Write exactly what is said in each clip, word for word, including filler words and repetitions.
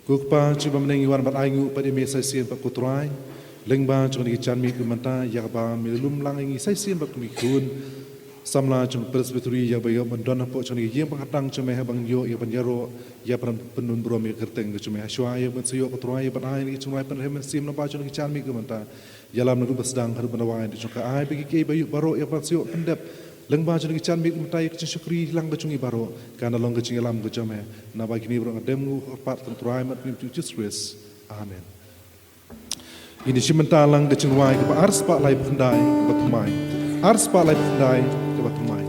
Ko Kpa jong ngi ba ha bneng, ngi wan ban ai nguh pat ïa me sa shisien pat ko Trai, lyngba jong kane ka janmiet mynta, ïa kaba me la lum lang ïa ngi sa shisien pat kum ki khun samla jong ka Presbytery, ïa kaba ïoh ban don hapoh jong kane ka ïing ba kyrteng jong me, ha ban ïoh ïa ban ïaroh, ïa ban pynbun burom ïa ka kyrteng jong me. Hashwa ïa ban sa ïoh ko Trai, ïa ban ai ïa ngi jong ngi ban rhem mynsiem lyngba jong kane ka janmiet mynta. Ïalam naduh ba sdang haduh ban wai, jong ka ai ba ki kiei ba ïoh baroh ïa ban shu pyndep lyngba jong kane ka janmiet mynta, ïa ka jingshakri lang ka jong ngi baroh kan da long ka jingïalam ka jong me. Naba kine baroh nga dem nguh kyrpad ha ka kyrteng Trai bad Mei jong ngi Jisu Khrist. Amen. Ngin ïa shim bynta lang ka jingrwai kaba ar spah laiphew khyndai kaba thymmai. Ar spah laiphew khyndai kaba thymmai.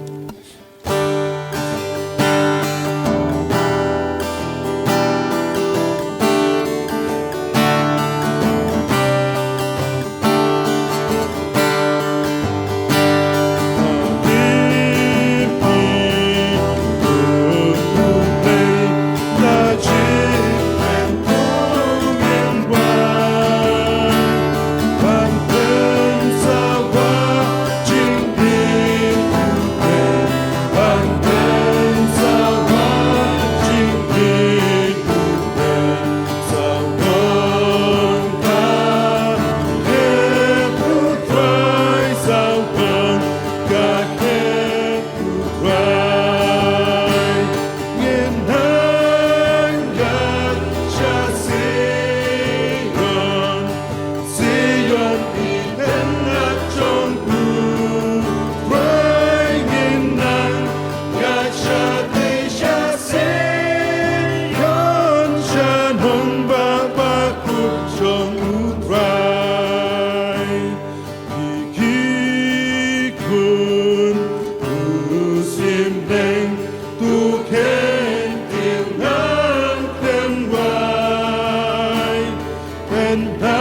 Zion, i tynat jong u Trai, ngin nang ïaid shatei sha Zion, sha nongbah bakhuid jong u Trai. Ki khun u Syiem Blei, to kheiñ ki nang khlem wai. Pynbna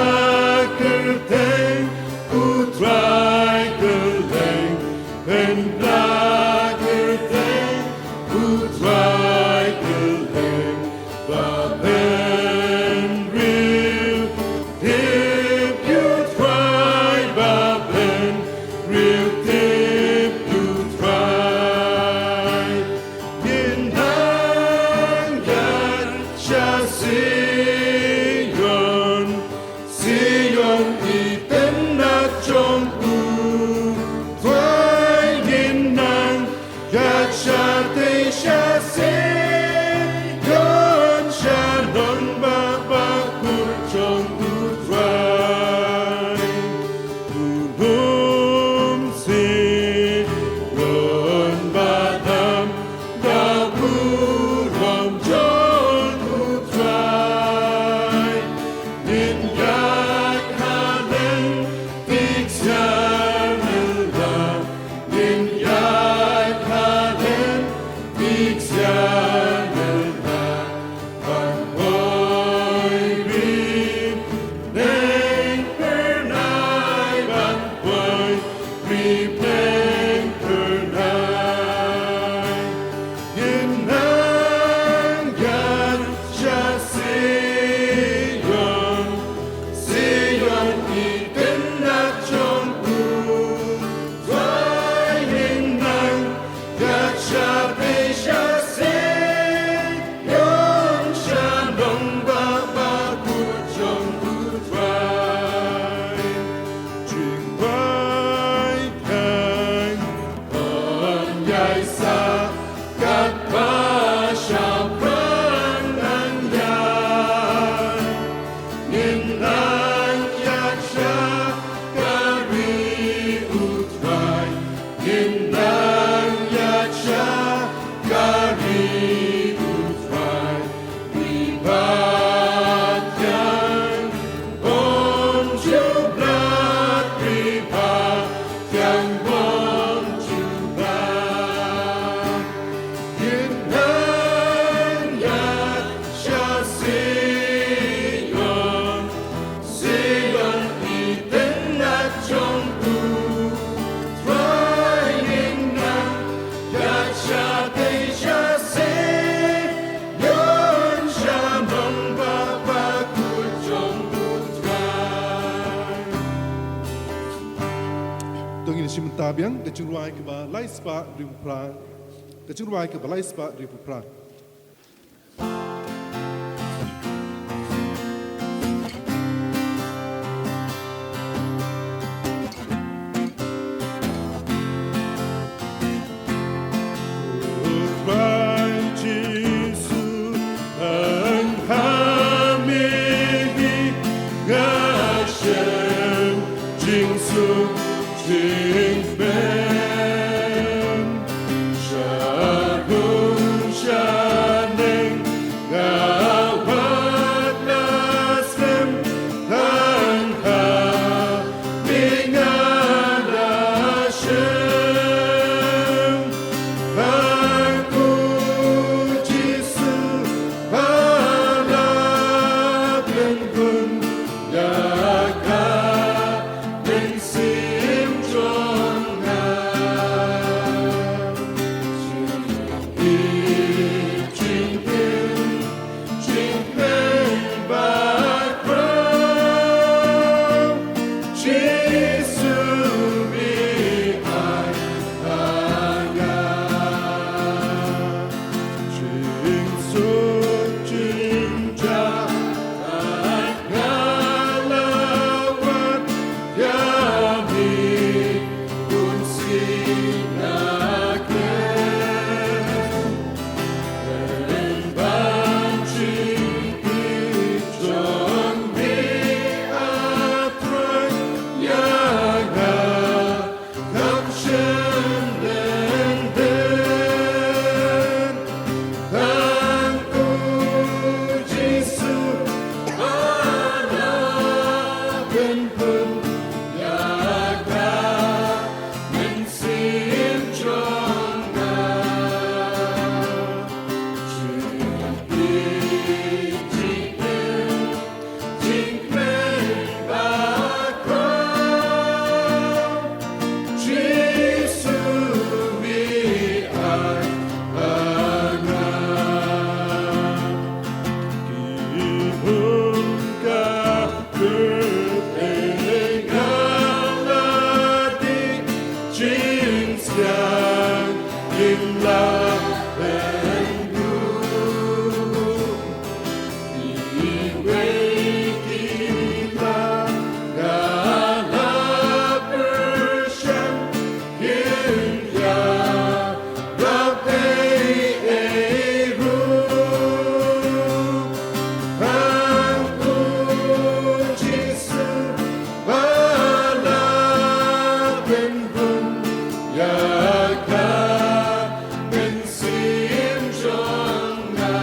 kyrteng u Trai kylleng, pynbna kyrteng u Trai kylleng. Ba pynriew tip ïa u Trai, ba pynriew tip ïa u Trai. Ngin nang ïaid sha Zion, Zion i tynat jong u Trai, ngin nang ïaid shatei sha Zion, sha nongbah bakhuid jong u Trai. Tulop Zion, ba dam da burom jong u Trai. Ngin ïaid khlem tik siar lynda, ngin ïaid khlem tik siar lynda. Ban poi ri pleng kyrnai, ban poi ri pleng kyrnai. Ngin nang ïaid sha Zion, Zion i tynat jong u Trai, ngin nang ïaid shatei sha Zion, sha nongbah bakhuid jong u Trai. Jingpynkheiñ yn ïai sah katba shaphrang nang ïaid. Ngin nang ïaid sha ka ri u Trai, ngin nang ïaid sha ka ri u Trai. Ri ba thiang bym ju blad, ri ba thiang bym ju blad. Ngin nang ïaid sha Zion, Zion i tynat jong u Trai, ngin nang ïaid shatei sha Zion, sha nongbah bakhuid jong u Trai. To ngin shim bynta biang ka jingrwai kaba lai spah hynriewphew phra. Ka jingrwai kaba lai spah hynriewphew phra. Jingsuk jingpynbeit sha rung sha neng, nga wad na slem tang ha me nga da shem. Tang U Jisu ba la pynbun ïa ka mynsiem jong nga. Jingim jingim jingpynbeit bakhraw, Jisu me ai ha nga. Jingsuk jingjah nga la wad ïa me, bun sien nga klet. Pynban jingim jong me, A Trai, ïa nga. Kam shym lyngkhuh, tang U Jisu ba la pynbun ïa ka mynsiem jong nga. Jingim jingpynbeit bakhraw, Jisu me ai ha nga. Ki lum ka pyrthei nga la dih, jingsiang ngim lah pynduh. Iwei ki la nga la pyrshang, kin ïarap ei ei ruh. Tang U Jisu ba la pynbun ïa ka mynsiem jong nga.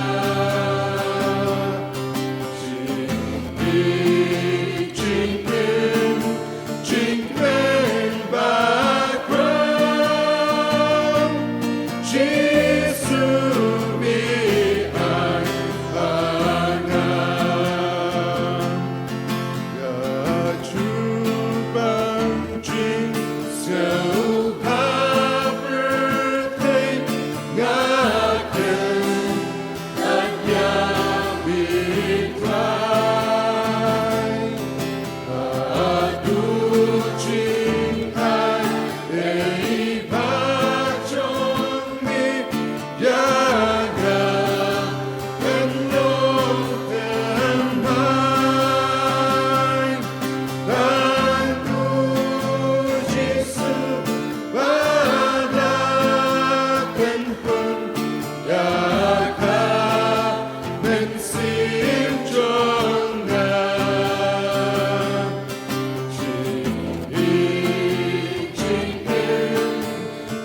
Jingim jingpynbeit bakhraw, Jisu me ai ha nga. Ïa jubab jingsngew ha pyrthei nga kren ïa me Trai. Haduh jingai ei ba jong me ïa nga kan long thymmai. Tang U Jisu ba la pynbun ïa ka mynsiem jong nga. Jingim jingim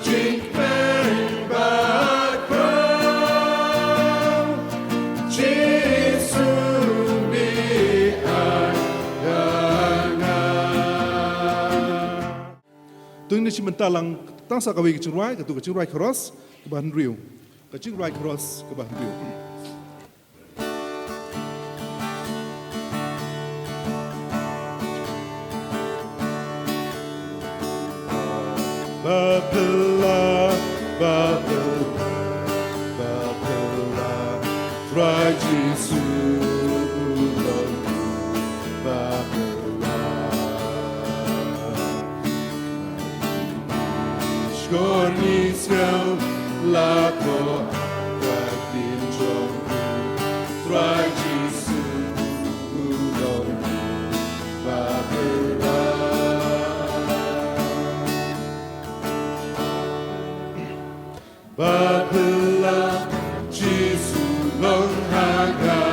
jingpynbeit bakhraw, Jisu me ai ha nga. To ngin ïa shim bynta lang tang sa kawei ka jingrwai, kato ka jingrwai chorus kaba hynriew. Ka jingrwai chorus kaba hynriew. Ba phylla, ba phylla, ba phylla, Trai Jisu u long ba phylla. Shkor ngi sngewlah ko ka ktien jong u, Trai Jisu u long ba phylla. Ba phylla Jisu long ha nga,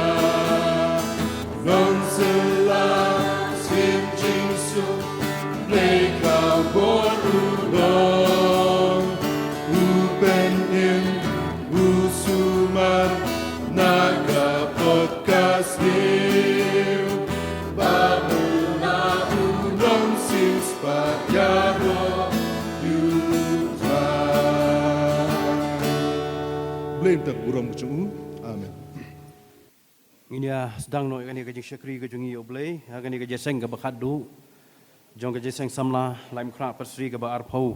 long sla sien jingsuk. Blei ka bor u long u pynim u sumar na ka pop ka sniew ba u na u long sing spah ïaroh ïa u Trai. Blei un tep burom ka jong u. Amen. Ngin ïa sdang noh ïa kane ka jingshakri ka jong ngi ïa U Blei ha kane ka jingïaseng kaba khatduh jong ka jingïaseng samla Laitumkhrah Presbytery kaba arphew.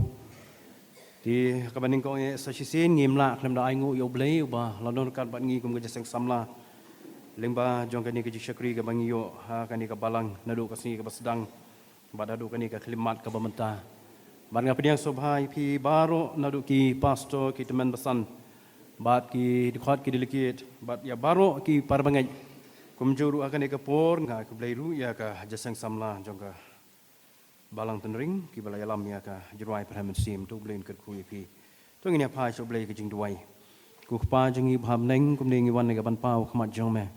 Te kaba nyngkong eh sa shisien ngim lah khlem da ainguh ïa U Blei uba la don ryngkat bad ngi kum ka jingïaseng samla lyngba jong kane ka jingshakri kaba ngi ïoh ha kane ka balang naduh ka sngi kaba sdang bad haduh kane ka khyllipmat kaba mynta. Bad nga pdiang sngewbha ïa phi baroh naduh ki pastor, ki tymmen basan bad ki dkhot, ki delegate bad ïa baroh ki para bangeit. Kumjuh ruh ha kane ka por nga ai khublei ruh ïa ka jingïaseng samla jong ka Balang Tynring kiba la ïalam ïa ka jingrwai pyrshah mynsiem. To U Blei un kyrkhu ïa phi. To ngin ïa phai sha U Blei ka jingduwai. Ko Kpa jong ngi ba ha bneng, kumne ngi wan ïa ka ban paw khmat jong me.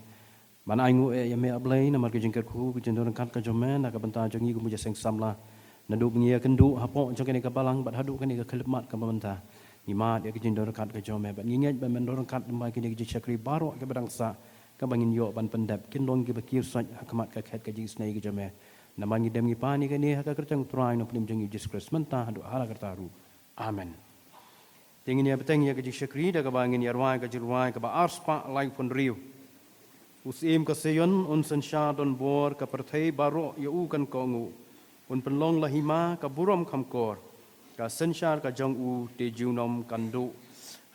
Ban ainguh eh ïa me A Blei namar ka jingkyrkhu ka jingdon ryngkat ka jong me na ka bynta jong ngi kum ka jingïaseng samla. Naduh ba ngi ïakynduh hapoh jong kane ka balang bad haduh kane ka khyllipmat kaba mynta, ngi mad ïa ka jingdon ryngkat ka jong me bad ngi ngeit ba men don ryngkat lyngba kine ki jingshakri baroh kiba dang sah kaba ngin ïoh ban pyndep, kin long kiba kiew soit ha khmat ka khet ka jingisynei ka jong me. Namar ngi dem ngi pan ïa kane ha ka kyrteng U Trai Nongpynim jong ngi U Jisu Khrist mynta haduh hala karta ruh. Amen. Te ngin ïa bteng ïa ka jingshakri da kaba ngin ïa rwai ka jingrwai kaba arspah laiphew hynriew. U Syiem ka Sion un synshar donbor, ka pyrthei baroh ïa u kan kohnguh. Un pynlong la hima ka burom kham kor, ka synshar ka jong u te junom kan duh.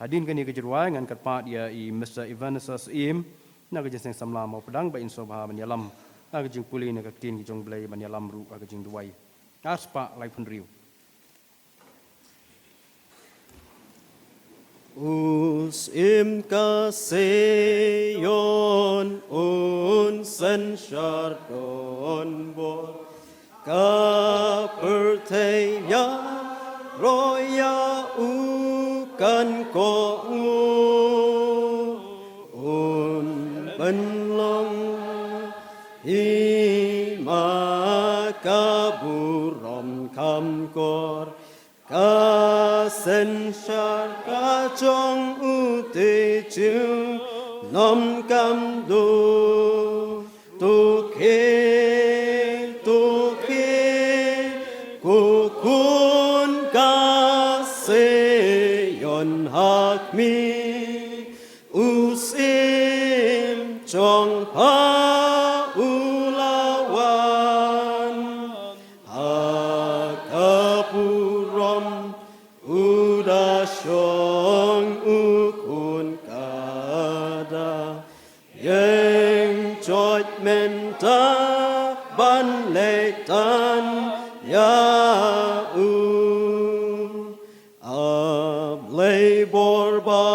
Hadien kane ka jingrwai ngan kyrpad ïa i Mister Ebenezer Syiem na ka jingïaseng samla Mawpdang ba in sngewbha ban ïalam ha ka jingpule na ka ktien ka jong U Blei ban ïalam ruh ha ka jingduwai. Arspah laiphew hynriew. U Syiem ka Sion un synshar donbor, ka pyrthei ïaroh ïa u kan kohnguh. Un pynlong hima ka burom kham kor, ka synshar ka jong u te junom kan duh. To khie, to khie, ko khun ka Sion ha khmih, u Syiem jong pha u la wan. Ha ka burom u da shong, u khun ka da ïeng joit mynta ban leit tan ïa u. A Blei bor ba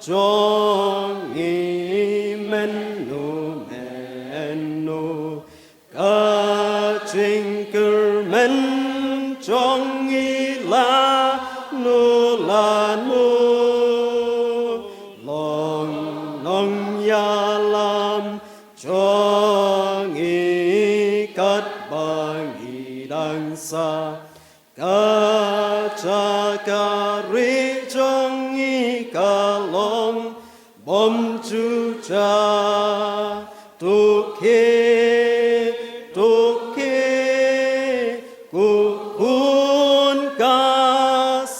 jong ngi, mynno mynno ka jingkyrmen jong ngi lano lano, long nongïalam jong ngi katba ngi dang sah. Ka jaka ri jong ngi ka long bym ju jah. To khie, to khie, ko khun ka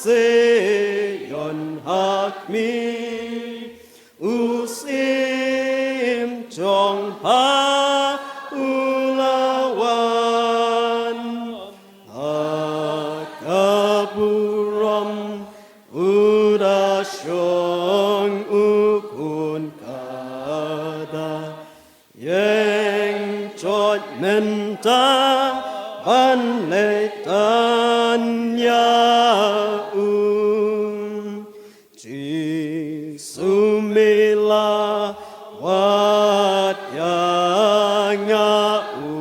Sion ha khmih, u Syiem jong pha u la wan. Ha ka burom u da shong, u khun ka da ïeng joit mynta ban leit tan ïa u. Jisu, me la wad ïa nga u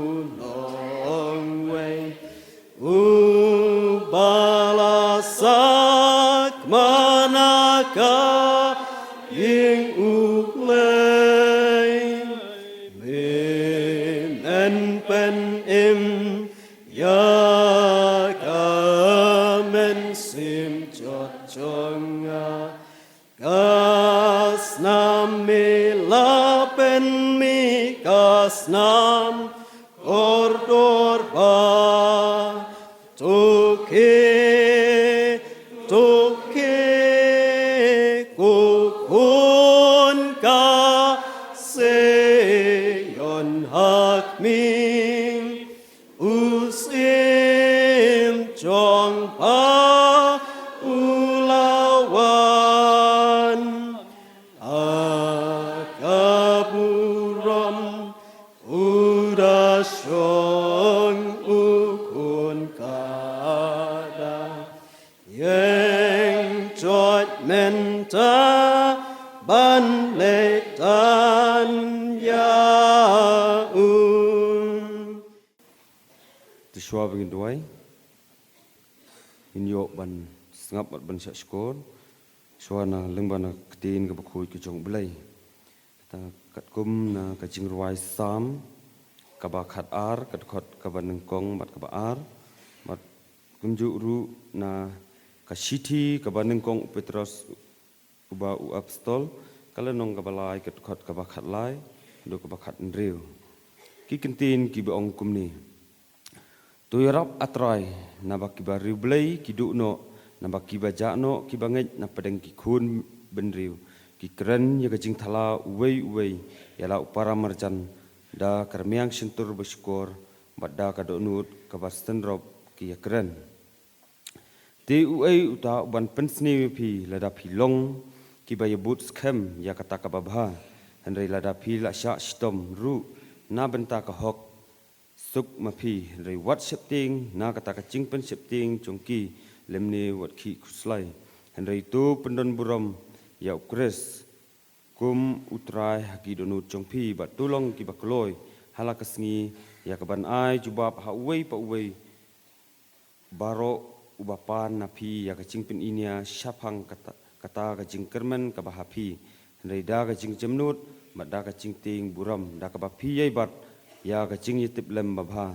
nongwei uba la sakma na ka ïing U Blei. Me men pynim ïa To khie, to khie, ko khun ka Zion ha khmih, u syiem jong pha u la wan. Ha ka burom u da shong, u khun ka da ïeng jot mynta ban leit tan ïa u. Te shuwa ba ngin duwai, ngin ïoh ban sngap bad ban shah shkor shuwa na lyngba na ka ktien kaba khuid ka jong U Blei. Kata katkum na ka jingrwai Salm kaba khatar, ka dkhot kaba nyngkong bad kaba ar, bad kumjuh ruh na ka shithi kaba nyngkong u Petros uba u apostol, ka lynnong kaba lai, ka dkhot kaba khatlai haduh kaba khathynriew. Ki kyntien kiba ong kumne: To ïarap, A Trai, naba kiba riewblei ki duh noh, naba kiba jah noh ki bangeit na pdeng ki khun bynriew. Ki kren ïa ka jingthala uwei uwei ïa la u para marjan da ka rmiang shyntur ba shukor bad da ka dohnud kaba synrop ki ïakren. Te uei uta uban pynsniew ïa phi lada phi long kiba ïabud skhem ïa kata kaba bha? Hynrei lada phi la shah shitom ruh na bynta ka hok, suk ma phi, hynrei wat sheptieng na kata ka jingpynsheptieng jong ki, lymne wat khih khuslai. Hynrei to pyndon burom ïa U Khrist kum U Trai ha ki dohnud jong phi, bad to long kiba kloi ha la ka sngi ïa kaban ai jubab ha uwei pa uwei baroh uba pan na phi ïa ka jingpyniñia shaphang kata, kata ka jingkyrmen kaba ha phi. Hynrei da ka jingjemnud bad da ka jingtieng burom, da kaba phi ïai bat ïa ka jingïatiplem babha,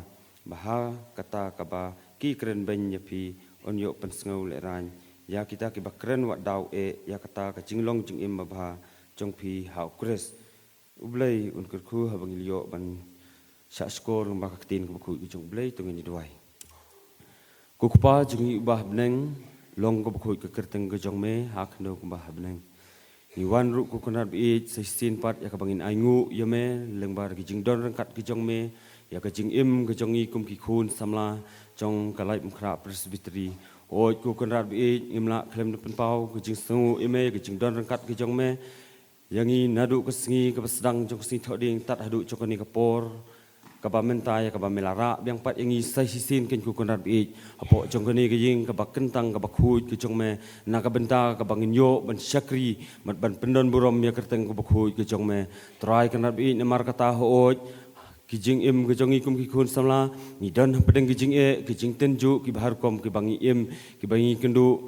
ba ha kata kaba ki kren beiñ ïa phi yn ïoh pynsngew lehraiñ ïa kita kiba kren wad daw eh ïa kata ka jinglong jingim babha jong phi ha U Khrist. U Blei un kyrkhu haba ngi la ïoh ban shah shkor lyngba ka ktien kaba khuid ka jong U Blei. To ngin ïa duwai. Ko Kpa jong ngi uba ha bneng, long kaba khuid ka kyrteng ka jong me ha khyndew kumba ha bneng. Ngi wan ruh, ko Kynrad baieit, sa shisien pat ïa kaba ngin ainguh ïa me lyngba ka jingdon ryngkat ka jong me ïa ka jingim ka jong ngi kum ki khun samla jong ka Laitumkhrah Presbytery. Hooid ko Kynrad baieit, ngim lah khlem da pynpaw ka jingsngewnguh ïa me ïa ka jingdon ryngkat ka jong me ïa ngi naduh ka sngi kaba sdang jong ka sngi Thohdieng tad haduh jong kane ka por kaba mynta, ïa kaba me la rah biang pat ïa ngi sa shisien, ko Kynrad baieit, hapoh jong kane ka ïing kaba kyntang kaba khuid ka jong me, na ka bynta kaba ngin ïoh ban shakri bad ban pyndon burom ïa ka kyrteng kaba khuid ka jong me. Trai Kynrad baieit, namar kata hooid ki jingim ka jong ngi kum ki khun samla ngi don hapdeng ki jingeh, ki jingtynjuh kiba ha rukom kiba ngi im, kiba ngi kynduh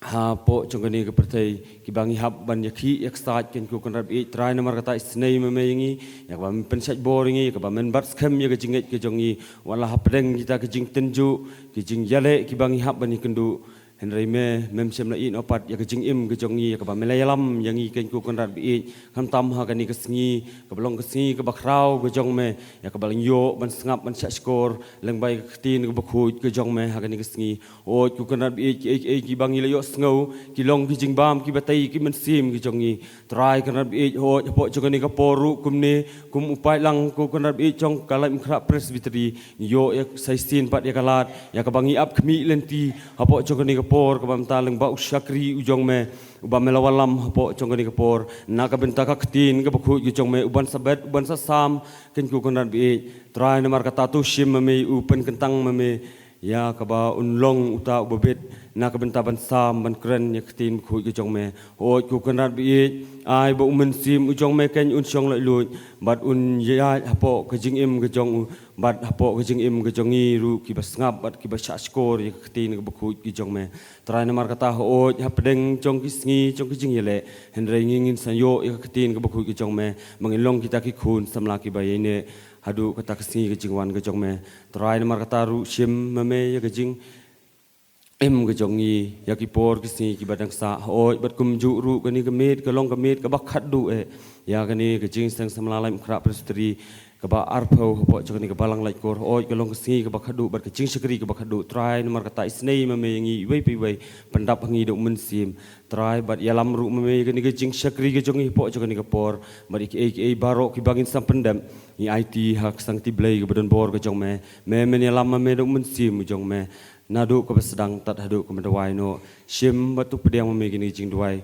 hapoh jong kane ka pyrthei, kiba ngi hap ban ïakhih ïaksaid, ko Kynrad baieit. Trai namar kata isynei ma me ïa ngi, ïa kaba men pynshait bor ïa ngi, ïa kaba men bat skhem ïa ka jingngeit ka jong ngi wat la hapdeng kita ki jingtynjuh, ki jingïaleh kiba ngi hap ban ïakynduh. Hynrei me, mem shym la ïehnoh pat ïa ka jingim ka jong ngi, ïa kaba me la ïalam ïa ngi, ko Kynrad baieit, khamtam ha kane ka sngi kaba long ka sngi kaba khraw ka jong me, ïa kaba la ngi ïoh ban sngap ban shah shkor lyngba ïa ka ktien kaba khuid ka jong me ha kane ka sngi. Hooid ko Kynrad baieit, kiei kiei kiba ngi la ïohsngew ki long ki jingbam kiba tei ki mynsiem ki jong ngi. Trai Kynrad baieit, hooid hapoh jong kane ka por ruh kumne, kum u paidlang, ko Kynrad baieit, jong ka Laitumkhrah Presbytery, ngi ïoh ïa sa shisien pat ïa ka lad ïa kaba ngi ap khmih lynti hapoh jong kane ka por kaba mynta lyngba u shakri u jong me uba me la wallam hapoh jong kane ka por na ka bynta ka ktien kaba khuid ka jong me, uban sa bet, uban sa sam, ko Kynrad baieit. Trai namar kata to shim ma me, u pynkyntang ma me ïa kaba un long uta uba bit na ka bynta ban sam ban kren ïa ka ktien kaba khuid ka jong me. Hooid ko Kynrad baieit, ai ba u Mynsiem u jong me keiñ un shong laitluid bad un ïaid hapoh ka jingim ka jong u bad hapoh ka jingim ka jong ngi ruh kiba sngap bad kiba shah shkor ïa ka ktien kaba khuid ka jong me. Trai namar kata hooid hapdeng jong ki sngi jong ki jingïaleh, hynrei ngi ngin sa ïoh ïa ka ktien kaba khuid ka jong me ba ngin long kita ki khun samla kiba ïaineh haduh kata ka sngi ka jingwan ka jong me. Trai namar kata ruh shim ma me ïa ka jingim ka jong ngi ïa ki por ki sngi kiba dang sah, hooid bad kumjuh ruh kane ka miet ka long ka miet kaba khatduh eh ïa kane ka Jingïaseng Samla Laitumkhrah Presbytery, kaba arphew hapoh jong kane ka balang lait kur. Hooid, ka long ka sngi kaba khadduh bad ka jingshakri kaba khadduh, Trai, namar kata isynei ma me ïa ngi iwei pa iwei, pyndap ha ngi da u Mynsiem. Trai, bad ïalam ruh ma me ïa kane ka jingshakri ka jong ngi hapoh jong kane ka por, bad ïa kiei kiei baroh kiba ngin sa pyndep, ngi aiti ha ka sangti Blei kaba don bor ka jong me. Me men ïalam ma me da u Mynsiem u jong me, naduh kaba sdang tad haduh kaba duwai noh. Shim bad to pdiang ma me kine ki jingduwai.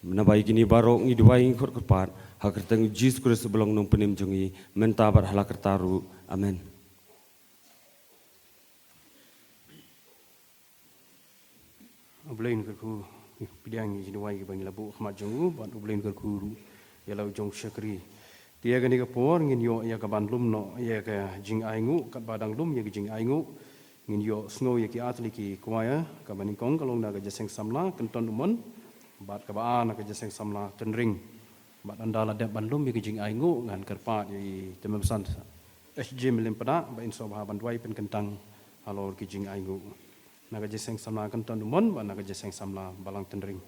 Naba ïa kine baroh ngi duwai ngi khot kyrpad ha ka kyrteng Jisu Khrist uba long Nongpynim jong ngi, mynta bad ha la karta ruh. Amen. U Blei un kyrkhu, pdiang ïa ki jingduwai kiba ngi la buh ha khmat jong u, bad U Blei un kyrkhu ruh ïa la u jong u shakri. Te ïa kane ka por ngin ïoh ïa ka ban lum noh ïa ka jingainguh, katba dang lum ïa ka jingainguh, ngin ïoh sngew ïa ki ar tylli ki choir, kaba nyngkong ka long na ka Jingïaseng Samla Kynton Umon, bad kaba ar na ka Jingïaseng Samla Tynring. Bad ynda la dep ban lum ïa ka jingainguh, ngan kyrpad ïa i Tymmen Basan H J Mylliempada ba in sngewbha ban duwai pynkyntang halor ki jingainguh. Na ka Jingïaseng Samla Kynton Umon bad na ka Jingïaseng Samla Balang Tynring.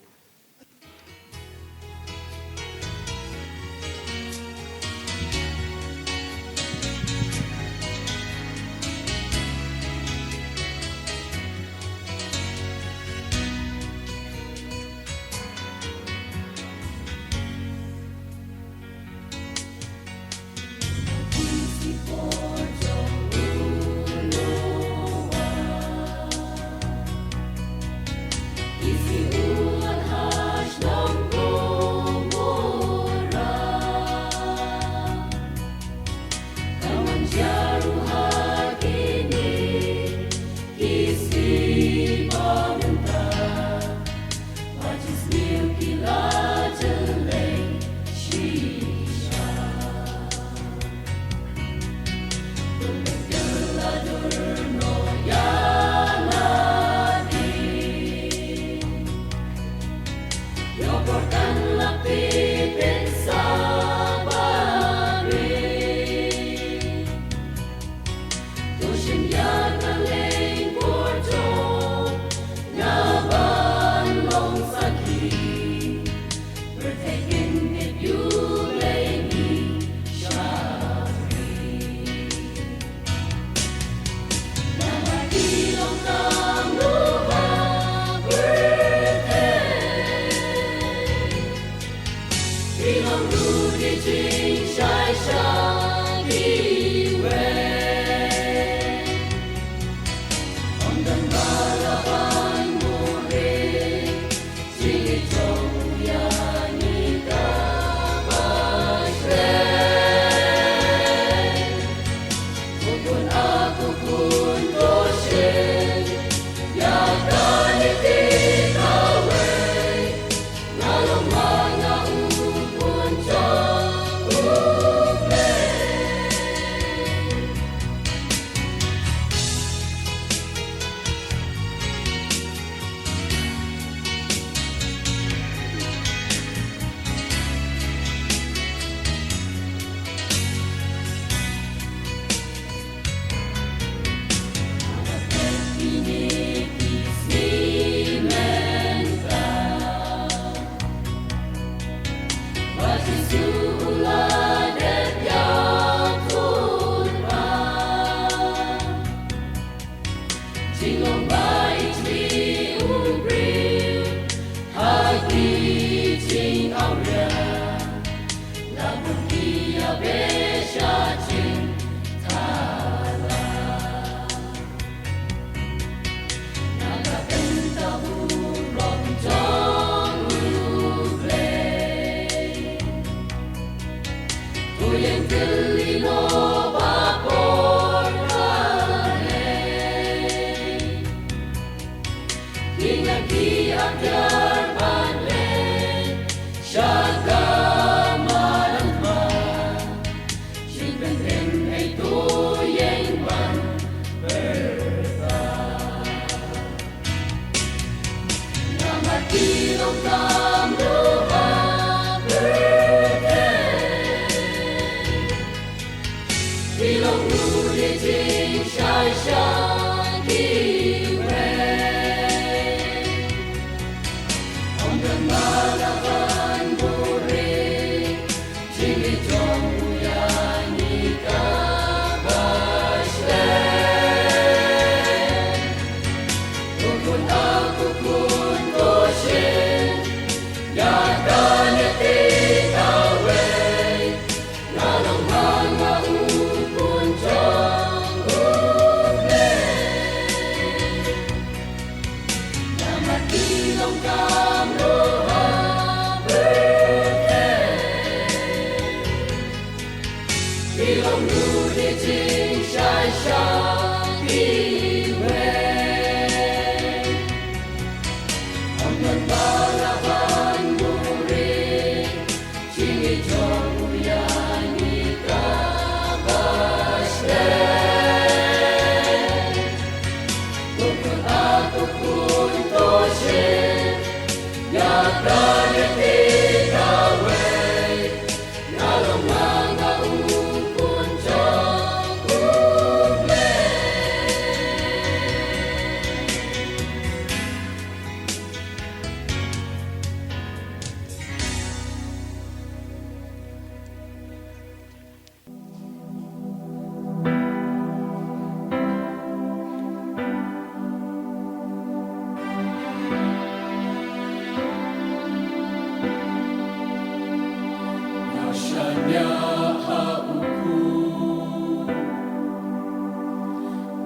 Nga shaniah ha u khun,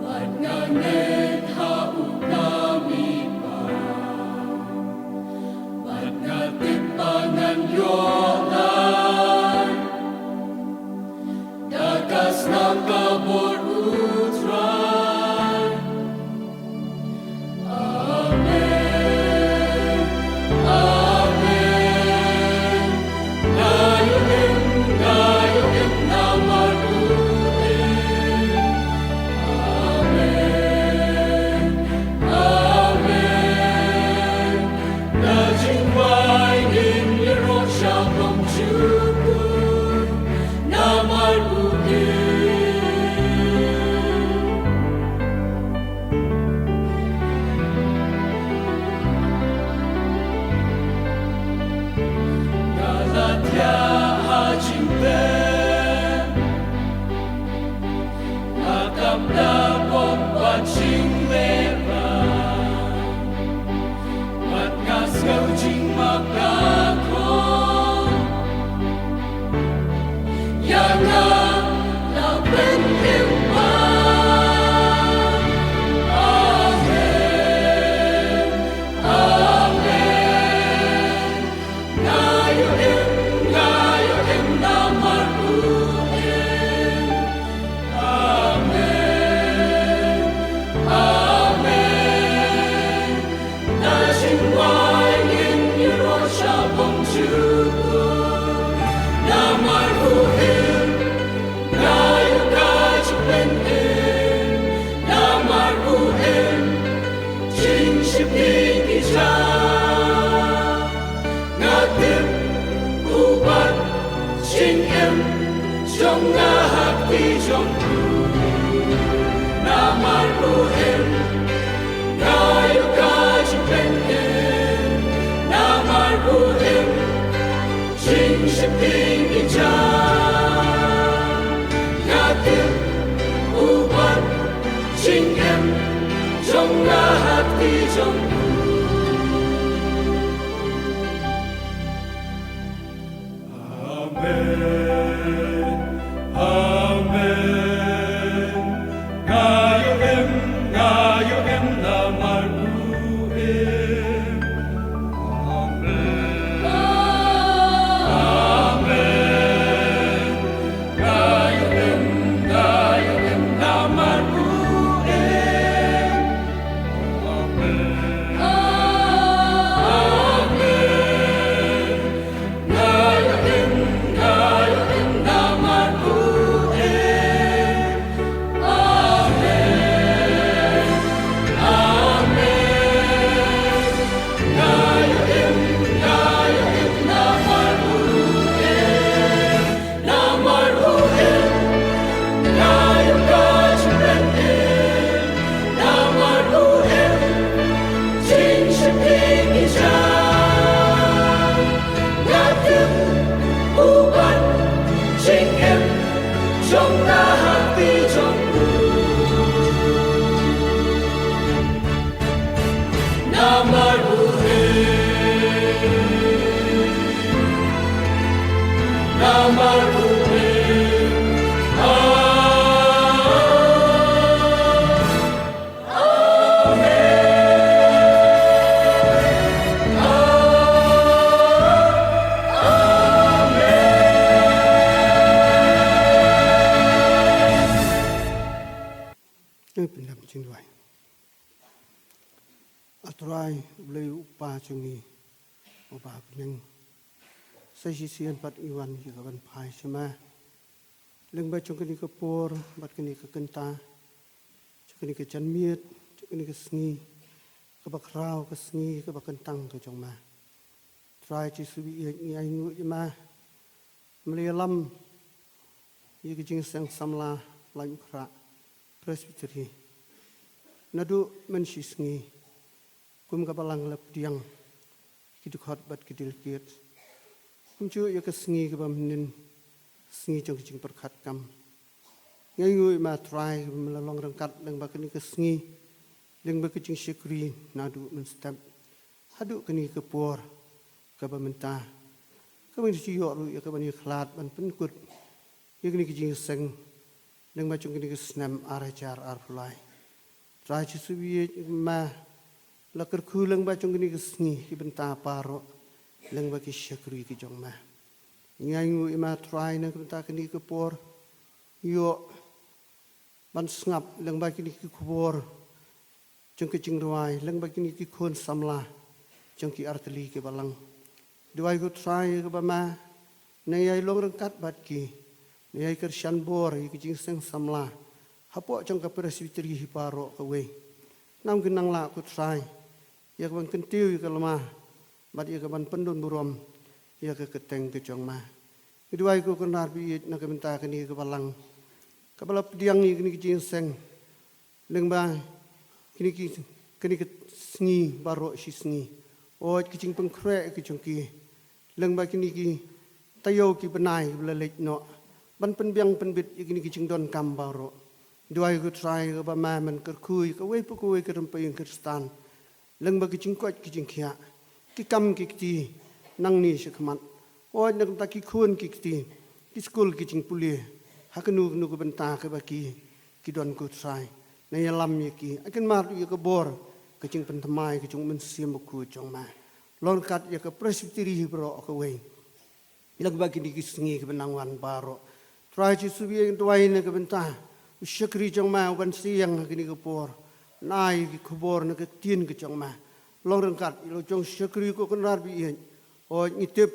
bad nga ngeit ha u kmie, bad nga tip ba ngan ïoh lad da ka snam ka bor U Trai. Amen. Amen. Nga ïoh im, nga ïoh im namar U ïeit. Amen. Amen. Na jingwai ngin ïaroh sha bymjukut namar U ïeit. Nga la thiah ha jingpep, nga kam da bok bad jinglehrain, bad nga sngew jingmap ka khong. Ïa nga la pynim bha. Amen. Amen. Nga ïoh im, nga ïoh im namar U ïeit. Amen. Amen. Na jingwai ngin ïaroh sha bymjukut namar U ïeit. Nga ïoh ka jingpynim namar U ïeit. Jingsheptieng ki jam. Nga tip U bat jingim jong nga ha kti jong U. Namar U ïeit nga ïoh ka jingpynim. Namar U ïeit jingsheptieng ki jam. Nga tip U bat jingim jong nga ha kti jong U. Amen. Amen. Nga ïoh im, nga ïoh im namar U ïeit. Amen. Amen. Nga ïoh im, nga ïoh im namar U ïeit. Amen. Trai, U Blei U Kpa jong ngi uba ha bneng. Sa shisien pat ngi wan ïa ka ban phai sha Me lyngba jong kane ka por bad kane ka kynta, jong kane ka janmiet, jong kane ka sngi kaba khraw, ka sngi kaba kyntang ka jong Me. Trai Jisu ba ïeit, ngi ainguh ïa Me, Me la ïalam ïa ka Jingïaseng Samla Laitumkhrah Presbytery naduh mynshisngi, kum ka Balang la pdiang ki dkhot bad ki delegate, kumjuh ïa ka sngi kaba mynnin, sngi jong ka jingpyrkhat kam. Ngi ainguh ïa Me Trai ba Me la long ryngkat lyngba kane ka sngi, lyngba ka jingshakri naduh mynstep haduh kane ka por kaba mynta, kaba ngi shu ïoh ruh ïa ka ban ïakhlad ban pynkut ïa kane ka jingïaseng lyngba jong kane ka snem ar hajar arphew lai. Trai Jisu ba ïeit, Me la kyrkhu lyngba jong kane ka sngi, ki bynta baroh, lyngba ki shakri ki jong Me. Ngi ainguh ïa Me Trai, na ka bynta kane ka por, ïoh ban sngap lyngba kine ki khubor jong ka jingrwai, lyngba kine ki khun samla jong ki artylli ki balang. Duwai ko Trai kaba Me nang ïai long ryngkat bad ki, nang ïai kyrshan bor ïa ka Jingïaseng Samla hapoh jong ka Presbytery hi baroh kawei. Nang kin nang lah ko Trai ïa ka ban kyntiew ïa ka lama bad ïa ka ban pyndon burom ïa ka kyrteng ka jong Me. Ngi duwai ko Kynrad ba ïeit, na ka bynta kane ka balang kaba la pdiang ïa kane ka jingïaseng lyngba kine ki, kane ka sngi baroh shi sngi. Oi, ka jingpynkhreh ka jong ki lyngba kine ki taïew ki bnai ba la leit noh, ban pynbiang pynbit ïa kine ki jingdonkam baroh. Duwai ko Trai kaba Me Men kyrkhu ïa kawei pa kawei ka rympei Khristan lyngba ki jingkoit ki jingkhiah, ki kam ki kti nangne sha khmat. Oi, na ka bynta ki khun ki kti, ki skul ki jingpule, ha kano kano ka bynta kaba ki, ki don ko Trai, nang ïalam ïa ki. Ai kynmaw ïa ka bor, ka jingpynthymmai ka jong U Mynsiem Bakhuid jong Me. Long ryngkat ïa ka Presbytery hi baroh kawei lyngba kine ki sngi kiba nang wan baroh. Trai Jisu ba ïeit, ngi duwai na ka bynta u shakri jong Me uban sa ïeng ha kane ka por, nang ai ki khubor na ka ktien ka jong Me. Long ryngkat ïa la u jong u shakri ko Kynrad ba ïeit. Oi, ngi tip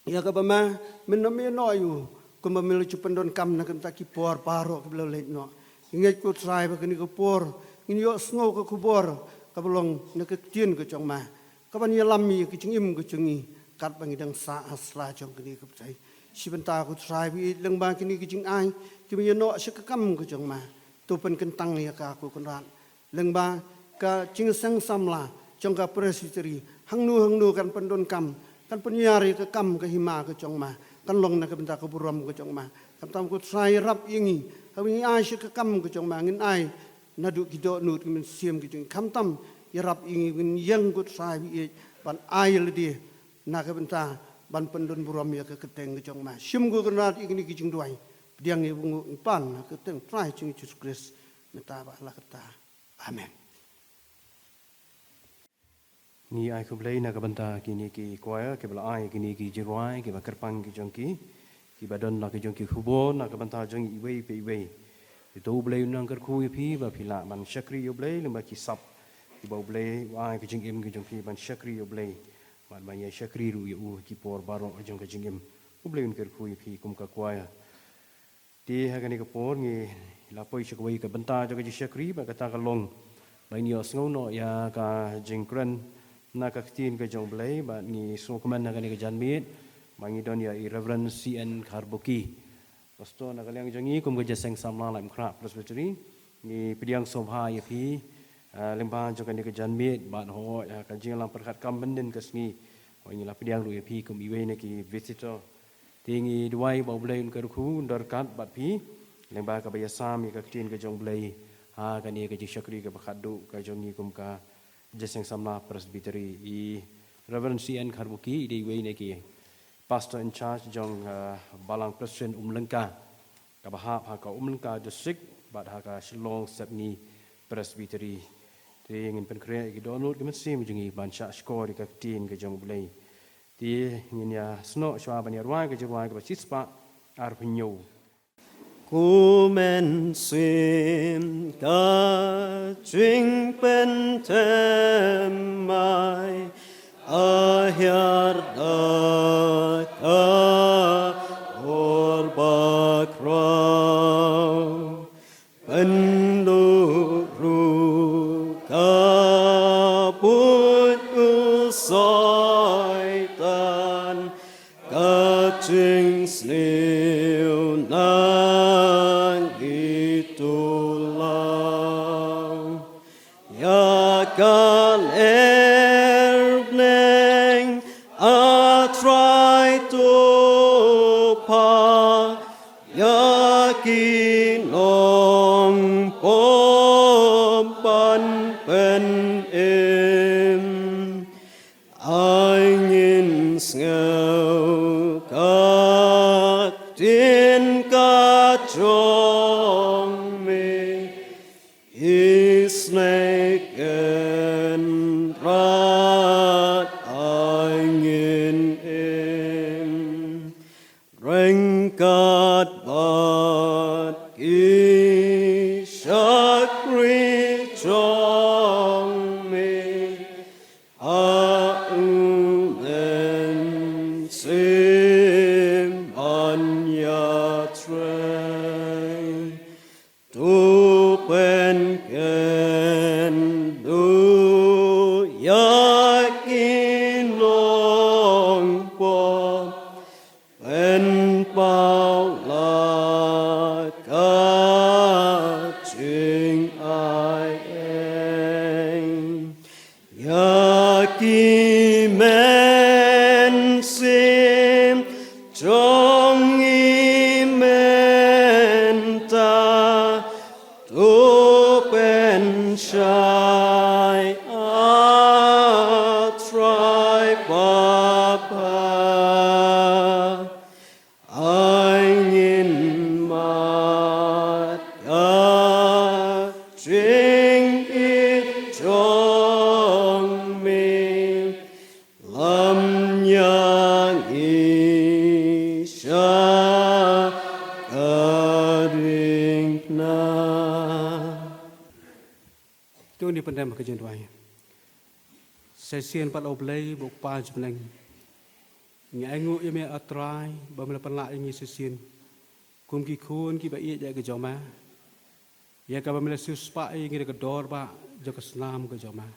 ïa kaba Me, Men ym ïehnoh ïa u, kumba Me la ju pyndonkam na ka bynta ki por baroh kiba la leit noh. Ngi ngeit ko Trai ba kane ka por ngin ïohsngew ka khubor kaba long na ka ktien ka jong Me, kaban ïalam ïa ka jingim ka jong ngi katba ngi dang sah ha sla jong kane ka pyrthei. Shi bynta ko Trai ba ïeit, lyngba kine ki jingai kiba ïehnoh sha ka kam ka jong Me, to pynkyntang ïa ka ko Kynrad, lyngba ka jingïaseng samla jong ka Presbytery, hangno hangno kan pyndonkam, kan pynïar ïa ka kam ka hima ka jong Me, kan long na ka bynta ka burom ka jong Me. Khamtam ko Trai, ïarap ïa ngi haba ngi ai sha ka kam ka jong Me, ngin ai naduh ki dohnud ki mynsiem ki jong ngi. Khamtam ïarap ïa ngi, ngin ïeng ko Trai ba ïeit, ban ai lade na ka bynta ban pyndon burom ïa ka kyrteng ka jong Me. Shim ko Kynrad ïa kine ki jingduwai, pdiang ïa ka bynta ngi pan ha ka kyrteng Trai jong ngi Jisu Khrist, mynta bad la katta. Amen. Ngi ai khublei na ka bynta kine ki choir kiba la ai kine ki jingrwai kiba kyrpang ki jong ki, kiba don la ki jong ki khubor na ka bynta jong iwei pa iwei. Te to U Blei un nang kyrkhu ïa phi ba phi lah ban shakri ïa U Blei lyngba ki sap kiba U Blei u ai ka jingim ki jong phi ban shakri ïa U Blei, bad ban ïa shakri ruh ïa U ki por baroh jong ka jingim. U Blei un kyrkhu ïa phi kum ka choir. Te ha kane ka por ngi la poi sha kawei ka bynta jong ka jingshakri, bad kata ka long ba ngin ïohsngew noh ïa ka jingkren na ka ktien ka jong U Blei, bad ngi sngewkmen ha kane ka janmiet ba ngi don ïa i Reverend C N Kharbuki, Pastor na ka liang jong ngi kum ka Jingïaseng Samla Laitumkhrah Presbytery. Ngi pdiang sngewbha ïa phi, ah, lyngba jong kane ka janmiet, bad hooid, ah, ka jingïalam pyrkhat kam mynnin ka sngi, hooid, ngi la pdiang ruh ïa phi kum iwei na ki visitor. Te ngi duwai ba U Blei un kyrkhu, un ryngkat bad phi lyngba kaba ïasam ïa ka ktien ka jong U Blei ha kane ka jingshakri kaba khatduh ka jong ngi kum ka Jingïaseng Samla Presbytery. I Reverend C N Kharbuki i dei iwei na ki Pastor in charge jong, ah, Balang Presbyterian Umlyngka, kaba hap ha ka Umlyngka District bad ha ka Shillong Sepngi Presbytery. Te ngin pynkhreh ïa ki dohnud ki mynsiem jong ngi ban shah shkor ïa ka ktien ka jong U Blei. Te ngin ïa snoh shuwa ban ïa rwai ka jingrwai kaba shispah arphew hynñiew. Kum yn shim ka jingpynthem mai, a hiar da ka bor bakhraw. Pynduruh ka buit u Soitan, ka jingsniew na ngi tu lang. Ïa ka lyer bneng, a Trai, to pha ïa ki nongpop ban pynim. Ai ngin sngew ka ktien ka jong me, isynei kynrad ai ngin im. Ryngkat bad ki shakri jong me, a u mynsiem ban ïatrei. To pynkynduh ïa ki nongpop, pynpaw la ka jingaiei. Ïa ki mynsiem jong ngi mynta, to pynshai, a Trai Papa. Ai ngin mad ïa ka jingïeit jong me, lam ïa ngi sha ka diengphna. To ngin pyndem ha ka jingduwai. Sa shisien pat, A Blei ba u Kpa jong U Blei, ngi ainguh ïa me, A Trai, ba me la pynlah ïa ngi sa shisien kum ki khun kiba ïeit ïa ka jong me, ïa kaba me la siewspah ïa ngi da ka dor bah jong ka snam ka jong me,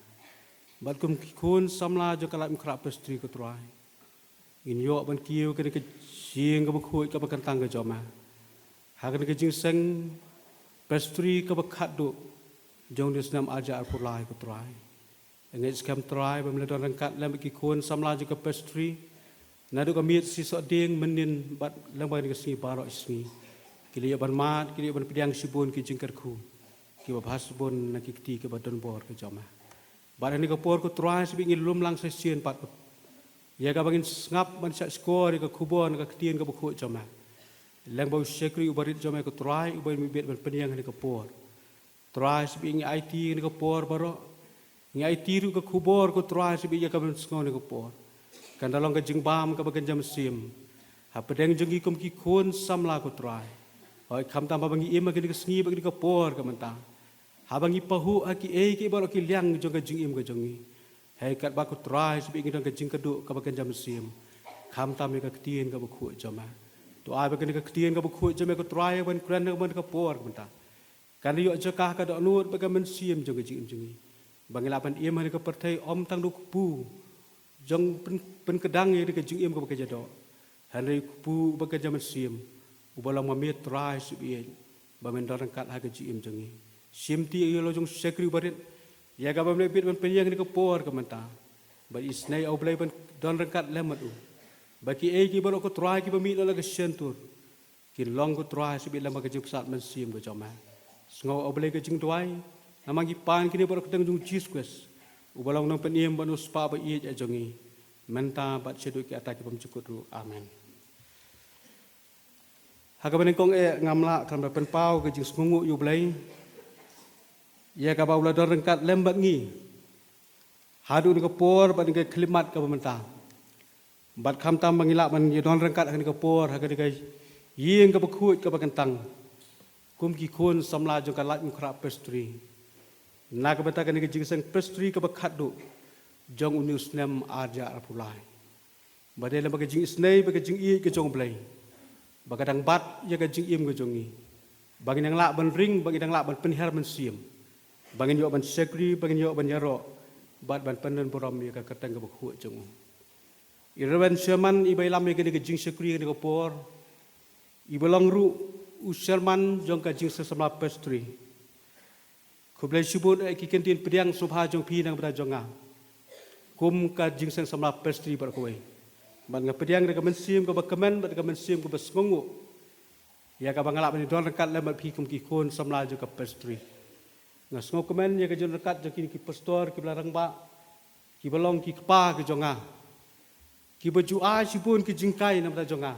bad kum ki khun samla jong ka Laitumkhrah Presbytery, ko Trai, ngin ïoh ban kiew kane ka jingïaseng kaba khuid kaba kyntang ka jong me ha kane ka jingseng Presbytery kaba khatduh jong une u snem arhajar arphew lai, ko Trai. Nga ngeit skhem, Trai, ba me la don ryngkat lem bad ki khun samla jong ka Presbytery naduh ka miet shisha dieng mynnin bad lyngba kane ka sngi baroh shi sngi. Ki la ïoh ban mad, ki la ïoh ban pdiang shibun ki jingkyrkhu kiba bha shibun na ki kti kiba don bor ka jong me. Bad ha kane ka por, ko Trai, sa bit ngin lum lang sa shisien pat ïa kaba ngin sngap ban shah shkor ïa ka khubor na ka ktien kaba khuid jong me, lyngba u shakri uba rit jong me, ko Trai, uba me bit ban pynïeng ha kane ka por. Trai, sa bit ngi aiti ha kane ka por baroh, ngi aiti ruh ka khubor, ko Trai, sa bit ïa kaba ngin sngew ha kane ka por kan da long ka jingbam kaba kynja mynsiem hapdeng jong ngi kum ki khun samla, ko Trai. Hooid, khamtam haba ngi im ha kane ka sngi bad kane ka por ka mynta, haba ngi pahuh ha kiei kiei baroh ki liang jong ka jingim ka jong ngi, hynrei katba, ko Trai, sa bit ngi don ka jingkyrduh kaba kynja mynsiem khamtam ïa ka ktien kaba khuid jong me. To ai ba kane ka ktien kaba khuid jong me, ko Trai, ban kren ha kane ka por ka mynta, kan da ïoh jaka ha ka dohnud bad ka mynsiem jong ka jingim jong ngi, ba ngin lah ban im ha kane ka pyrthei ym tang da u kpu jong pyn-, pynkdang ïa ka jingim kaba kynja doh, hynrei u kpu uba kynja mynsiem, uba long ma me, Trai, sa bit ba men don ryngkat ha ka jingim jong ngi. Shimti ïa la jong u shakri uba rit ïa kaba me la bit ban pynïeng ha kane ka por ka mynta, bad isynei, A Blei, ban don ryngkat lem bad u, ba kiei kiei baroh, ko Trai, kiba mih na la ka shyntur kin long, ko Trai, sa bit lem bad ka jingpyrsad mynsiem ka jong me. Sngew, A Blei, ka jingduwai namar ngi pan kine baroh ha ka kyrteng jong u Jisu Khrist, uba long u Nongpynim bad u Nongspah ba ïeit ïa jong ngi, mynta bad shaduh ki ata ki bymjukut ruh. Amen. Ha kaba nyngkong eh, ngam lah khlem da pynpaw ka jingsngewnguh ïa U Blei ïa kaba u la don ryngkat lem bad ngi haduh kane ka por bad kane ka khyllipmat kaba mynta. Bad khamtam ba ngi lah ban ïa don ryngkat ha kane ka por ha kane ka ïing kaba khuid kaba kyntang, kum ki khun samla jong ka Laitumkhrah Presbytery na ka bynta kane ka jingseng Presbytery kaba khatduh jong une u snem arhajar arphew lai. Ba dei lem bad ka jingisynei bad ka jingïeit ka jong U Blei, ba ka dang bat ïa ka jingim ka jong ngi, ba ngin dang lah ban ring, ba ngin dang lah ban pynhiar mynsiem, ba ngin ïoh ban shakri, ba ngin ïoh ban ïaroh bad ban pyndon burom ïa ka kyrteng kaba khuid jong U. I Reverend Sherman iba ïalam ïa kane ka jingshakri kane ka por, iba long ruh u Chairman jong ka Jingseng Samla Presbytery. Khublei shibun eh ki kyntien pdiang sngewbha jong phi na ka bynta jong nga kum ka Jingseng Samla Presbytery baroh kawei. Bad nga pdiang da ka mynsiem kaba kmen bad da ka mynsiem kaba sngewnguh ïa kaba nga lah ban ïadon ryngkat lem bad phi kum ki khun samla jong ka Presbytery. Nga sngewkmen ïa ka jingdon ryngkat jong kine ki pastor kiba la rangbah, kiba long ki kpa ki jong nga, kiba ju ai shibun ki jinghikai na ka bynta jong nga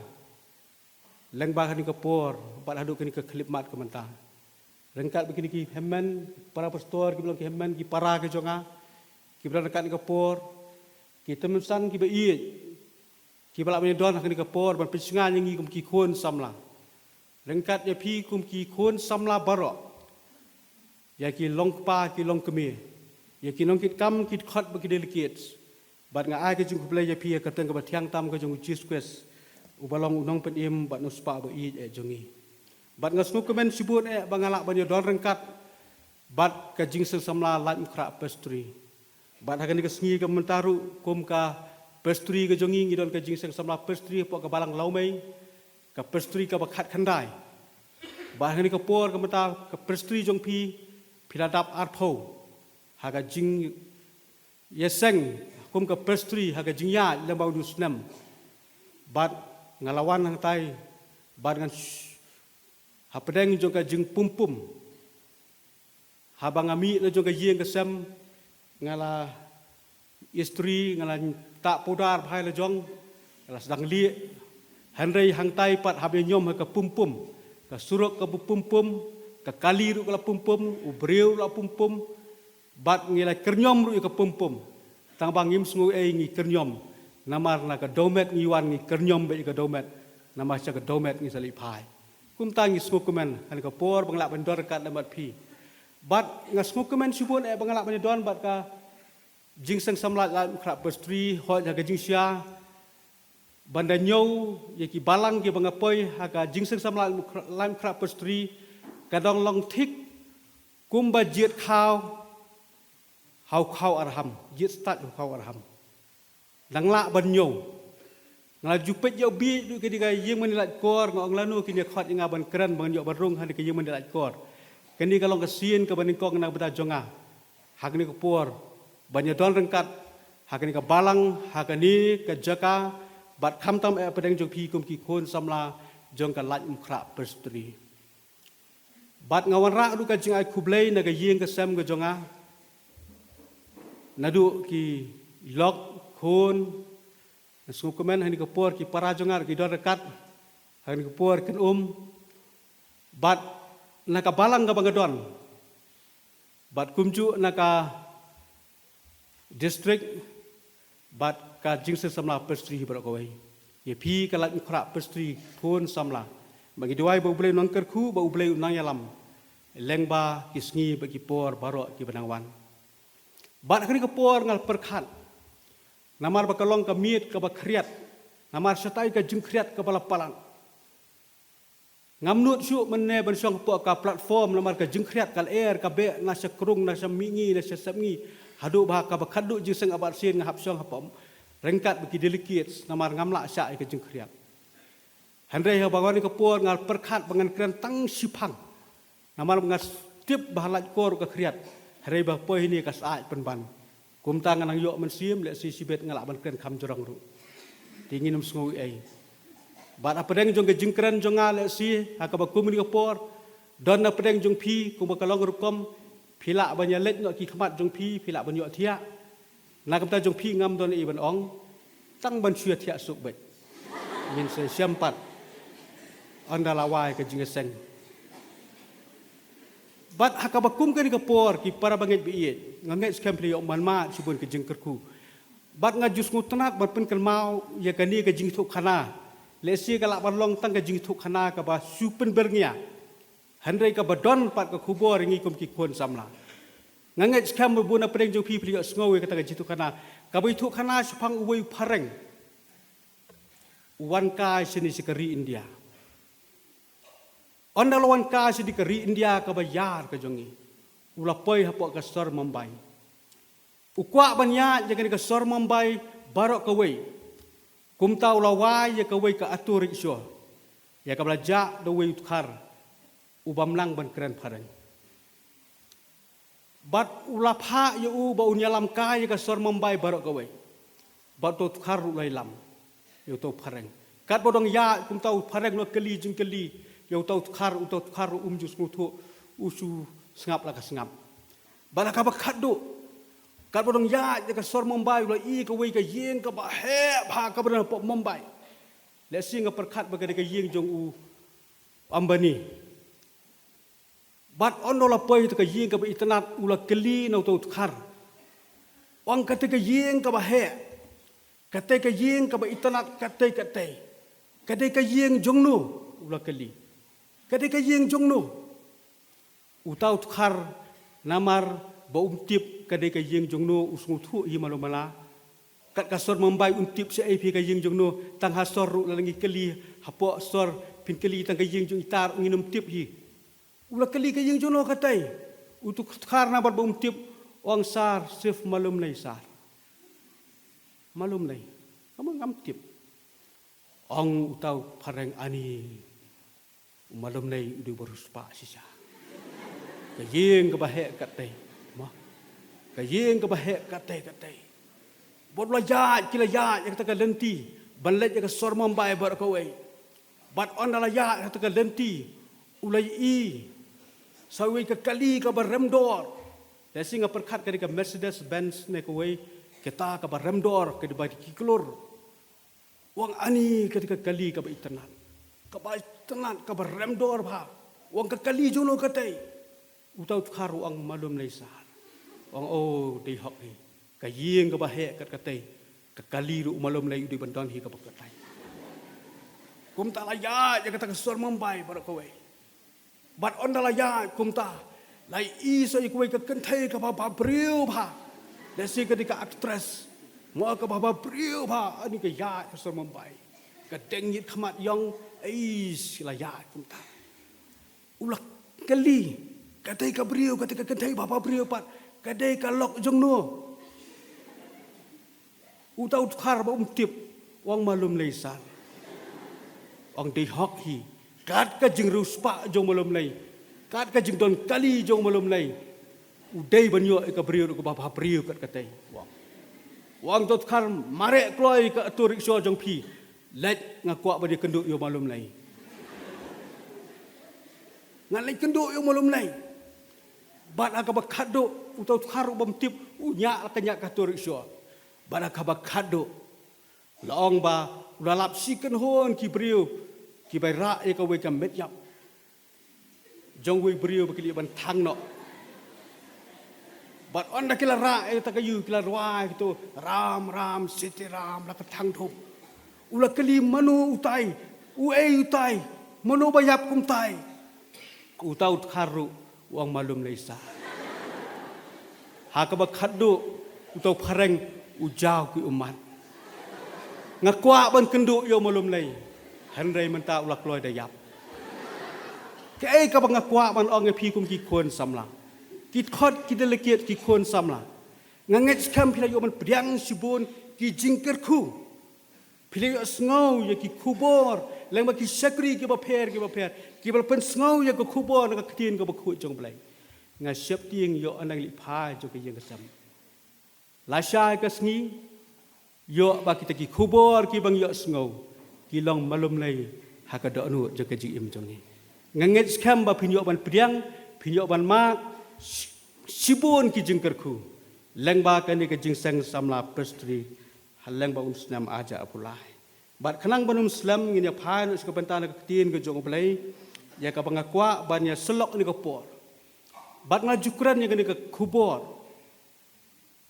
lyngba kane ka por bad haduh kane ka khyllipmat ka mynta. Ryngkat bad kine ki hynmen para pastor kiba long ki hynmen ki para ki jong nga, kiba don ryngkat kane ka por, ki tymmen san kiba ïeit, kiba lah ban ïadon ha kane ka por ban pynshngaiñ ïa ngi kum ki khun samla. Ryngkat ïa phi kum ki khun samla baroh, ïa ki long kpa ki long kmie, ïa ki nongkitkam ki dkhot bad ki delegates. Bad nga ai ka jingkhublei ïa phi ha ka kyrteng kaba thiang tam ka jong U Jisu Khrist, uba long U Nongpynim bad U Nongspah ba ïeit eh jong ngi. Bad nga sngewkmen shibun eh ba nga lah ban ïadon ryngkat bad ka Jingseng Samla Laitumkhrah Presbytery. Bad ha kane ka sngi ka mynta ruh kum ka Presbytery ka jong ngi, ngi don ka Jingseng Samla Presbytery hapoh ka Balang Lawmei, ka Presbytery kaba khatkhyndai. Bad ha kane ka por ka mynta ka Presbytery jong phi, phi la dap arphew ha ka jingïaseng kum ka Presbytery ha ka jingïaid lem bad une u snem. Bad nga la wan hangtai bad ngan sh- hapdeng jong ka jingpumpum. Haba nga mih na jong ka ïing ka sem, nga la istri, nga la tah pudar bha ïa la jong, nga la sdang lieh. Hynrei hangtai pat haba ïa ñiom ha ka pumpum, ka surok kaba pumpum, ka kali ruh ka la pumpum, u briew ruh la pumpum, bad ngi la kyrñiom ruh ïa ka pumpum. Tang ba ngim sngew ei ngi kyrñiom, namar na ka dewmet ngi wan, ngi kyrñiom beit ïa ka dewmet, namar sha ka dewmet ngi sa leit phai. Kumta ngi sngewkmen ha kane ka por ba nga lah ban don ryngkat lem bad phi. Bad nga sngewkmen shibun eh ba nga lah ban don bad ka Jingseng Samla Laitumkhrah Presbytery, hooid ha ka jingshisha ban da ñiew ïa ki balang kiba nga poi ha ka Jingseng Samla Laitumkhrah Presbytery, ka dang long thik kumba jied khaw ha u khaw arham, jied stad ha u khaw arham. Dang lah ban ñiew. Nga la ju peit ïa u bieit ruh kane ka ïing mane lait kor, nga ong lano kin ïa khot ïa nga ban kren ba ngan ïoh ban rung ha kane ka ïing mane lait kor. Kane ka long ka sien kaba nyngkong na ka bynta jong nga ha kane ka por ban ïa don ryngkat ha kane ka balang, ha kane ka jaka, bad khamtam eh hapdeng jong phi kum ki khun samla jong ka Laitumkhrah Presbytery. Bad nga wanrah ruh ka jingai khublei na ka ïing ka sem ka jong nga, naduh ki lok khun, nga sngewkmen ha kane ka por ki para jong nga ruh ki don ryngkat ha kane ka por kan um, bad na ka balang kaba nga don, bad kumjuh na ka district, bad ka Jingseng Samla Presbytery baroh kawei. Ïa phi ka Laitumkhrah Presbytery khun samla, ba ngi duwai ba U Blei un nang kyrkhu, ba U Blei un nang ïalam lyngba ki sngi bad ki por baroh kiba nang wan. Bad ha kane ka por nga la pyrkhat, namar ba ka long ka miet kaba khriat, namar shatai ka jingkhriat kaba la palat. Ngam nud shuh mynne ban shong hapoh ka platform, namar ka jingkhriat ka lyer ka beh na sha krung, na sha mihngi, na sha sepngi, haduh ba ha kaba khatduh Jingseng Abarsien nga hap shong hapoh ryngkat bad ki delegates, namar ngam lah shah ïa ka jingkhriat. Hynrei haba wan ha kane ka por nga la pyrkhat ba ngan kren tang shiphang, namar ba nga tip ba ha lait kor ka khriat, hynrei ba poi hangne ka syaid pynban. Kumta nga nang ïoh mynsiem, lehse shibit nga lah ban kren kham jrong ruh. Te ngin ym sngew ei. Bad hapdeng jong ka jingkren jong nga lehse ha kaba kum kane ka por, don hapdeng jong phi kumba ka long rukom, phi lah ban ïa leit noh ki khmat jong phi, phi lah ban ïoh thiah. Na ka bynta jong phi ngam don ei ban ong, tang ban shu ïa thiah suk beit. Ngin sa ïashem pat ynda la wai ka jingïaseng. Bad ha kaba kum kane ka por ki para bangeit ba ïeit, nga ngeit skhem phi la ïoh man ma shibun ka jingkyrkhu. Bad nga ju sngewtynnat ban pynkynmaw ïa kane ka jingïathuhkhana. Lehse ka lah ban long tang ka jingïathuhkhana kaba shu pynbyrngia. Hynrei kaba don pat ka khubor ïa ngi kum ki khun samla. Nga ngeit skhem ba bun na pdeng jong phi phi la ïohsngew ïa kata ka jingïathuhkhana. Kaba ïathuhkhana shaphang uwei u phareng u wan kai shane sha ka ri India. Ynda u la wan kai shane ka ri India kaba ïar ka jong ngi, u la poi hapoh ka sor Mumbai. U kwah ban ïaid ïa kane ka sor Mumbai baroh kawei. Kumta u la wai ïa kawei ka auto rickshaw, ïa kaba la jah da uwei u dkhar u bym nang ban kren phareng. Bad u la phah ïa u ba un ïalam kai ïa ka sor Mumbai baroh kawei. Bad uto u dkhar ruh u la ïalam ïa uto u phareng. Katba u dang ïaid kumta u phareng u la kylli jingkylli ïa uto u dkhar, uto u dkhar ruh um ju sngewthuh, u shu sngap la ka sngap. Bad ha kaba khatduh, katba u dang ïaid ïa ka sor Mumbai u la ïohi kawei ka ïing kaba heh bha kaba don hapoh Mumbai. Lehse nga pyrkhat ba ka dei ka ïing jong u Ambani. Bad ynda u la poi ha kata ka ïing kaba itynnad u la kylli na uto u dkhar, u ong, kata ka ïing kaba heh, kata ka ïing kaba itynnad katei katei, ka dei ka ïing jong no? U la kylli, ka dei ka ïing jong no? Uto u dkhar namar ba um tip ka dei ka ïing jong no u sngewthuh hi malu mala. Kat ka sor Mumbai un tip shaei phi ka ïing jong no, tang ha sor ruh lada ngi kylli, hapoh sor phin kylli tang ka ïing jong ita ruh ngin ym tip hi. U la kylli ka ïing jong no katei. Uto u dkhar namar ba um tip u ong, sir, sir, malum nei sir. Malum nei. Kam, ngam tip. Ong uto u phareng, ani, u malum nei u dei u bariewspah shisha. Ka ïing kaba heh katei. Mo. Ka ïing kaba heh katei katei. Bad u la ïaid, ki la ïaid ïa kata ka lynti ban leit ïa ka sor Mumbai baroh kawei. Bad ynda la ïaid ïa kata ka lynti u la ïohi sa uwei ka kali kaba rem dor. Lehse nga pyrkhat ka dei ka Mercedes Benz ne kawei, kata kaba rem dor, ka dei ba ki klur. U ong, ani, ka dei ka kali kaba itynnad, kaba itynnad, kaba rem dor bha. U ong, ka kali jong no katei? Uto u dkhar u ong, malum nei sir. U ong, o, dei hok hi. Ka ïing kaba heh kat katei, ka kali ruh u malum nei u dei ban don hi kaba katei. Kumta la ïaid ïa kata ka sor Mumbai baroh kawei. Bad ynda la ïaid kumta, la ïohi sa ïa kawei ka kynthei kaba bhabriew bha. Lehse ka dei ka actress. Mo, kaba bhabriew bha, ani, ka ïaid ka sor Mumbai. Ka deng ïit khmat ïong, ais, la ïaid kumta. U la kylli, katei ka briew, katei ka kynthei ba bhabriew pat, ka dei ka lok jong no? Uto u dkhar ba um tip u ong, malum nei sir. U ong, dei hok hi. Kat ka jingriewspah jong u malum nei, kat ka jingdon kali jong u malum nei, u dei ban ïoh ïa ka briew ruh kaba bhabriew kat katei. U ong, u ong, uto u dkhar, mareh kloi ka auto rickshaw jong phi. Leit, nga kwah ban ïakynduh ïa u malum nei. Ngan leit kynduh ïa u malum nei. Bad ha kaba khatduh, uto u dkhar ruh bym tip, u ñiah la ka ñiah ka auto rickshaw. Bad ha kaba khatduh, la ong ba u la lap shi kynhun ki briew kiba rah ïa kawei ka met ïap jong uwei u briew ba ki la ïoh ban thang noh. Bad ynda ki la rah ïa kata ka ïew, ki la rwai kito, Ram Ram Sitaram, la ka thang thup. U la kylli, mano utai? Uei utai? Mano ba ïap kumtai? Uto u dkhar ruh u ong, malum nei sir. Ha kaba khatduh, uto u phareng u jaw ki ummat. Nga kwah ban kynduh ïa u malum nei, hynrei mynta u la kloi da ïap. Kaei kaba nga kwah ban ong ïa phi kum ki khun samla, ki dkhot, ki delegate, ki khun samla, nga ngeit skhem phi la ïoh ban pdiang shibun ki jingkyrkhu. Phi la ïohsngew ïa ki khubor lyngba ki shakri kiba pher kiba pher, kiba la pynsngew ïa ka khubor na ka ktien kaba khuid jong U Blei. Nga sheptieng ïoh na ka liang phai jong ka ïing ka sem, lashai ka sngi, ïoh ba kita ki khubor kiba ngi ïohsngew ki long malum nei ha ka dohnud jong ka jingim jong ngi. Nga ngeit skhem ba phin ïoh ban pdiang, phin ïoh ban mad sh-, shibun ki jingkyrkhu lyngba kane ka jingseng samla Presbytery ha lyngba un snem ar hajar arphew lai. Bad khnang ban ym slem, ngin ïa phai noh sha ka bynta na ka ktien ka jong U Blei, ïa kaba nga kwah ban ïa sylloh ïa kane ka por. Bad nga ju kren ïa kane ka khubor.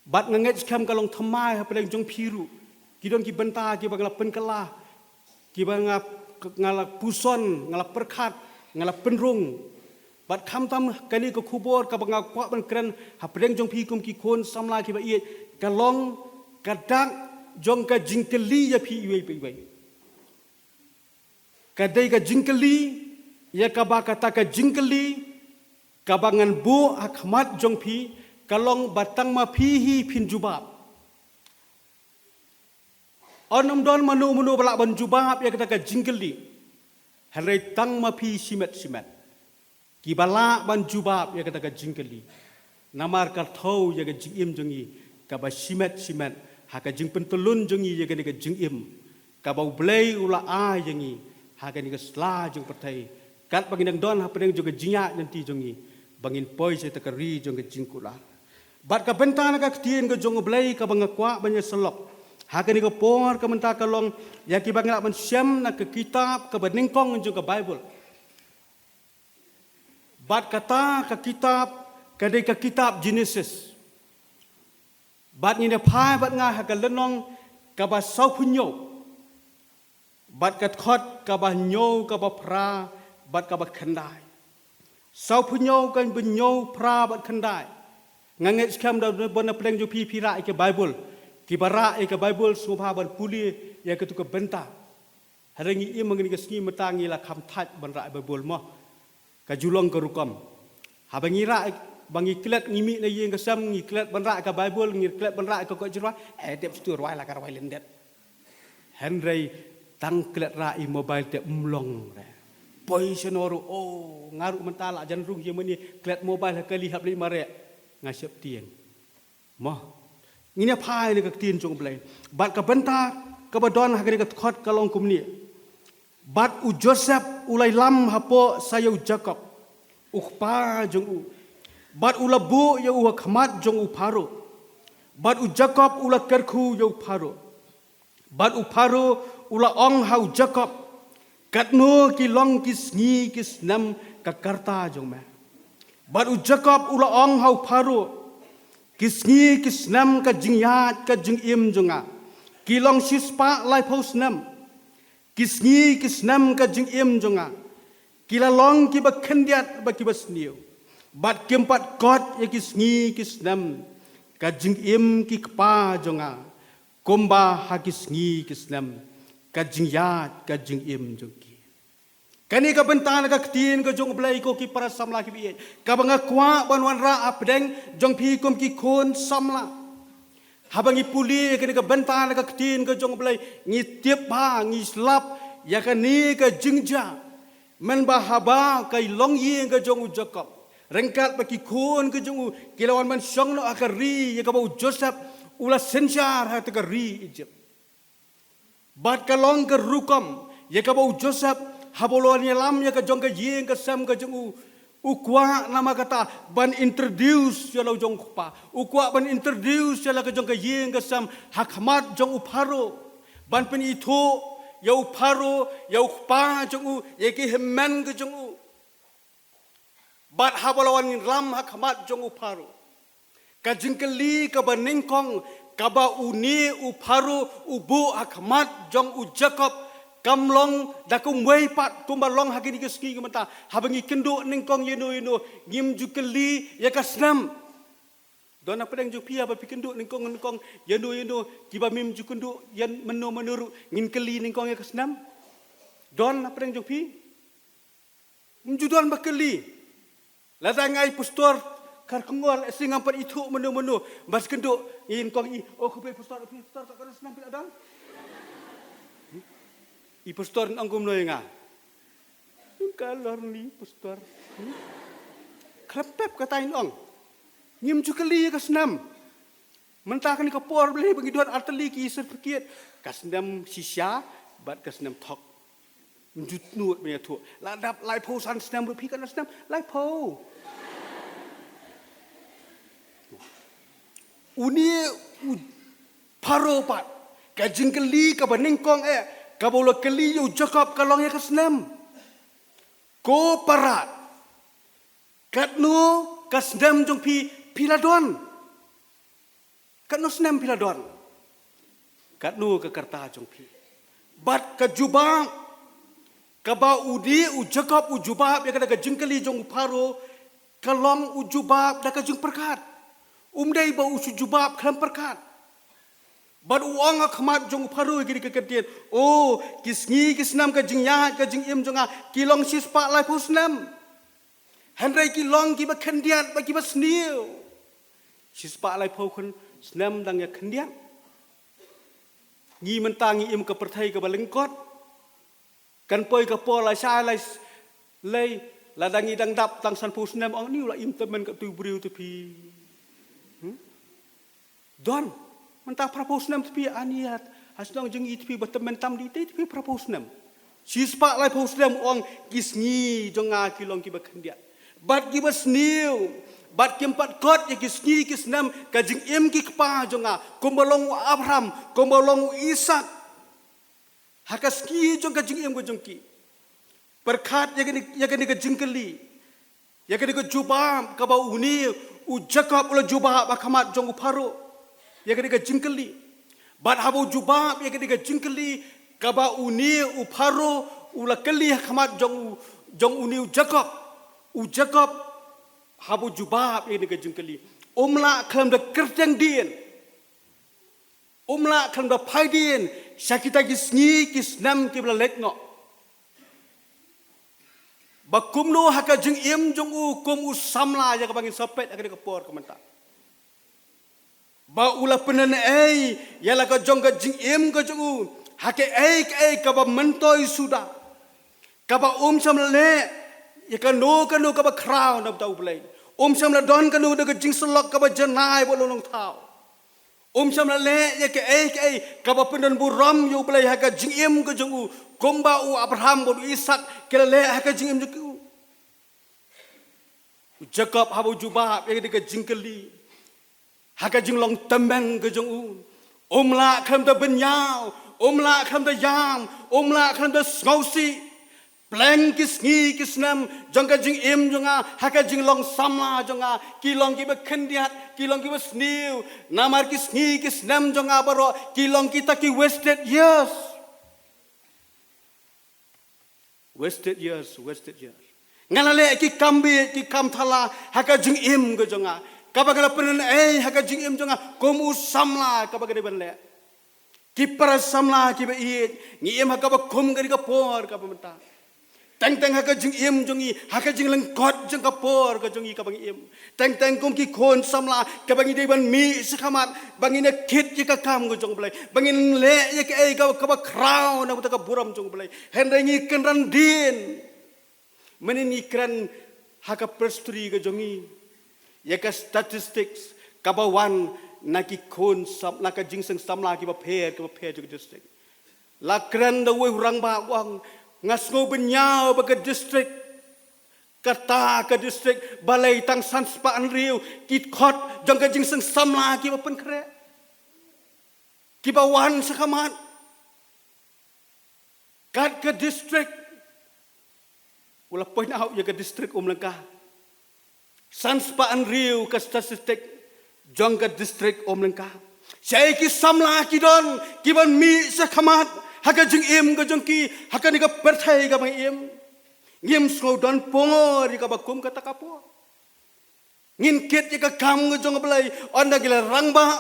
Bad nga ngeit skhem ka long thymmai hapdeng jong phi ruh. Ki don ki bynta kiba nga la pynkylla, kiba nga, nga la puson, nga la pyrkhat, nga la pynrung. Bad khamtam kane ka khubor kaba nga kwah ban kren hapdeng jong phi kum ki khun samla kiba ïeit, ka long ka dak jong ka jingkylli ïa phi iwei pa iwei. Ka dei ka jingkylli ïa kaba kata ka jingkylli kaba ngan buh ha khmat jong phi, ka long ba tang ma phi hi phin jubab. Ym don mano mano ba lah ban jubab ïa kata ka jingkylli, hynrei tang ma phi shimet shimet kiba lah ban jubab ïa kata ka jingkylli. Namar ka thew ïa ka jingim jong ngi kaba shimet shimet ha ka jingpyntyllun jong ngi ïa kane ka jingim kaba U Blei u la ai ïa ngi ha kane ka sla jong pyrthei, katba ngi dang don hapdeng jong ka jingïaid lynti jong ngi, ba ngin poi sha kata ka ri jong ka jingkular. Bad ka bynta na ka ktien ka jong U Blei kaba nga kwah ban ïa sylok ha kane ka por ka mynta ka long ïa kiba ngi lah ban shem na ka kitab kaba nyngkong jong ka Baibl. Bad kata ka kitab ka dei ka kitab Genesis. Bad ngin ïa phai bad nga ha ka lynnong kaba sawphew hynñiew, bad ka dkhot kaba hynñiew, kaba phra, bad kaba khyndai. Sawphew hynñiew, kaba hynñiew, phra bad khyndai. Nga ngeit skhem da bun na pdeng jong phi phi rah ïa ka Baibl. Kiba rah ïa ka Baibl sngewbha ban pule ïa katu ka bynta. Hynrei ngi im ha kane ka sngi mynta ngi la kham thait ban rah Baibl mo. Ka ju long ka rukom. Haba ngi rah, ba ngi klet, ngi mih na ïing ka sem, ngi klet ban rah ka Baibl, ngi klet ban rah ka koit jingrwai, eh, dep sdang rwai la ka rwai lyndet. Hynrei tang klet rah ïa mobile te ym long re. Poi shano ruh, oh, nga ruh mynta la jan rung ïa mane klet mobile ha kali hap leit mareh. Nga sheptieng. Mo. Ngin ïa phai na ka ktien jong U Blei. Bad ka bynta kaba don ha kane ka dkhot ka long kumne. Bad u Joseph u la ïalam hapoh sha ïa u Jakob, u kpa jong u. Bad u la buh ïa u ha khmat jong u Pharaoh. Bad u Jakob u la kyrkhu ïa u Pharaoh. Bad u Pharaoh u la ong ha u Jakob, katno ki long ki sngi ki snem ka karta jong me? Bad u Jakob u la ong ha u Pharaoh, ki sngi ki snem ka jingïaid ka jingim jong nga ki long shispah laiphew snem. Ki sngi ki snem ka jingim jong nga ki la long kiba khyndiat bad kiba sniew, bad kim pat kot ïa ki sngi ki snem ka jingim ki kpa jong nga, kumba ha ki sngi ki snem ka jingïaid ka jingim jong ki. Kane ka bynta na ka ktien ka jong U Blei ko ki para samla kiba ïeit, kaba nga kwah ban wanrah hapdeng jong phi kum ki khun samla. Haba ngi pule ïa kane ka bynta na ka ktien ka jong U Blei, ngi tip ba ngi slap ïa kane ka jingjia. Mynba haba ka longïing ka jong u Jakob ryngkat bad ki khun ka jong u ki la wan ban shong noh ha ka ri ïa kaba u Joseph u la synshar ha kata ka ri Egypt. Bad ka long ka rukom ïa kaba u Joseph haba u la wan ïalam ïa ka jong ka ïing ka sem ka jong u, u kwah namar kata ban introduce ïa la u jong u kpa, u kwah ban introduce ïa la ka jong ka ïing ka sem ha khmat jong u Pharaoh, ban pynithuh ïa u Pharaoh, ïa u kpa jong u, ïa ki hynmen ka jong u. Bad haba la wan ïalam ha khmat jong u Pharaoh, ka jingkylli kaba nyngkong kaba une u Pharaoh u buh ha khmat jong u Jakob kam long da kumwei pat kumba long ha kine ki sngi ki mynta. Haba ngi kynduh nyngkong ïano ïano ngim ju kylli ïa ka snem. Don na pdeng jong phi haba phi kynduh nyngkong nyngkong ïano ïano kiba mim ju kynduh ïa mynno mynno ruh ngin kylli nyngkong ïa ka snem? Don na pdeng jong phi? Ym ju don ba kylli. Lada nga i pastor, kar kongor, eh, sing ngam pat ithuh mynno mynno. Bas kynduh, ngin kong i, oh, khublei pastor, phi pastor, ka kano snem phi la don? I pastor ong kumno ïa nga? Ka lor ni pastor. Khlem pep kata in ong. Ngim ju kylli ïa ka snem. Mynta kane ka por Blei ba ngi don artylli ki certificate. Ka snem shisha bad ka snem thok. Ym ju tnud ban ïathuh. La dap laiphew san snem ruh phi katno snem? Laiphew. Une u Pharaoh pat, ka jingkylli kaba nyngkong eh kaba u la kylli ïa u Jakob ka long ïa ka snem. Ko para, katno ka snem jong phi phi la don? Katno snem phi la don? Katno ka karta jong phi? Bad ka jubab Kaba u dei u Jakob u jubab ïa kata ka jingkylli jong u Pharaoh, ka long u jubab da ka jingpyrkhat. Um dei ba u shu jubab khlem pyrkhat. Bad u ong ha khmat jong u Pharaoh ïa kine ki kyntien, "O, ki sngi ki snem ka jingïaid ka jingim jong nga ki long shispah laiphew snem. Hynrei ki long kiba khyndiat bad kiba sniew." Shispah laiphew khun snem dang ïa khyndiat. Ngi mynta ngi im ka pyrthei kaba lyngkot. Kan poi ka por la shai la s-, lei, la dang i dang dap tang sanphew snem, ong, "Ni u la im tymmen katto u briew te phi." Hmm? Don, mynta phraphew snem te phi, ani ïa, ha shnong jong i te phi ba tymmen tam di te te phi phraphew snem. Shispah laiphew snem, ong, ki sngi jong nga ki long kiba khyndiat bad kiba sniew. Bad kim pat kot ïa ki sngi ki snem ka jingim ki kpa jong nga, kumba long u Abraham, kumba long u Isak. Ha ka sngi jong ka jingim ka jong ki. Pyrkhat ïa kane, ïa kane ka jingkylli. Ïa kane ka jubab kaba une u Jakob u la jubab ha khmat jong u Pharaoh. Ïa kane ka jingkylli. Bad haba u jubab ïa kane ka jingkylli kaba une u Pharaoh u la kylli ha khmat jong u, jong une u Jakob. U Jakob haba u jubab ïa kane ka jingkylli, um lah khlem da kyrteng dien. Um lah khlem da phai dien sha kita ki sngi ki snem kiba la leit noh. Ba kumno ha ka jingim jong u kum u samla, ïa kaba ngin sa peit ha kane ka por ka mynta, ba u la pynlehnohei ïa la ka jong ka jingim ka jong u ha kaei kaei kaba myntoi suda. Kaba um shym la leh ïa kano kano kaba khraw na bynta U Blei. Um shym la don kano kano ka jingsyllok kaba janai bad longthaw. Um shym la leh ïa kaei kaei kaba pyndonburom ïa U Blei ha ka jingim ka jong u, kumba u Abraham bad u Isak ki la leh ha ka jingim jong u. U Jakob haba u jubab ïa kane ka jingkylli, ha ka jinglong tymmen ka jong u, um lah khlem da bynñiaw, um lah khlem da ïam, um lah khlem da sngewsih. Pleng ki sngi ki snem jong ka jingim jong nga ha ka jinglong samla jong nga ki long kiba khyndiat, ki long kiba sniew. Namar ki sngi ki snem jong nga baroh ki long kita ki wasted years. Wasted years, wasted years. Nga la leh ki kam bieit, ki kam thala ha ka jingim ka jong nga, kaba nga la pynlehnohei ha ka jingim jong nga kum u samla kaba nga dei ban leh. Ki para samla kiba ïeit, ngi im ha kaba kum kane ka por kaba mynta. Teng teng ha ka jingim jong ngi, ha ka jinglyngkot jong ka por ka jong ngi kaba ngi im. Teng teng kum ki khun samla kaba ngi dei ban mih shakhmat, ba ngin ïa kit ïa ka kam ka jong U Blei, ba ngin leh ïa kaei kaba, kaba khraw na ka bynta ka burom jong U Blei. Hynrei ngi kynran dien. Mynnin ngi kren ha ka presbytery ka jong ngi ïa ka statistics kaba wan na ki khun sam-, na ka jingseng samla kiba pher, kiba pher jong ka district. La kren da uwei u rangbah u ong, nga sngew bynñiaw ba ka district, kata ka district balei tang san spah hynriew ki khot jong ka jingseng samla kiba pynkhreh, kiba wan shakhmat. Kat ka district, u la point out ïa ka district Umlyngka. San spah hynriew ka statistic jong ka district Umlyngka. Shaei ki samla ki don kiban mih shakhmat ha ka jingim ka jong ki ha kane ka pyrthei kaba ngi im? Ngim sngew don por ïa kaba kum kata ka por. Ngin kit ïa ka kam ka jong U Blei, ynda ki la rangbah.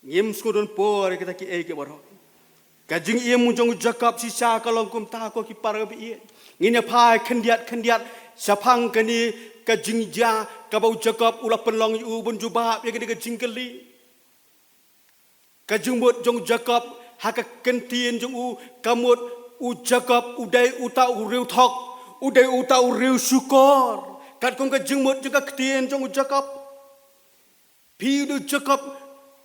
Ngim sngew don por ïa kita kiei kiei baroh. Ka jingim jong u Jakob shisha ka long kumta ko ki para ba ïeit. Ngin ïa phai khyndiat khyndiat shaphang kane ka jingjia kaba u Jakob u la pynlong ïa u ban jubab ïa kane ka jingkylli. Ka jingmut jong u Jakob ha ka ktien jong u, ka mut u Jakob u dei uta u riewthok, u dei uta u riewshukor. Katkum ka jingmut jong ka ktien jong u Jakob. Phi u Jakob,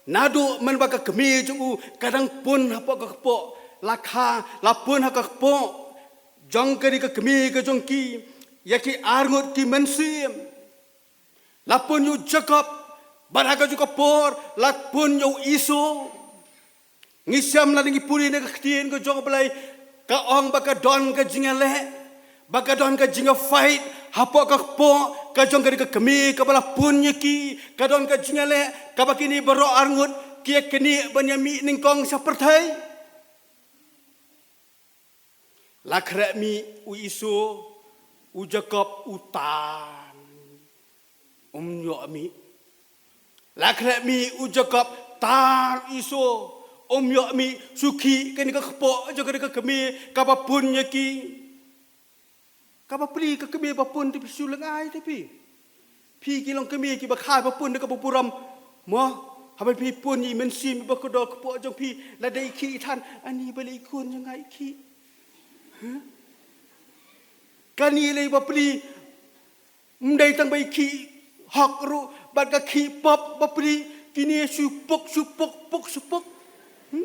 naduh mynba ka kmie jong u ka dang pun hapoh ka kpoh, la kha, la pun ha ka kpoh jong kane ka kmie ka jong ki ïa ki arngut ki mynsiem. La pun ïa u Jakob, bad ha kajuh ka por la pun ïa u Esau. Ngi shem lada ngi pule na ka ktien ka jong U Blei, ka ong ba ka don ka jingïaleh, ba ka don ka jingïafight hapoh ka kpoh ka jong kane ka kmie kaba la pun ïa ki. Ka don ka jingïaleh kaba kine baroh arngut ki ïa knieh ban ïa mih nyngkong sha pyrthei. La khreh mih u Esau, u Jakob u tan. Um ïoh mih. La khreh mih u Jakob, tan u Esau. Um ïoh mih. Shu khih kane ka kpoh jong kane ka kmie kaba pun ïa ki. Kaba pli ka kmie ba pun te phi shu lyngngai te phi. Phi ki long kmie kiba kha ba pun da kaba burom. Mo, haba phi pun ïa i mynsiem ba kordor kpoh jong phi, lada i khih i than, ani balei i khun jong nga i khih. Huh? Kane lei ba pli, ym dei tang ba i khih hok ruh, bad ka khih pop ba pli, kine shu puk, shu puk, puk, shu puk. Hmm?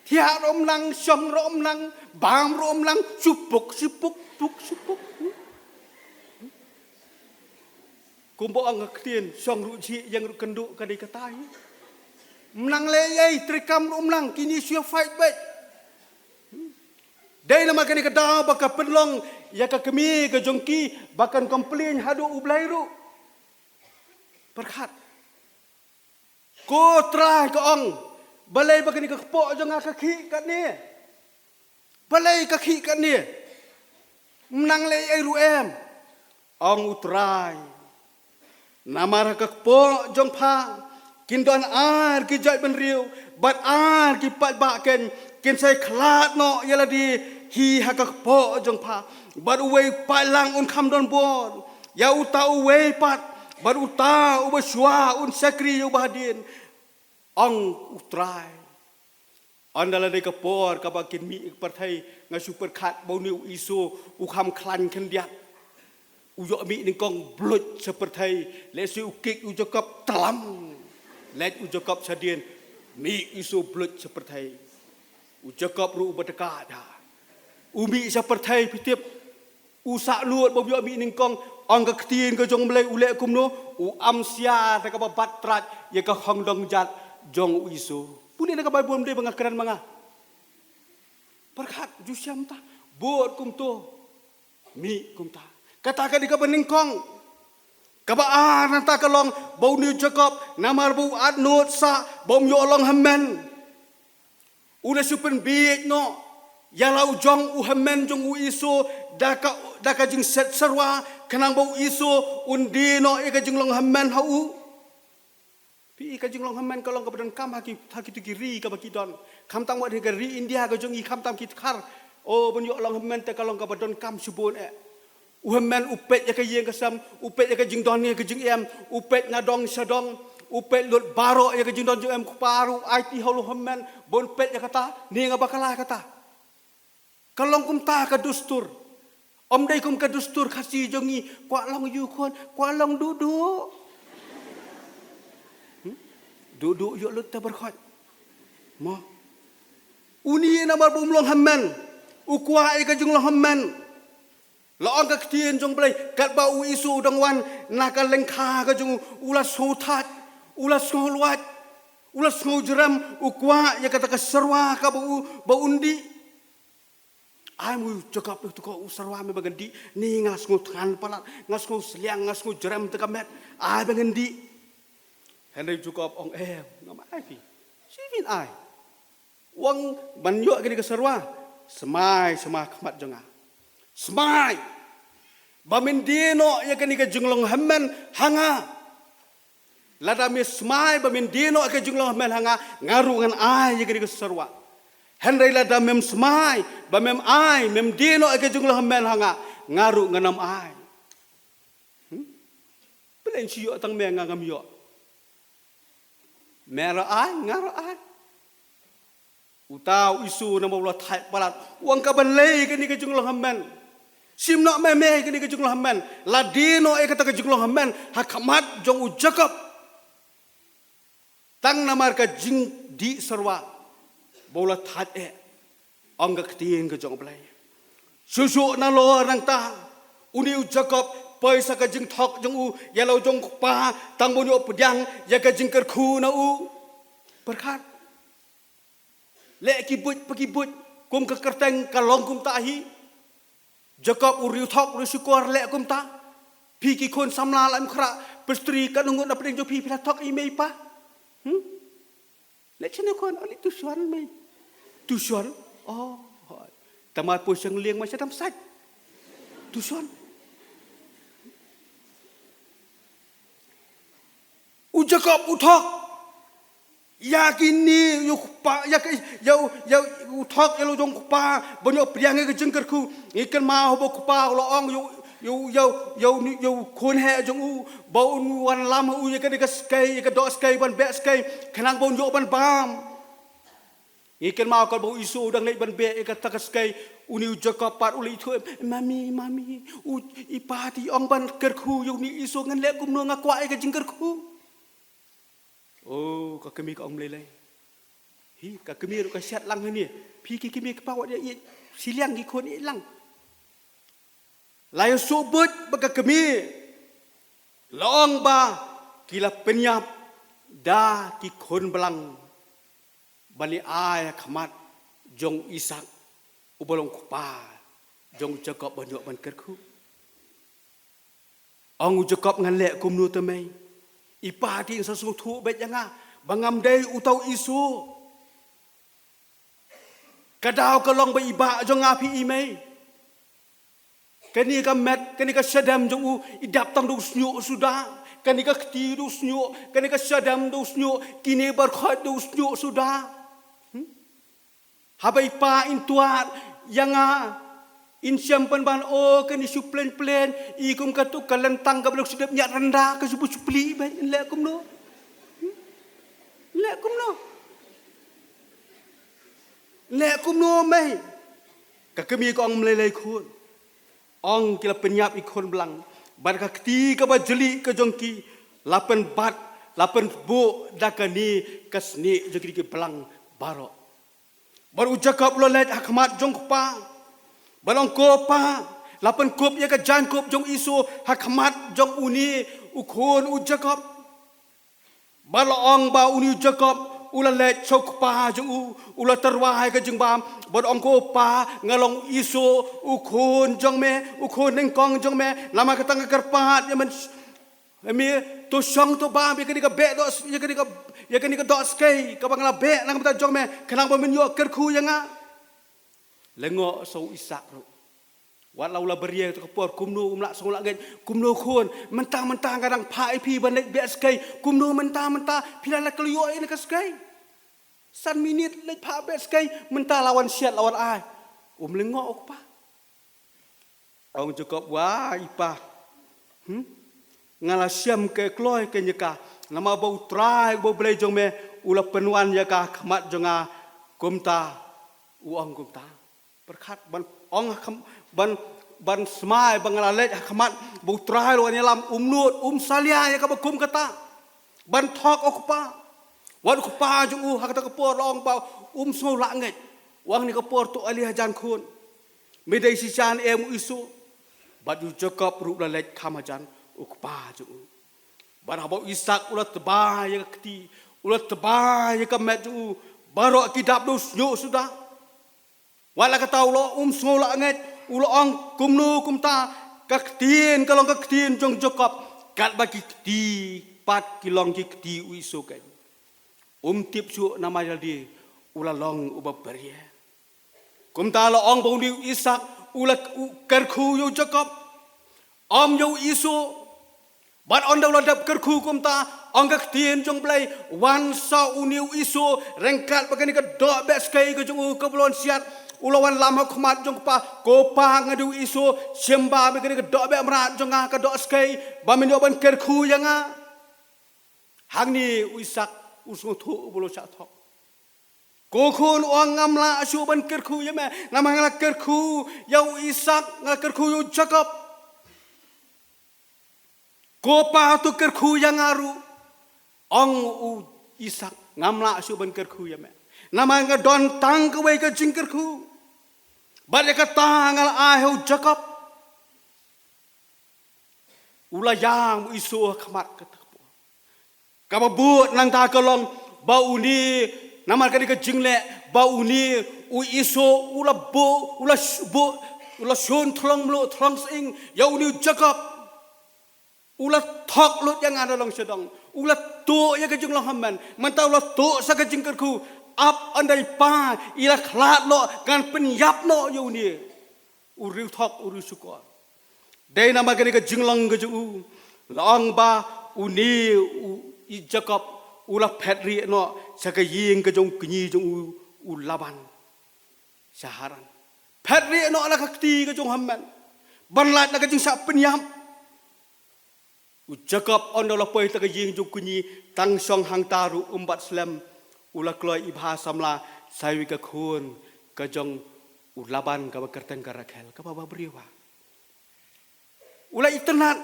Thiah ruh ym nang, shong ruh ym nang, bam ruh ym nang, shu puk, shu puk, puk, shu puk. Hmm? Kumba ong ka ktien, shong ruh jhieh, ïeng ruh kynduh, ka dei kata hi. Ym nang leh ei ei, treikam ruh ym nang, kine shu ïa fight beit. Dei namar kane ka daw ba ka pynlong ïa ka kmie ka jong ki ba kan complain haduh U Blei ruh. Pyrkhat. Ko Trai, ka ong, balei ba kane ka kpoh jong nga ka khih katne? Balei ka khih katne? Ym nang leh ei ei ruh em. Ong U Trai, namar ha ka kpoh jong pha kin don ar ki jaitbynriew bad ar ki paidbah, kin, kin sa ïakhlad noh ïa lade hi ha ka kpoh jong pha. Bad uwei u paidlang un kham don bor ïa uta uwei pat, bad uta uba shuwa un shakri ïa uba hadien, ong U Trai. Ynda la dei ka por kaba kin mih ka pyrthei, nga shu pyrkhat ba une u Esau u kham khlaiñ khyndiat. U ïoh mih nyngkong, bluit sha pyrthei, lehse u kick u Jakob, tlam. Leit u Jakob shadien, mih u Esau bluit sha pyrthei. U Jakob ruh uba dakaid ha. U mih sha pyrthei, phi tip. U sah lut ba u ïoh mih nyngkong, ong ka ktien ka jong U Blei u leh kumno, u amsia da kaba bat trat ïa ka khongdong jat jong u Esau. Pule na ka Baibl, ym dei ba nga kren ma nga. Pyrkhat, ju shem ta, bud kumto, mih kumta. Kata ka dei kaba nyngkong. Kaba ar nangta ka long ba une u Jakob, namar ba u atnud sah ba um ïoh long hynmen, u la shu pynbieit noh ïa la u jong u hynmen jong u Esau da ka, da ka jingset syrwa, khnang ba u Esau un die noh ïa ka jinglong hynmen ha u. Phi i, ka jinglong hynmen ka long kaba donkam ha ki, ha kito ki ri kaba ki don. Khamtam wat ha ka ri India ka jong i, khamtam ki dkhar. O, ban ïoh long hynmen te ka long kaba donkam shibun eh. U hynmen u peit ïa ka ïing ka sem, u peit ïa ka jingdon ïa ka jingem, u peit na dong sha dong, u peit lut baroh ïa ka jingdon jingem, kpa ruh u aiti halor u hynmen, ban peit ïa kata, ne nga bakla ïa kata. Ka long kumta ka dustur. Ym dei kum ka dustur Khasi jong ngi, kwah long ïu khun, kwah long duh duh. Hmm? Duh duh ïoh lut te barkhot. Mo. Une namar ba um long hynmen, u kwah ïa ka jinglong hynmen. La ong ka ktien jong U Blei, katba u Esau u dang wan na ka lyngkha ka jong u, u la sngewthait, u la sngewlwait, u la sngewjrem, u kwah ïa kata ka syrwa kaba u, ba un dih. Ai mo Jakob, to ko u syrwa me ba ngan dih, ne nga sngew thngan palat, nga sngew sliang, nga sngew jrem te ka met, ai ba ngan dih. Hynrei Jakob ong, em, ngam ai phi. Shi phin ai. U ong ban ïoh kane ka syrwa, smai sha khmat jong nga. Smai ba men die noh ïa kane ka jinglong hynmen ha nga. Lada me smai ba men die noh ïa ka jinglong hynmen ha nga, nga ruh ngan ai ïa kane ka syrwa. Hynrei lada mem smai ba mem ai, mem die noh ïa ka jinglong hynmen ha nga, nga ruh ngan ym ai. Hmm? Balei shu ïoh tang me, nga ngam ïoh? Me ruh ai, nga ruh ai. Uta u Esau namar u la thait palat, u ong, ka balei kane ka jinglong hynmen? Shim noh me, me kane ka jinglong hynmen. La die noh ïa kata ka jinglong hynmen ha khmat jong u Jakob. Tang namar ka jingdih syrwa ba u la thait eh. Ong ka ktien ka jong U Blei, shuh shuh nalor nangta, une u Jakob poi sha ka jingthok jong u ïa la u jong u kpa, tang ban ïoh pdiang ïa ka jingkyrkhu na u. Pyrkhat. Leh ki buit pa ki buit, kum ka kyrteng ka long kumta hi. Jakob u riewthok riewshukor leh kumta. Phi ki khun samla la im khrah, pastri, katno ngut na pdeng jong phi, phi la thok i mei pa? Hmm? Leh shano khun, ani tuition mei. Tuition? Oh, hooid. Tamar poi shang lieng ma sha tam sait. Tushon. U Jakob u thok. Ya kini ïa u kpa, ya ki, ïa u, ïa u thok ïa la jong u kpa, ban ïoh pdiang ïa ka jingkyrkhu. Ngi kynmaw haba u kpa u la ong ïa u, ïa u, ïa u, ïa u, ïa u khun heh jong u, ba un wan lam ha u ïa kane ka skei, ïa ka doh skei ban beh skei, khnang ba un ïoh ban bam. Ngi kynmaw katba u Esau u dang leit ban beh ïa kata ka skei, une u Jakob pat u leit thuh, "Mami, mami, u, i pa te ong ban kyrkhu ïa une u Esau, ngan leh kumno, nga kwah ïa ka jingkyrkhu." Oh, ka kmie ka ong, "Mlei lei." Hi, ka kmie ruh ka siat lang hangne. Phi ki kmie kpa wat ïa, ïa, shiliang ki khun ïa lang. La ïa shu buit ba ka kmie la ong ba ki la pynïap da ki khun blang ban ïa ai ha khmat jong u Isak, uba long u kpa jong u Jakob, ban ïoh ban kyrkhu. Ong u Jakob, "Ngan leh kumno te mei? I pa te in sa sngewthuh beit ïa nga ba ngam dei uta u Esau. Ka daw ka long ba i bah jong nga phi i mei. Kane ka met, kane ka shadem jong u i dap tang da u shñiuh suda. Kane ka kti da u shñiuh, kane ka shadem da u shñiuh, kine barkhot da u shñiuh suda." Hmm? Haba i pa in tuat ïa nga, in shem pynban, oh, kane shu plein plein, i kum katu ka lyntang kaba long shu dep ñiad rynda, ka shu buh shu plie beit, in leh kumno? Hmm? In leh kumno? In leh kumno mei? Ka kmie ka ong, "Mlei lei khun." Ong, "Ki la pynïap i khun blang, bad ka kti kaba jylliew ka jong ki la pynbat, la pynbuh da kane ka snieh jong kine ki blang baroh." Bad u Jakob u la leit ha khmat jong u kpa, bad ong, "Ko pa, la pynkup ïa ka jaiñkup jong u Esau ha khmat jong une u khun u Jakob." Bad la ong ba une u Jakob u la leit sha u kpa jong u, u la tyrwa ïa ka jingbam, bad ong, "Ko pa, nga long u Esau, u khun jong me, u khun nyngkong jong me, namar kata nga kyrpad ïa me, me to shong to bam ïa kane ka beh doh, ïa kane ka, ïa kane ka doh skei kaba nga la beh na ka bynta jong me, khnang ba men ïoh kyrkhu ïa nga." Lyngngoh sa u Isak ruh. Wat la u la bria kata ka por, kumno um lah sngew lah ngeit, kumno khun, mynta mynta nga dang phah ïa phi ban leit beh skei, kumno mynta mynta phi la leit kylliah ïa kane ka skei. San minit leit phah beh skei, mynta la wan siat la wan ai. Um lyngngoh u kpa. Ong Jakob, "Wa i pa, hmm? Nga la shem ka kloi ka ñiaka, namar ba U Trai U Blei jong me u la pynwan ïa ka ha khmat jong nga kumta." U ong kumta. Pyrkhat ban ong ha kham-, ban, ban smai ba nga la leit ha khmat ba U Trai u la wan ïalam, um nud, um salia ïa kaba kum kata. Ban thok u kpa. Wat u kpa jong u ha kata ka por la ong ba um sngew lah ngeit. U ong, "Kane ka por to ale hajan khun. Me dei shisha ne em u Esau?" Bad u Jakob ruh u la leit kham hajan u kpa jong u. Bad haba u Isak u la tba ïa ka kti, u la tba ïa ka met jong u, baroh ki dap da u shñiuh suda. Wat la kata u la um sngew lah ngeit, u la ong, "Kumno kumta, ka ktien ka long ka ktien jong Jakob, katba ki kti pat ki long ki kti u Esau keiñ." Um tip shuh namar ïa lade u la long uba bria. Kumta la ong ba une u Isak u la, u kyrkhu ïa u Jakob. Ym ïa u Esau. Bad ynda u la dep kyrkhu kumta, ong ka ktien jong U Blei, wan sa une u Esau, ryngkat bad kane ka doh beh skei ka jong u kaba la wan siat, u la wan lam ha khmat jong u kpa, "Ko pa, nga dei u Esau, shim bam ïa kane ka doh beh mrad jong nga, ka doh skei, ba men ïoh ban kyrkhu ïa nga." Hangne u Isak u sngewthuh, u la shah thok. "Ko khun," u ong, "ngam lah shuh ban kyrkhu ïa me, namar nga la kyrkhu ïa u Isak, nga la kyrkhu ïa u Jakob. Ko pa, to kyrkhu ïa nga ruh." Ong u Isak, "Ngam lah shuh ban kyrkhu ïa me, namar nga don tang kawei ka jingkyrkhu, bad ïa kata nga la ai ha u Jakob." U la ïam u Esau ha khmat kata ka por. Kaba bud nangta ka long ba une, namar kane ka jingleh, ba une u Esau u la buh, u la sh-, buh, u la shun thlong mluh thlong sying ïa une u Jakob. U la thok lut ïa nga na long sha dong. U la tuh ïa ka jinglong hynmen. Mynta u la tuh sa ka jingkyrkhu. Ap ynda i pa i la khlad noh, ngan pynïap noh ïa une u riewthok, u riewshukor. Dei namar kane ka jinglong ka jong u, la ong ba une u, i Jakob u la phet rieh noh sha ka ïing ka jong u kñi jong u, u Laban, sha Haran. Phet rieh noh na ka kti ka jong u hynmen ban lait na ka jingshah pynïap. U Jakob ynda u la poi sha ka ïing jong u kñi, tang shong hangta ruh um bat slem, u la kloi i bha samla sha iwei ka khun ka jong u Laban kaba kyrteng ka Rakhel, kaba ba briew ba. U la itynnad.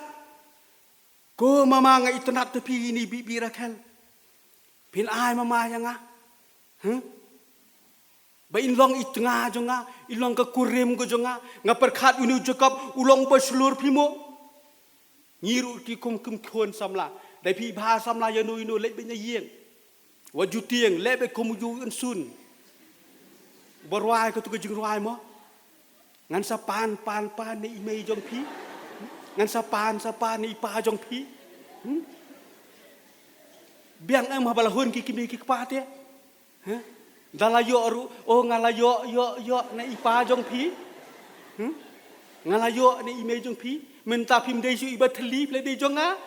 Ko mama, nga itynnad te phi, ine i Bibi Rakhel. Phin ai mama ïa nga. Huh? Ba in long i tnga jong nga, in long ka kurim ka jong nga. Nga pyrkhat une u Jakob u long ba shlur phi mo. Ngi ruh ki kum kum khun samla. Dei phi bha samla ïano ïano, leit beit na ïing. Wat ju tieng, leh beit kum u Ïoh Yn Sun. Ba rwai kato ka jingrwai mo. Ngan sa pan pan pan na i mei jong phi. Ngan sa pan sa pan na i pa jong phi. Hmm? Biang em haba la hun ki kmie ki kpa te. Huh? Da la ïoh ruh, oh, nga la ïoh, ïoh, ïoh na i pa jong phi. Hmm? Nga la ïoh na i mei jong phi. Mynta phim dei shuh iba thylli, phi la dei jong nga.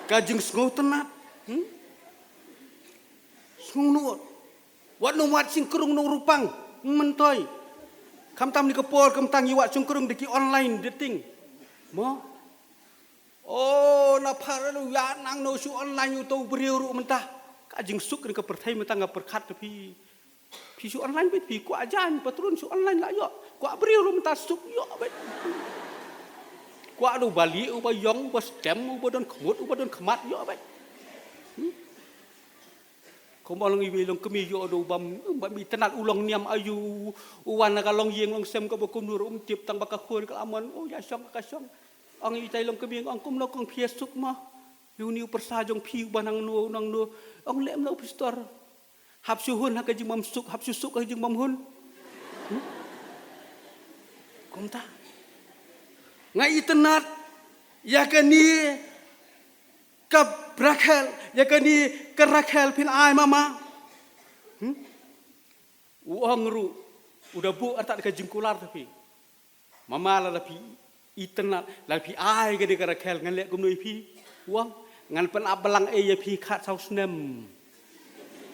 Ka jingsngewtynnad. Hmm? Sngewnud. Wat nym wad shynkrung nongrupang. Myntoi. Khamtam ne ka por, khamtam ngi wad shynkrung da ki online dating. Mo? Oh, na phar ruh ïa nang no shu online uto u briew ruh mynta. Ka jingsuk ne ka pyrthei mynta, nga pyrkhat te phi. Phi shu online beit phi, kwah jan patrun shu online la ïoh. Kwah briew ruh mynta suk ïoh beit. Kwah da uba lieh, uba ïong, uba stem, uba don khmut, uba don khmat ïoh beit. Hmm? Kumba long iwei long kmie ïoh da u bym, bym itynnad, u long niam aïu, u wan na ka longïing longsem kaba kumno ruh um tip, tang ba ka khun ka la mon, oh, ïa shong ka shong. Ong itai long kmie, ong kumno kong phi ïa suk mo. Ïa une u pyrsa jong phi uba nangno nangno. Ong leh em la u pastor. Hap shu hun ha ka jingbymsuk, hap shu suk ha ka jingbymhun. Hmm? Kumta. Nga itynnad ïa kane ka Rakhel, ïa kane ka Rakhel phin ai mama. Hmm? U ong ruh, u da buh artat ka jingkular te phi. Mama, lada phi itynnad, lada phi ai kane ka Rakhel, ngan leh kumno ïa phi? U ong, ngan pynap blang ei ïa phi khatsaw snem.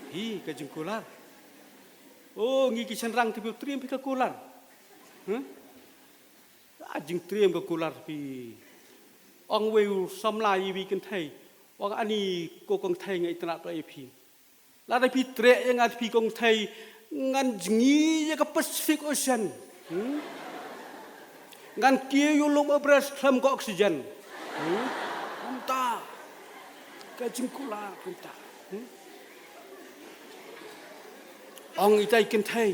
Hi, ka jingkular. Oh, ngi ki shynrang te phi triem phi ka kular. Huh? Ah, jingtriem ka kular phi. Ong wei u samla ïa iwei i kynthei. Ong ani ko kong thei, nga itynnad ïa phi. Lada phi treh ïa nga te phi kong thei, ngan jngi ïa ka Pacific Ocean. Hmm? Ngan kiew ïa u lum Everest khlem ka oxygen. Hmm? Kumta. Ka jingkular kumta. Hmm? Ong itai i kynthei.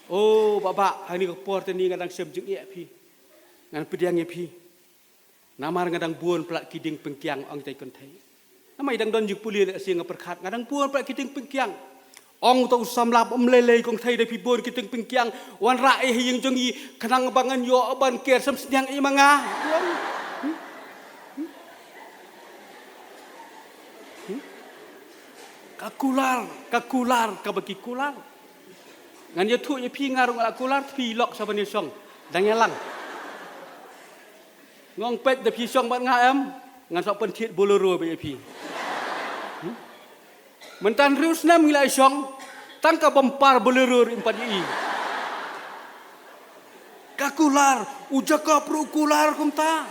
Oh, Bah Bah, ha kane ka por te ni nga dang shem jingeh ïa phi. Ngan pdiang ïa phi. Namar nga dang bun palat ki dieng pyngkiang, ong itai i kynthei. Namar i dang don jingpule lehse, nga pyrkhat, nga dang bun palat ki dieng pyngkiang. Ong uto u samla, ym lei lei kong thei, da phi bun ki dieng pyngkiang, wanrah ei ha ïing jong ngi, khnang ba ngan ïoh ban ker sngewsynñiang ei ma nga. Ka kular, ka kular kaba ki kular. Ngan ïathuh ïa phi, nga ruh nga la kular, phi lok sa ban ïashong. Dang ïalang. Nga ong peit, da phi shong bad nga em, ngan sa pynthied Bolero bad ïa phi. Hmm? Mynta hynriew snem ngi la ïashong, tang ka bumper Bolero ruh ym pat ïohi. Ka kular, u Jakob ruh u kular kumta.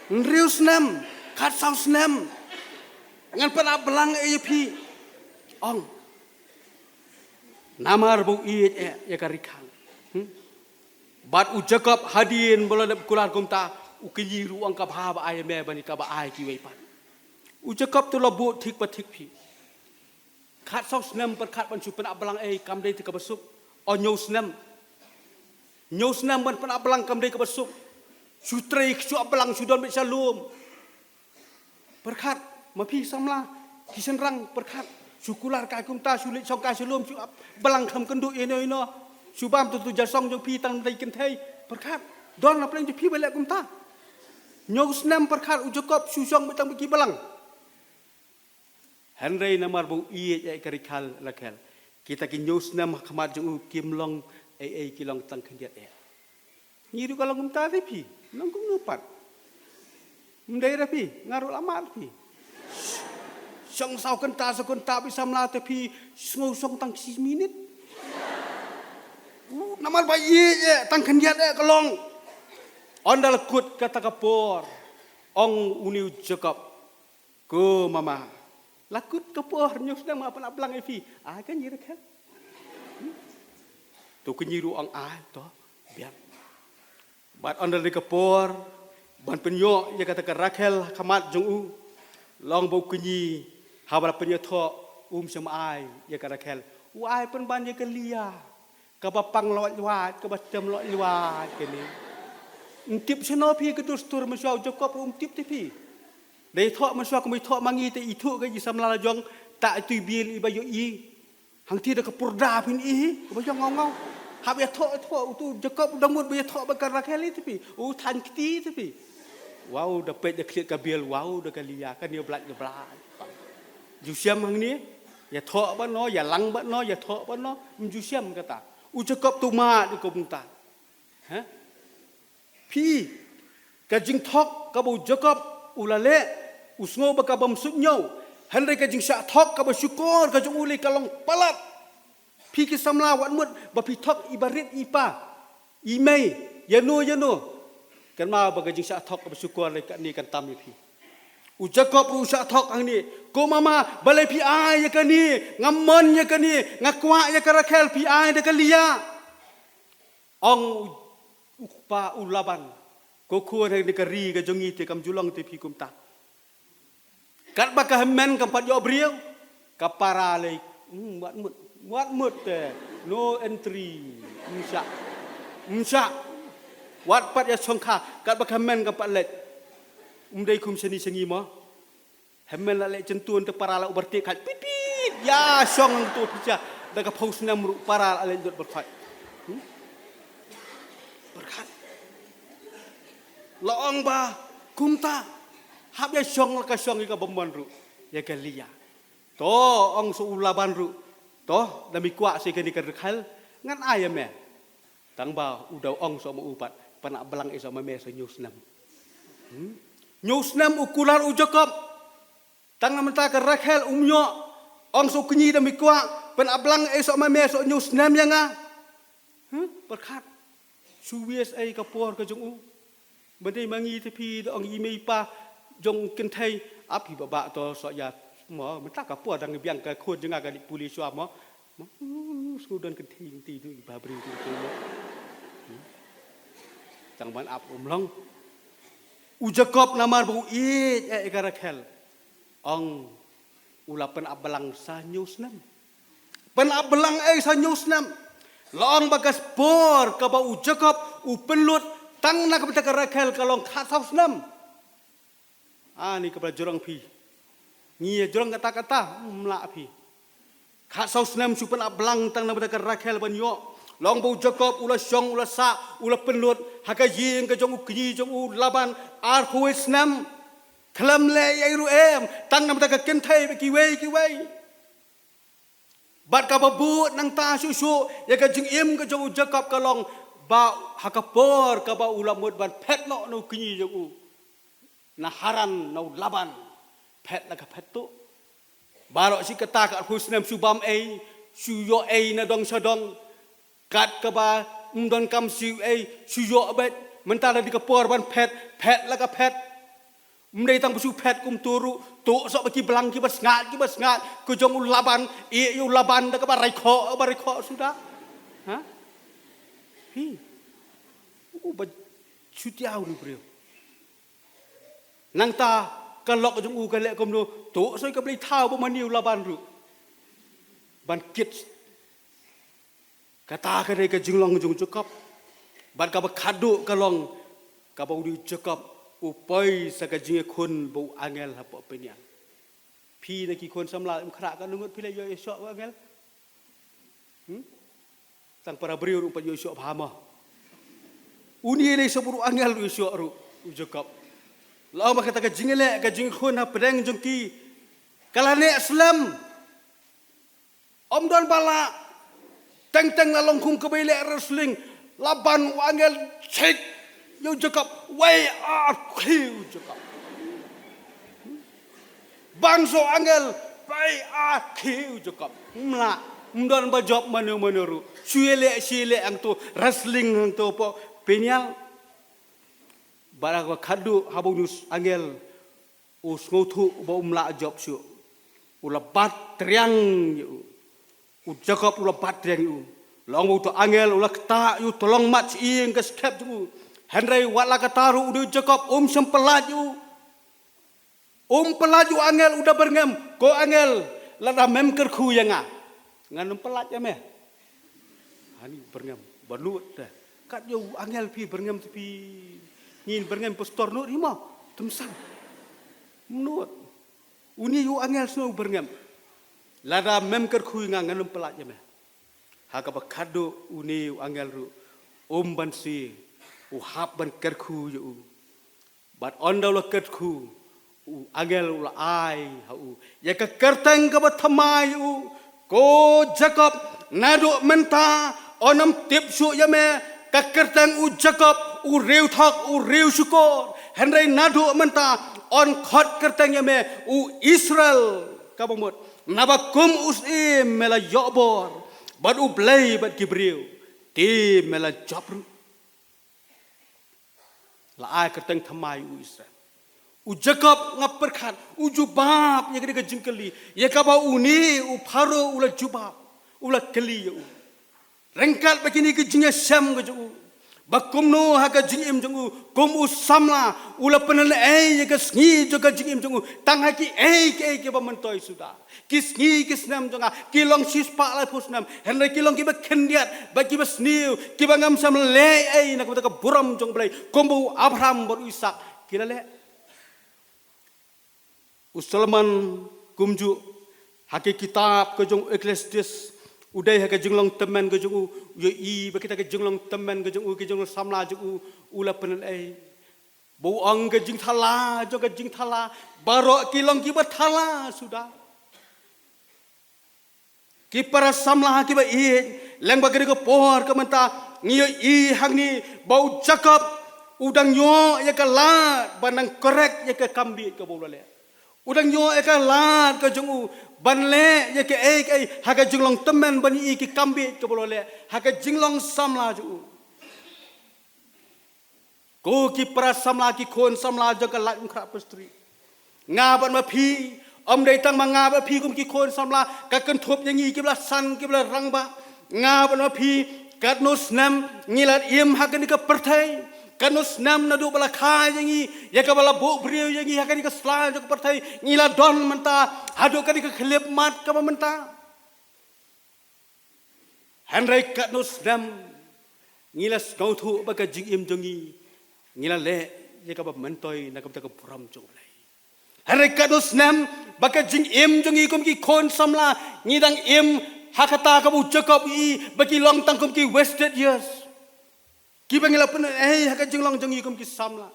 Hynriew snem, khatsaw snem. Ngan pynap blang ei ïa phi. Ong. Namar ba u ïeit eh ïa ka ri khang. Hmm? Bad u Jakob hadien ba la dep kular kumta, u kñi ruh u ong, ka bha ba ai ïa me ban ïa kaba ai kiwei pat. U Jakob te la bud thik ba thik phi. Khatsaw snem pyrkhat ban shu pynap blang ei, kam dei te kaba suk. O, hynñiew snem. Hynñiew snem ban pynap blang kam dei kaba suk. Shu trei shu ap blang, shu don beit sha lum. Pyrkhat, ma phi samla, ki shynrang pyrkhat. Shu kular kai kumta, shu leit shong kai sha lum, shu ap blang khlem kynduh ïano ïano. Shu bam tu tu jingïasong jong phi tang dei kynthei. Pyrkhat, don la pleng jong phi ba leh kumta. Hynñiew snem pyrkhat u Jakob shu shong beit tang bad ki blang. Hynrei namar ba u ïeit ïa ka Rakhel, Rakhel, kita ki hynñiew snem ha khmat jong u kim long ei ei, ki long tang khyndiat eh. Ngi ruh ka long kumta te phi, long kumno pat. Ym dei re phi, nga ruh la mad phi. Shong saw kynta, saw kynta bad i samla te phi sngew shong tang shi minit. U, namar ba ïeit eh, tang khyndiat eh ka long. Ynda la kut kata ka por, ong une u Jakob, ko mama, la kut ka por, hynñiew snem nga pynap blang ïa phi. Ai kane Rakhel. To kane ruh ong ai to, biang. Bad ynda la dei ka por ban pynïoh ïa kata ka Rakhel ha khmat jong u, long ba u kñi haba la pynïathoh um shym ai ïa ka Rakhel. U ai pynban ïa ka Lia, kaba pang loit loit, kaba tem loit loit kane. Ym tip shano phi ka dustur mynshuwa, u Jakob ruh ym tip te phi. Da ïathoh mynshuwa kum ïathoh ma ngi te ithuh ka i samla la jong, ta itu i bill iba ïohi. Hangtei da ka purda phin i, kaba jong ngaw ngaw. Hap ïathoh, ïathoh, utu Jakob u dang mut ba ïathoh bad ka Rakhel i te phi. U thaiñ kti te phi. Wow, da peit da khlieh ka bill, wow, da ka Lia, kane blait ka blait. Ju shem hangne, ïathoh bad no, ïalang bad no, ïathoh bad no, ym ju shem kata. U Jakob tu mad i kumta. Ha? Phi, ka jingthok kaba u Jakob u la leh, u sngew ba ka bym suidñiew. Hynrei ka jingshah thok kaba shukor ka jong u lei ka long palat. Phi ki samla, wat mut ba phi thok i barit i pa, i mei, ïano ïano. Kynmaw ba ka jingshah thok kaba shukor lei kane kan tam ïa phi. U Jakob ruh u shah thok hangne, ko mama, balei phi ai ïa kane, ngam mon ïa kane, nga kwah ïa ka Rakhel, phi ai da ka Lia. Ong u kpa u Laban, ko khun, ha kane ka ri ka jong ngi te kam ju long te phi kumta. Katba ka hynmen kam pat ïoh briew, ka para lei, hmm, wat mut, wat mut te, no entry, ym shah, ym shah. Wat pat ïa shongkha, katba ka hynmen kam pat leit. Ym dei kum shane sha ngi mo. Hynmen la leh jingtun te para la u bar tieng khat pit pit. Ïa shong hangto pisa. Da ka phew snem ruh para la leh lut bar khat. Hmm? Bar khat. La ong ba kumta. Hap ïa shong la ka shong ïa ka bymman ruh. Ïa ka Lia. To ong sa u Laban ruh. To da me kwah sa ïa kane ka Rakhel, ngan ai ïa me. Tang ba u da ong sa ma u pat, pynap blang eh sa ma me sa hynñiew snem. Hmm? Hynñiew snem u kular u Jakob. Tang na mynta ka Rakhel um ïoh, ong sa u kñi da me kwah, pynap blang eh sa ma me sa hynñiew snem ïa nga. Hmm? Pyrkhat. Shu waste ei ka por ka jong u. Ba dei ma ngi te phi da ong i mei i pa jong kynthei, ap hi ba ba to sa ïa mo, mynta ka por dang biang ka khun jong nga ka dei pule shuwa mo. Mo, uh, shu don kynthei ngi te tu i ba briew tu tu mo. Hmm. Tang ban ap um long. U Jakob namar ba u ïeit ïa ka Rakhel, ong u la pynap blang sa hynñiew snem. Pynap blang eh sa hynñiew snem. La ong ba ka por kaba u Jakob u pynlut tang na ka bynta ka Rakhel ka long khatsaw snem. Ani kaba jrong phi. Ngi ïa jrong kata kata, ym lah phi. Khatsaw snem shu pynap blang tang na bynta ka Rakhel ban ïoh. La ong ba u Jakob u la shong, u la sah, u la pynlut ha ka ïing ka jong u kñi jong u Laban arphew wei snem. Khlem leh ei ruh em, tang na bynta ka kynthei bad kiwei kiwei. Bad kaba bud nangta shuh shuh ïa ka jingim ka jong u Jakob ka long ba ha ka por kaba u la mut ban phet noh na u kñi jong u na Haran na u Laban, phet la ka phet tuh. Baroh shi katta ka arphew snem shu bam ei, shu ïoh ei na dong sha dong. Kat kaba ym don kam siew ei, shu ïoh beit, mynta la dei ka por ban phet, phet la ka phet. Ym dei tang ba shu phet kumta ruh, tuh soh ba ki blang kiba sngat, kiba sngat, ka jong u Laban, ïeh ïa u Laban da kaba raikhoh, ba raikhoh suda. Ha? Hi. U ba shu tiaw ni briew. Nangta ka lok jong u ka leh kumno, tuh soh ka blei thaw ba mane u Laban ruh. Ban kit. Kata ka dei ka jinglong jong u Jakob. Bad kaba khadduh ka long kaba u dei u Jakob u poi sa ka jingïakhun bad u angel hapoh Peniel. Phi na ki khun samla, ym khrah ka ngut phi la ïoh ïashoh u angel. Hmm? Tang para briew ruh pat ïoh ïashoh bha mo. Uni ne sa bru angel ruh ïoh ïashoh ruh u Jakob. La ong ba kata ka jingleh ka jingïakhun hapdeng jong ki Ka la neh slem. Ym don ba lah. Teng teng la long kum kaba ïaleh wrestling. La ban u angel, check. Ïa u Jakob, wei ar khie u Jakob. Ban sa u angel, wei ar khie u Jakob. Ym lah, ym don ba jop mano mano ruh. Shu ïaleh, shu ïaleh hangto, wrestling hangto hapoh Peniel. Bad ha kaba khatduh haba une u angel u sngewthuh ba um lah jop shuh, u la bat triang ïa u. U Jakob u la bat triang ïa u. La ong ba uto u angel u la ktah ïa u, to long mat sha ïing ka skep jong u. Hynrei wat la katta ruh une u Jakob um shym pyllait ïa u. Um pyllait ïa u angel, u da byrngem, ko angel, lada mem kyrkhu ïa nga, ngan ym pyllait ïa me. Hani byrngem ba nud te. Kat ïa u angel phi byrngem te phi ngin byrngem pastor nud hi mo. Te ym sam. Nud. Une ïa u angel sngewbha byrngem. Lada mem kyrkhu ïa nga, ngan ym pyllait ïa me. Ha kaba khatduh une u angel ruh um banse, u hap ban kyrkhu ïa u. Bad ynda u la kyrkhu, u angel u la ai ha u ïa ka kyrteng kaba thymmai ïa u, ko Jakob, naduh mynta yn ym tip shuh ïa me ka kyrteng u Jakob, u riewthok, u riewshukor. Hynrei naduh mynta yn khot kyrteng ïa me u Israel, kaba mut naba kum u syiem me la ïoh bor, bad u Blei bad ki briew te me la jop ruh. La ai kyrteng thymmai u Israel. U Jakob, nga pyrkhat, u jubab ïa kane ka jingkylli ïa kaba une u Pharaoh u la jubab, u la kylli ïa u. Ryngkat bad kine ki jingïashem ka jong u, ba kumno ha ka jingim jong u kum u samla u la pynlehnoh ïa ka sngi jong ka jingim jong u tang ha kiei kiei kiba myntoi suda. Ki sngi ki snem jong nga ki long shispah laiphew snem, hynrei ki long kiba khyndiat bad kiba sniew, kiba ngam shym leh ei na ka bynta ka burom jong U Blei, kumba u Abraham bad u Isak ki la leh. U Solomon kumjuh, ha ka kitab ka jong u Ecclesiastes, u dei ha ka jinglong tymmen ka jong u, u ïohi ba kita ka jinglong tymmen ka jong u, ka jinglong samla jong u, u la pynlehnoh ei. Ba u ong ka jingthala jong ka jingthala, baroh ki long kiba thala suda. Ki para samla kiba ïeit, lyngba kane ka por ka mynta ngi ïohi hangne ba u Jakob u dang ïoh ïa ka lad ban nang correct ïa ka kam bieit kaba u la leh. U dang ïoh ïa ka lad ka jong u ban leh ïa kaei kaei ha ka jinglong tymmen, ban ïohi ki kam bieit kaba u la leh ha ka jinglong samla jong u. Ko ki para samla, ki khun samla jong ka Laitumkhrah Presbytery, nga bad ma phi, ym dei tang ma nga bad phi kum ki khun samla, ka kynthup ïa ngi kiba la san, kiba la rangbah. Nga bad ma phi, katno snem ngi la im ha kane ka pyrthei, katno snem naduh ba la kha ïa ngi, ïa kaba la buh briew ïa ngi ha kane ka sla jong ka pyrthei, ngi la don mynta haduh kane ka khyllipmat kaba mynta. Hynrei katno snem ngi la sngewthuh ba ka jingim jong ngi, ngi la leh ïa kaba myntoi na ka bynta ka burom jong U Blei. Hynrei katno snem ba ka jingim jong ngi kum ki khun samla, ngi dang im ha kata kaba u Jakob u ïohi ba ki long tang kum ki wasted years, kiba ngi la pynlehnoh ei ha ka jinglong jong ngi kum ki samla.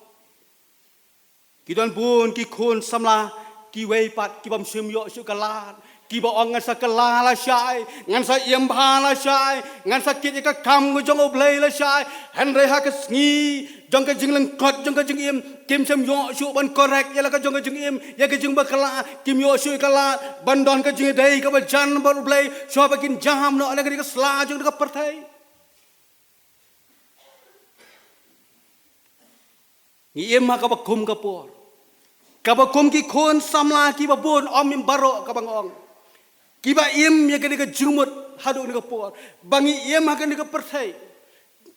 Ki don bun ki khun samla kiwei pat kiba ym shym ïoh shuh ka lad, kiba ong, ngan sa kylla lashai, ngan sa im bha lashai, ngan sa kit ïa ka kam ka jong U Blei lashai. Hynrei ha ka sngi jong ka jinglyngkot jong ka jingim, kim shym ïoh shuh ban correct ïa la ka jong ka jingim, ïa ka jingbakylla, kim ïoh shuh ïa ka lad ban don ka jingïadei kaba jan bad U Blei, shuwa ba kin jam noh na kane ka sla jong ka pyrthei. Ngi im ha kaba kum ka por, kaba kum ki khun samla kiba bun, ym im baroh, kaba nga ong, kiba im ïa kane ka jingmut haduh kane ka por, ba ngi im ha kane ka pyrthei,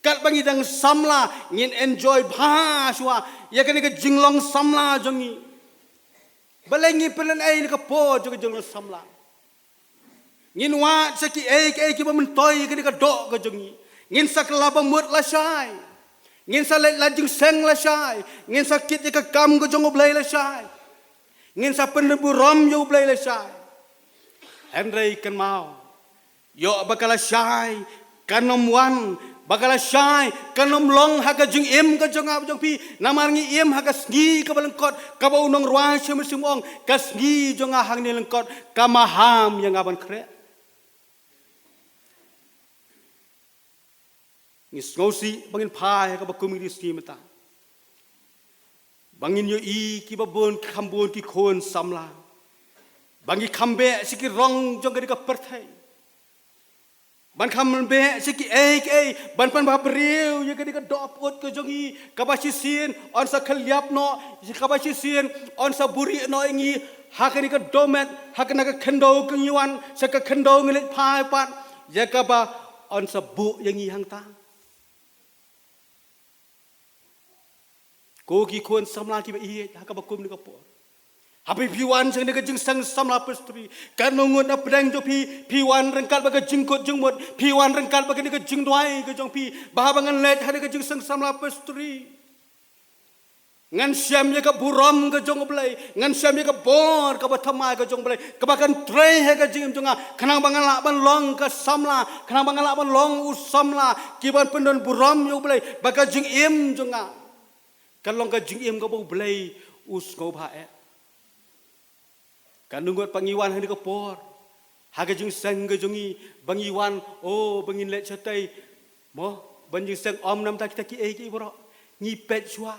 katba ngi dang samla ngin enjoy bha shuwa ïa kane ka jinglong samla jong ngi. Balei ngi pynlehnoh ei na ka por jong ka jinglong samla? Ngin wad sha kiei kiei kiba myntoi ïa kane ka doh ka jong ngi. Ngin sa kylla ba mut lashai. Ngin sa leit lad jingïaseng lashai. Ngin sa kit ïa ka kam ka jong U Blei lashai. Ngin sa pynburom ïa U Blei lashai. Hynrei kynmaw, ïoh ba ka lashai kan ym wan Ba ka la shai, kan ym long ha ka jingim ka jong nga jong phi, namar ngi im ha ka sngi kaba lyngkot, kaba u nongrwai Ïakob u ong, ka sngi jong nga hangne lyngkot, ka maham ïa nga ban khreh. Ngi sngewsih ba ngin phai ha kaba kum kine ki sngi mynta. Ba ngin ïohi kiba bun ki kham bun ki khun samla. Ba ngi kham beh sha ki rong jong kane ka pyrthei. Ban kham beh sha kiei kiei, ban pynbha briew ïa kane ka dohnud ka jong ngi, kaba shisien yn sa khylliap noh, ïa kaba shisien yn sa buhrieh noh ïa ngi ha kane ka dohnud, ha kane ka khyndew ka ngi wan, sha ka khyndew ngi leit phai pat, ïa kaba yn sa buh ïa ngi hangta. Ko ki khun samla kiba ïeit, ha kaba kum kane ka por. Haba phi wan sha kane ka jingseng samla pastori, katno ngut na pdeng jong phi, phi wan ryngkat bad ka jingkut jingmut, phi wan ryngkat bad kane ka jingduwai ka jong phi, ba haba ngan leit ha kane ka jingseng samla pastori, ngan shem ïa ka burom ka jong U Blei, ngan shem ïa ka bor kaba thymmai ka jong U Blei, kaba kan trei ha ka jingim jong nga, khnang ba ngan lah ban long ka samla, khnang ba ngan lah ban long u samla, kiban pyndon burom ïa U Blei, ba ka jingim jong nga kan long ka jingim kaba U Blei u sngewbha eh. Katno ngut pat ngi wan ha kane ka por, ha ka jingseng ka jong ngi, ba ngi wan, oh, ba ngin leit shatei, mo, ban jingseng, ym namar kita kiei kiei baroh. Ngi peit shuwa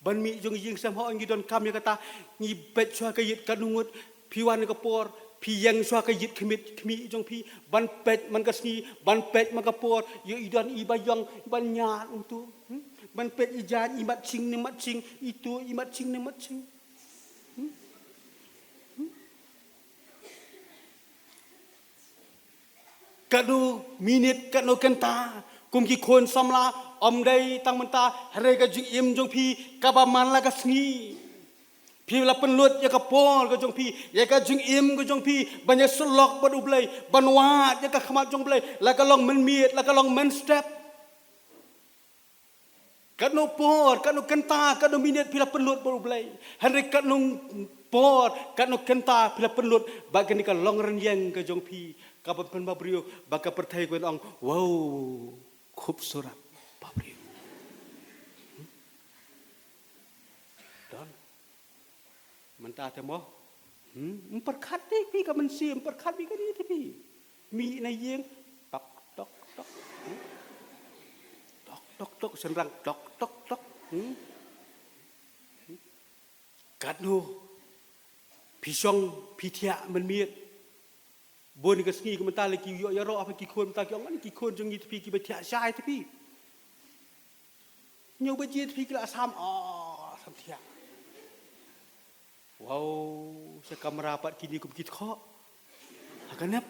ban mih jong ngi jingseng, hooid ngi donkam ïa kata, ngi peit shuwa ka ïit. Katno ngut phi wan ha kane ka por, phi ïeng shuwa ka ïit khmih, khmih jong phi, ban peit man ka sngi, ban peit man ka por, ïoh i don iba ïong, iba ñiad hangto. Hmm? Ban peit i jaiñ, i matching ne matching, itu i matching ne matching. Hmm? Hmm? Katno minit, katno kynta, kum ki khun samla, ym dei tang mynta, hynrei ka jingim jong phi, kaba man la ka sngi. Phi la pynlut ïa ka por ka jong phi, ïa ka jingim ka jong phi, ban ïasyllok bad U Blei, ban wad ïa ka khmat jong U Blei, la ka long mynmiet, la ka long mynstep. Katno por, katno kynta, katno minit phi la pynlut bad U Blei. Hynrei katno por, katno kynta phi la pynlut bad kane ka long rynïeng ka jong phi, kaban pynbha briew, ba ka pyrthei kan ong, wow, khubsurat, bha briew. Don. Mynta te mo. Hmm? Ym pyrkhat te phi ka mynsiem, ym pyrkhat phi kane te phi. Mih na ïing. Tok, tok, tok. Hmm? Tok, tok, tok. Shynrang. Tok, tok, tok. Hmm? Hmm? Katno phi shong, phi thiah mynmiet. Bun ka sngi ka mynta la ki ïoh ïaroh ha ki khun mynta ki ong, ani ki khun jong ngi te phi kiba thiah shai te phi. Hynñiew baje te phi ki la sam, oh, sam thiah. Wow, sha kamra pat kine kum ki dkhot. Ha ka nep.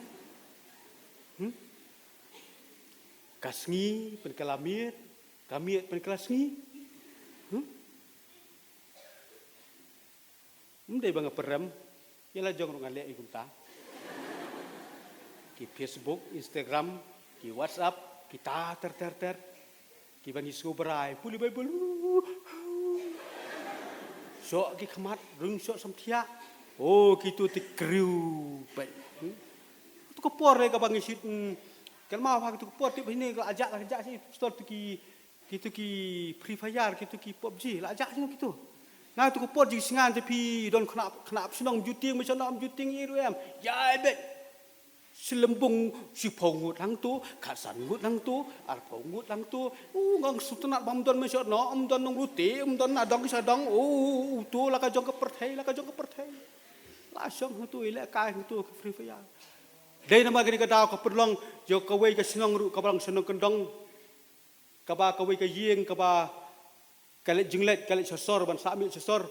Hmm? Ka sngi pynkylla miet, ka miet pynkylla sngi. Hmm? Ym dei ba nga pyrem, ïa la jong ruh nga leh ïa kumta. Ki Facebook, Instagram, ki WhatsApp, kita ter ter ter. Kiba ngi sngewbha, pule Baibl. Shoh ki khmat, rung shoh samthiah. Oh, kito te kriew peit. Hmm? Kito ka por re kaba ngi shit, hmm. Kynmaw ha kito ka por tip hynne ka la jah, la jah shi pastor tu ki Kito ki Free Fire, kito ki PUBG, la jah jong kito. Na kito ka por jingsngew te phi don khynnah, khynnah shnong ym ju tieng, me shnong ym ju tieng ïa ruh em. Ïa beit. Shi lymbung shiphew ngut lang to, khatsan ngut lang to, arphew ngut lang to. U ngang sngewtynnat ba ym don me shnong, ym don nongrutei, ym don na dong sha dong. U, u, u to la ka jong ka pyrthei, la ka jong ka pyrthei. La shong hangto, ïalehkai hangto ka Free Fire. Dei namar kane ka daw ka pynlong ïa kawei ka shnong ruh kaba long shnong kyndong. Kaba kawei ka ïing kaba ka leit jingleit, ka leit sha sor, ban sah miet sha sor,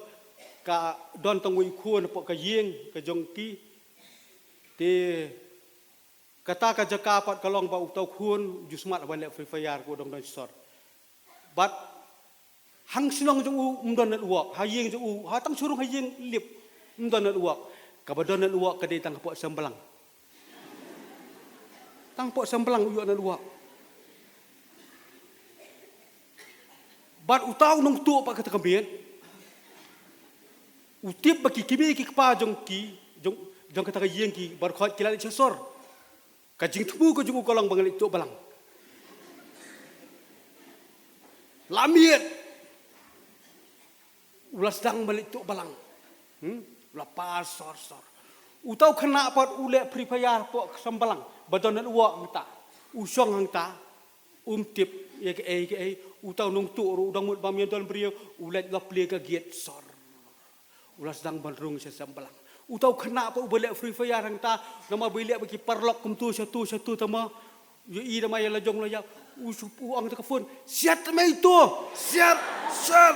ka don tang wei u khun hapoh ka ïing ka jong ki. Te kata ka jaka pat ka long ba uta u khun u ju smat ban leh Free Fire, ka dang don sha sor. Bad hang shnong jong u ym don network, ha ïing jong u, ha tang shyrkhei ha ïing lip ym don network. Kaba don network ka dei tang hapoh Semblang. Tang hapoh Semblang u ïoh network. Bad uta u nongtuh pat kata ka miet, u tip ba ki kmie ki kpa jong ki, jong, jong kata ka ïing ki baroh khoit ki la leit sha sor. Ka jingthmu ka jong u ka long ba ngan leit tuh balang. La miet. U la sdang ban leit tuh balang. Hmm? U la par sor sor. Uta u khynnah pat u leh Free Fire hapoh ka sem balang. Ba don network mynta. U shong hangta. Um tip ïa kaei kaei. Uta u nongtuh ruh u dang mut ba ym don briew. U leit la plie ka gate sor. U la sdang ban rung sha sem balang. Uta u khynnah pat uba leh Free Fire hangta, namar ba i leh bad ki paralok kumto shato shato tama. Ïohi namar ïa la jong la ïap. U shu, u ong ha ka phone, "Siat ma ito, siat, siat.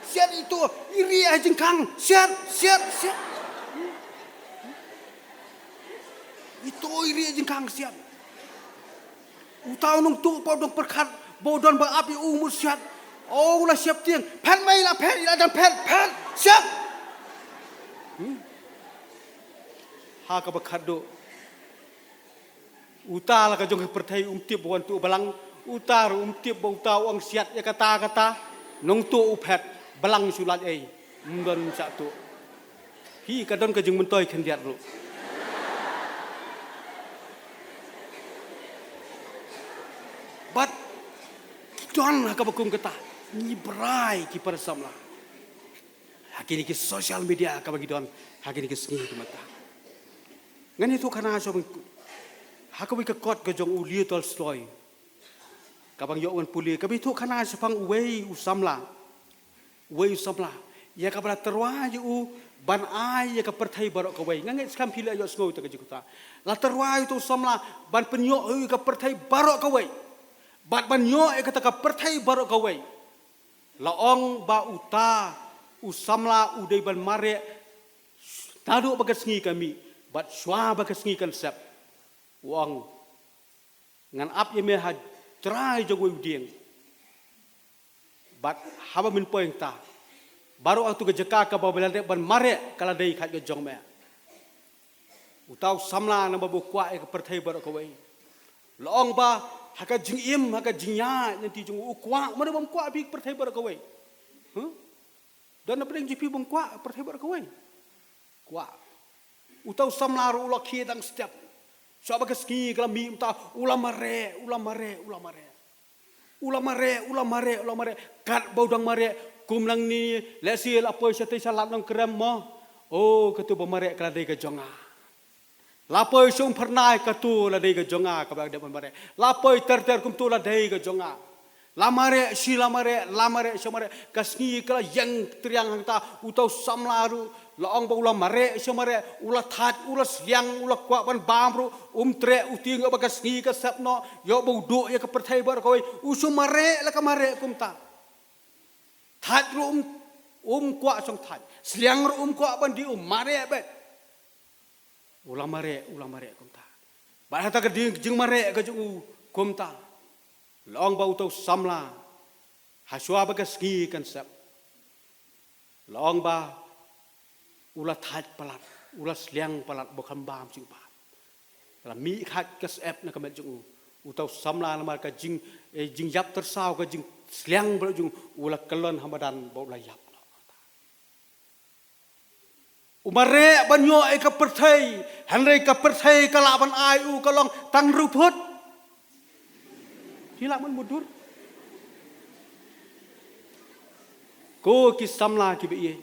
Siat ito, i rieh ha jingkhang, siat, siat, siat. Ito i rieh ha jingkhang, siat." Uta u nongtuh pat u dang pyrkhat ba u don ba ap ïa u mut siat. O, u la sheptieng. "Phet ma, i la phet, i la dang phet, phet, siat." Hmm? Ha kaba khatduh. Uta la ka jong ka pyrthei um tip ba u wan tuh balang. Uta ruh um tip ba uta u ong siat ïa kata kata. Nongtuh u phet. Balang shu lait ei. Ym don shah tuh. Hi ka don ka jingmyntoi khyndiat ruh. Bad ki don ha kaba kum kata, ngi brai ki para samla ha kine ki social media kaba ngi don ha kine ki sngi ki mynta. Ngan ïathuh khana shuwa ha kawei ka kot ka jong u Leo Tolstoy. Kaba ngi ïoh wan pule, kaba ïathuh khana shaphang uwei u samla. Uwei u samla. Ïa kaba la tyrwa ïa u ban ai ïa ka pyrthei baroh kawei. Nga ngeit skam phi la ïohsngew ïa ka jingkata. La tyrwa ïa uta u samla ban pynïoh ïa ka pyrthei baroh kawei. Bad ban ïoh ïa kata ka pyrthei baroh kawei, la ong ba uta u samla u dei ban mareh naduh ba ka sngi ka mih bad shuwa ba ka sngi kan sep. U ong, ngan ap ïa me ha trai jong uwei u dieng. Bad haba men poi hangta, baroh katu ka jaka kaba me la dep ban mareh ka la dei khat ka jong me. Uta u samla namar ba u kwah ïa ka pyrthei baroh kawei. La ong ba ha ka jingim, ha ka jingïaid lynti jong u, u kwah, mano bym kwah phi ka pyrthei baroh kawei. Huh? Don na pdeng jong phi bym kwah ka pyrthei baroh kawei. Kwah. Uta u samla ruh u la khie dang step. Shuwa ba ka sngi ka la mih mynta, u la mareh, u la mareh, u la mareh. U la mareh, u la mareh, u la mareh. Katba u dang mareh, kum nangne, lehse la poi shatei sha Lad Nongkrem mo. O, katu ba mareh ka la dei ka jong nga. La poi sha Umphyrnai, katu la dei ka jong nga, kaba dei ban mareh. La poi ter ter kumtu la dei ka jong nga. La mareh shi la mareh, la mareh shi mareh. Ka sngi ka la ïeng triang hangta, uta u samla ruh. La ong ba u la mareh shi mareh, u la thait, u la sliang, u la kwah ban bam ruh, um treh, u tieng ïoh ba ka sngi ka sep noh, ïoh ba u duh ïa ka pyrthei baroh kawei, u shu mareh la ka mareh kumta. Thait ruh um, um kwah shong thait. Sliang ruh um kwah ban dih, um mareh beit. U la mareh, u la mareh kumta. Bad hata ka ding jingmareh ka jong u kumta. La ong ba uta u samla. Ha shuwa ba ka sngi kan sep. La ong ba u la thait palat, u la sliang palat ba kham bam jing bam. La mih khat ka syep na ka met jong u. Uta u samla namar ka jing, eh, jingïap tyrsaw ka jingsliang palat jong u, u la kyllon ha madan ba u la ïap. U mareh ban ïoh ïa ka pyrthei, hynrei ka pyrthei ka lah ban ai u ka long tang hynriew phut. Ki lah ban mutdur. Ko ki samla kiba ïeit.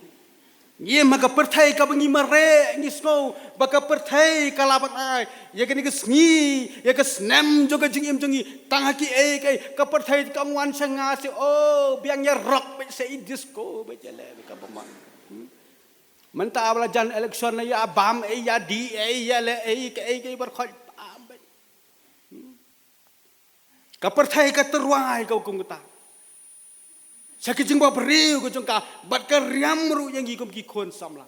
Ngi im ha ka pyrthei kaba ngi mareh, ngi sngew ba ka pyrthei ka lah ban ai ïa kane ka sngi, ïa ka snem jong ka jingim jong ngi, tang ha kiei kiei, ka pyrthei kam wan sha nga seh, oh, biang ïa rock beit seh, i disco beit ïa leh beit kaba ma. Hmm? Mynta ba la jan election la ïa bam ei, ïa dih ei, ïa leh ei, kaei kaei barkhot bam beit. Hmm? Ka pyrthei ka tyrwa ïa ka kum kata. Sha ki jingbapher ka jong ka, bad ka riam ruh ïa ngi kum ki khun samla.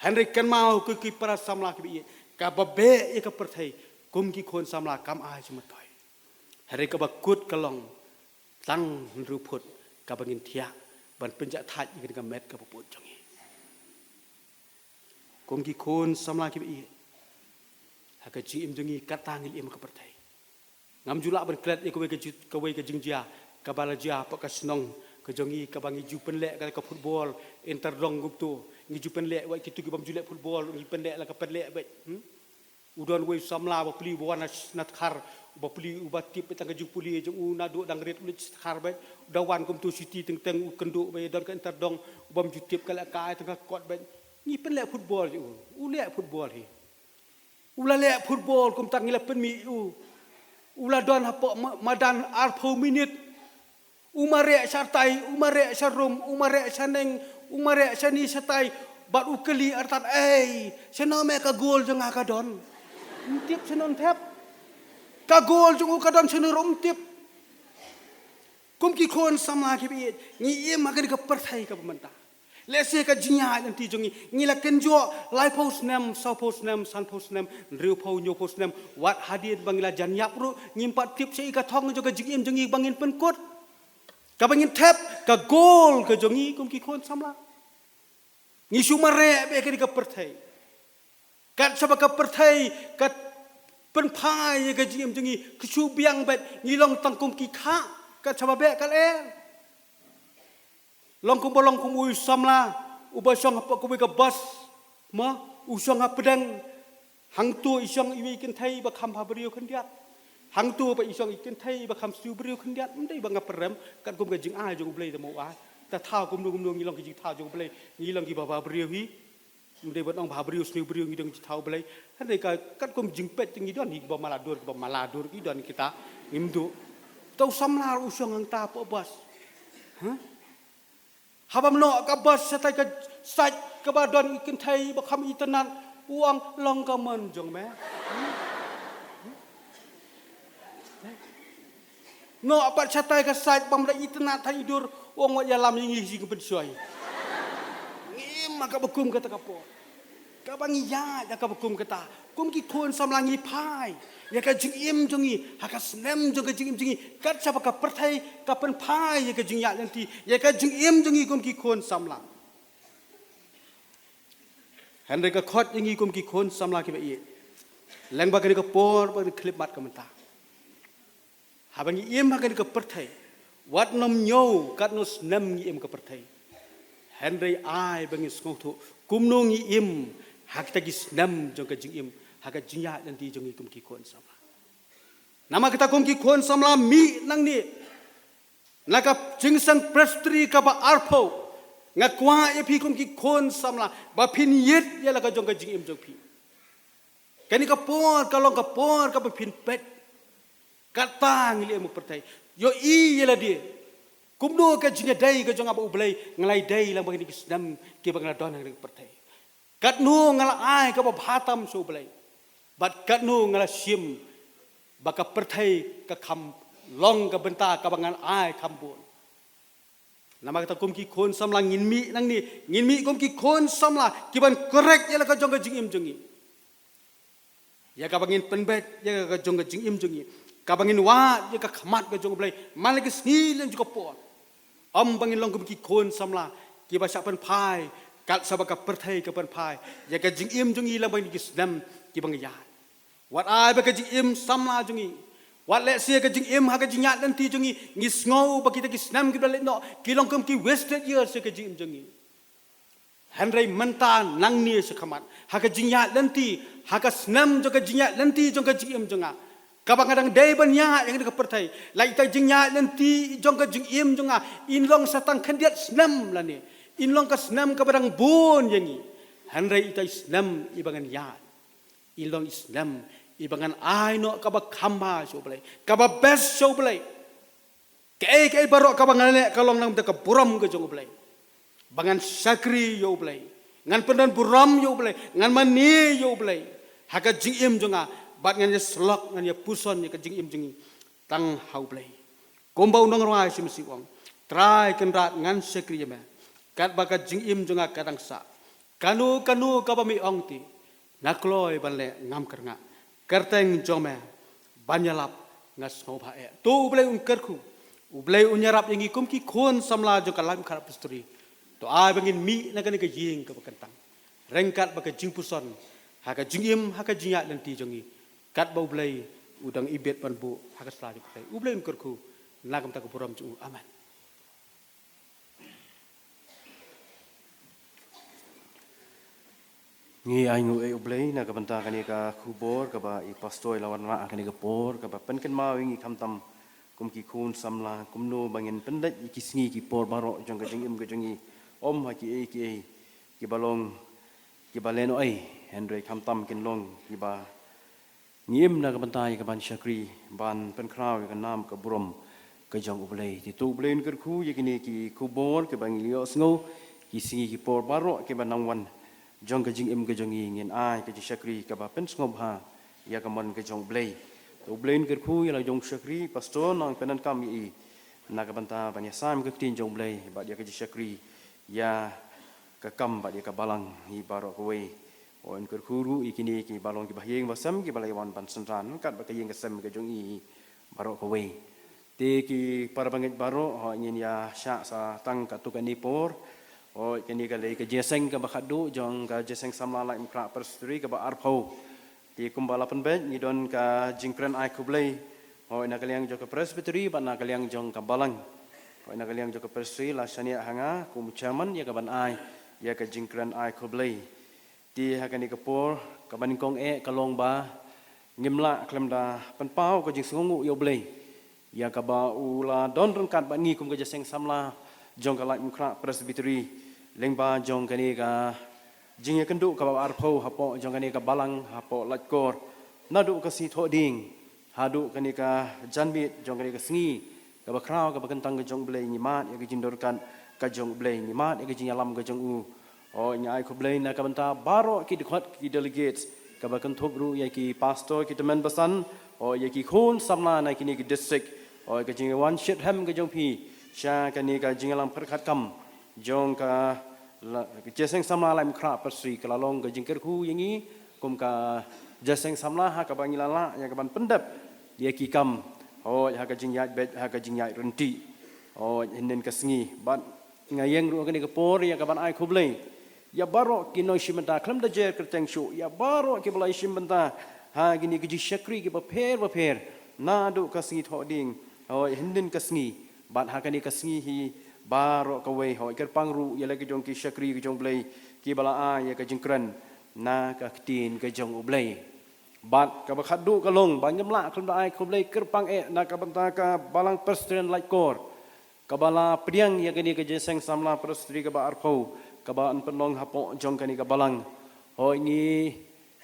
Hynrei kynmaw ko ki para samla kiba ïeit, kaba beh ïa ka pyrthei kum ki khun samla kam ai jingmyntoi. Hynrei kaba kut ka long tang hynriew phut kaba ngin thiah ban pynjah thait ïa kane ka met kaba bud jong ngi. Kum ki khun samla kiba ïeit, ha ka jingim jong ngi kata ngi im ha ka pyrthei. Ngam ju lah ban klet ïa kawei ka ji-, kawei ka jingjia kaba la jia hapoh ka shnong ka jong ngi kaba ngi ju pynleh ka, ka football inter dong kumto. Ngi ju pynleh, wat kito ki bym ju leh football ngi pynleh la ka pynleh beit. Hmm? U don uwei u samla ba pli uba wan na, na tkhar, uba pli uba tip beit tang ka jingpule jong u, naduh dang rit u leit sha tkhar beit, u da wan kumto shiti teng teng u kynduh beit, don ka inter dong, u bym ju tip ka lehkai tang ka kot beit. Ngi pynleh football ïa u, u leh football hi. U la leh football kumta ngi la pynmih ïa u. U la don hapoh ma-, madan arphew minit. U mareh shatai, u mareh sharum, u mareh shaneng, u mareh shane shatai. Bad u kylli artat, "Ei, shano me ka gol jong nga ka don?" Ym tip shano, ym tip. Ka gol jong u ka don shano ruh ym tip. Kum ki khun samla kiba ïeit, ngi im ha kane ka pyrthei kaba mynta. Lehse ka jingïaid lynti jong ngi, ngi la kynjoh laiphew snem, sawphew snem, sanphew snem, hynriewphew, hynñiewphew snem, wat hadien ba ngi la jan ïap ruh, ngim pat tip shaei ka thong jong ka jingim jong ngi ba ngin pynkut. Kaba ngin thep, ka gol ka jong ngi kum ki khun samla. Ngi shu mareh beit ha kane ka pyrthei. Kat shaba ka pyrthei ka pynphai ïa ka jingim jong ngi, ka shu biang beit, ngi long tang kum ki khah, kat shaba beh ka lyer. Long kumba long kum u samla, uba shong hapoh kawei ka bus, ma, u shong hapdeng, hangto i shong iwei i kynthei ba kham ha briew khyndiat. Hangto ba i shong i kynthei ba kham sniew briew khyndiat, ym dei ba nga pyrem, katkum ka jingai jong U Blei da mo ai. Ta thaw kumno kumno ngi long ki jingthaw jong U Blei, ngi long kiba bha briew hi. Ym dei ban ong bha briew sniew briew ngi dang jingthaw Blei. Hynrei ka katkum jingpeit ngi don hi kiba mala dur, kiba mala dur ki don kita ngim duh. Tau samla u shong hangta hapoh bus. Ha? Haba mynno ka bus shatai ka sait kaba don i kynthei ba kham itynnat u ong long ka mon jong me. Noh pat shatai ka sait bym da itynnat than i dur, u ong wat ïalam ïa ngi sha ka pynshoi. Ngim ha kaba kum kata ka por. Kaba ngi ïaid ha kaba kum kata. Kum ki khun samla ngi phai ïa ka jingim jong ngi ha ka snem jong ka jingim jong ngi. Kat shaba ka pyrthei ka pynphai ïa ka jingïaid lynti ïa ka jingim jong ngi kum ki khun samla. Hynrei ka khot ïa ngi kum ki khun samla kiba ïeit. Lyngba kane ka por ba kane ka khyllipmat ka mynta. Haba ngi im ha kane ka pyrthei, wat nym ñiew katno snem ngi im ha ka pyrthei. Hynrei ai ba ngin sngewthuh kumno ngi im ha kita ki snem jong ka jingim, ha ka jingïaid lynti jong ngi kum ki khun samla. Namar kata kum ki khun samla mih nangne na ka Jingïaseng Presbytery kaba arphew, nga kwah ïa phi kum ki khun samla ba phin ïit ïa la ka jong ka jingim jong phi. Kane ka por ka long ka por kaba phin peit. Kata ngi leh mo pyrthei. Ïohi ïa lade. Kumno ka jingïadei ka jong nga bad U Blei nga la ïadei lang bad kine ki snem kiba nga la don ha kane ka pyrthei. Katno nga la ai kaba bha tam sha U Blei. Bad katno nga la shim ba ka pyrthei ka kham long ka bynta kaba ngan ai kham bun. Namar kata kum ki khun samla ngin mih nangne, ngin mih kum ki khun samla kiban correct ïa la ka jong ka jingim jong ngi. Ïa kaba ngin pynbeit ïa ka jong ka jingim jong ngi. Kaba ngin wad ïa ka khmat ka jong U Blei man la ki sngi lem jong ka por. Ym ba ngin long kum ki khun samla kiba shah pynphai kat shaba ka pyrthei ka pynphai ïa ka jingim jong ngi lang bad kine ki snem kiba ngi ïaid. Wat ai ba ka jingim samla jong ngi, wat lehse ka jingim ha ka jingïaid lynti jong ngi, ngi sngew ba kita ki snem kiba la leit noh ki long kum ki wasted years ïa ka jingim jong ngi. Hynrei mynta nangne shakhmat ha ka jingïaid lynti, ha ka snem jong ka jingïaid lynti jong ka jingim jong nga, kaba nga dang dei ban ïaid ha kane ka pyrthei, la ita jingïaid lynti jong ka jingim jong nga in long sa tang khyndiat snem lane in long ka snem kaba dang bun ïa ngi. Hynrei ita i snem iba ngan ïaid in long i snem iba ngan ai noh kaba kham bha sha U Blei, kaba best sha U Blei. Kaei kaei baroh kaba ngan leh ka long na ka bynta ka burom ka jong U Blei. Ba ngan shakri ïa U Blei, ngan pyndon burom ïa U Blei, ngan mane ïa U Blei ha ka jingim jong nga. Bad ngan ïasyllok, ngan ïapuson ïa ka jingim jong ngi tang ha U Blei. Kumba u nongrwai Ïasumasi u ong, Trai Kynrad ngan shakri ïa me katba ka jingim jong nga ka dang sah. Kano kano kaba me ong te nga kloi ban leh, ngam kyrngah. Kyrteng jong me ban ïalap nga sngewbha eh. To U Blei un kyrkhu, U Blei un ïarap ïa ngi kum ki khun samla jong ka Laitumkhrah Presbytery. To ai ba ngin mih na kane ka ïing kaba kyntang ryngkat bad ka jingpuson ha ka jingim, ha ka jingïaid lynti jong ngi. Katba U Blei u dang ibit ban buh ha ka sla jong U Blei. U Blei un kyrkhu na ka bynta ka burom jong u. Amen. Ngi ai nguh ïa U Blei na ka bynta kane ka khubor kaba i pastor i la wanrah ha kane ka por, kaba pynkynmaw ïa ngi khamtam kum ki khun samla kumno ba ngin pyndait ïa ki sngi ki por baroh jong ka jingim ka jong ngi, ym ha kiei kiei kiba long kiba lehnohei, hynrei khamtam kin long kiba ngi im na ka bynta ïa ka ban shakri, ban pynkhraw ïa ka nam ka burom ka jong U Blei. Te to U Blei un kyrkhu ïa kine ki khubor kiba ngi la ïohsngew, ki sngi ki por baroh kiba nang wan jong ka jingim ka jong ngi, ngin ai ka jingshakri kaba pynsngewbha ïa ka mon ka jong U Blei. To U Blei un kyrkhu ïa la jong u shakri pastor, nang pyndonkam ïa i na ka bynta ban ïasam ka ktien jong U Blei bad ïa ka jingshakri ïa ka kam bad ïa ka balang hi baroh kawei. Hooid, un kyrkhu ruh ïa kine kiba long kiba ha ïing ba sem kiba la ïawan ban synran ryngkat bad ka ïing ka sem ka jong i baroh kawei. Te ki para bangeit baroh, hooid, ngin ïa shah sa tang katto katne por. Hooid, kane ka dei ka jingïaseng kaba khatduh jong ka jingïaseng samla Laitumkhrah Presbytery kaba arphew. Te kumba la pynbeit, ngi don ka jingkren ai khublei, hooid, na ka liang jong ka Presbytery bad na ka liang jong ka balang. Hooid, na ka liang jong ka Presbytery la shaniah ha nga kum u chairman ïa ka ban ai ïa ka jingkren ai khublei. Te ha kane ka por kaba nyngkong eh ka long ba ngim lah khlem da pynpaw ka jingsngewnguh ïa U Blei, ïa kaba u la don ryngkat bad ngi kum ka jingïaseng samla jong ka Laitumkhrah Presbytery lyngba jong kane ka jingïakynduh kaba arphew hapoh jong kane ka balang hapoh Laitkor. Naduh ka sngi Thohdieng haduh kane ka janmiet jong kane ka sngi kaba khraw kaba kyntang ka jong U Blei, ngi mad ïa ka jingdon ryngkat ka jong U Blei, ngi mad ïa ka jingïalam ka jong u. Hooid, ngi ai khublei na ka bynta baroh ki dkhot ki delegates, kaba kynthup ruh ïa ki pastor, ki tymmen basan, hooid, ïa ki khun samla na kine ki district. Hooid, ka jingwan shitrhem ka jong phi sha kane ka jingïalam pyrkhat kam jong ka la, ka jingïaseng samla Laitumkhrah Presbytery ka la long ka jingkyrkhu ïa ngi kum ka jingïaseng samla ha kaba ngi la lah ïa ka ban pyndep ïa ki kam, hooid, ha ka jingïaid beit, ha ka jingïaid ryntih, hooid, hynnin ka sngi. Bad nga ïeng ruh ha kane ka por ïa ka ban ai khublei ïa baroh ki nongshim bynta khlem da jer kyrteng shuh, ïa baroh kiba la ïashim bynta ha kine ki jingshakri kiba pher ba pher naduh ka sngi Thohdieng, hooid, hynnin ka sngi bad ha kane ka sngi hi baroh kawei, hooid, kyrpang ruh ïa la ki jong ki shakri ki jong U Blei kiba la ai ïa ka jingkren na ka ktien ka jong U Blei. Bad kaba khatduh ka long ba ngim lah khlem da ai khublei kyrpang eh na ka bynta ka Balang Presbyterian Laitkor, kaba la pdiang ïa kane ka jingïaseng samla Presbytery kaba arphew, kaba yn pynlong hapoh jong kane ka balang. Hooid, ngi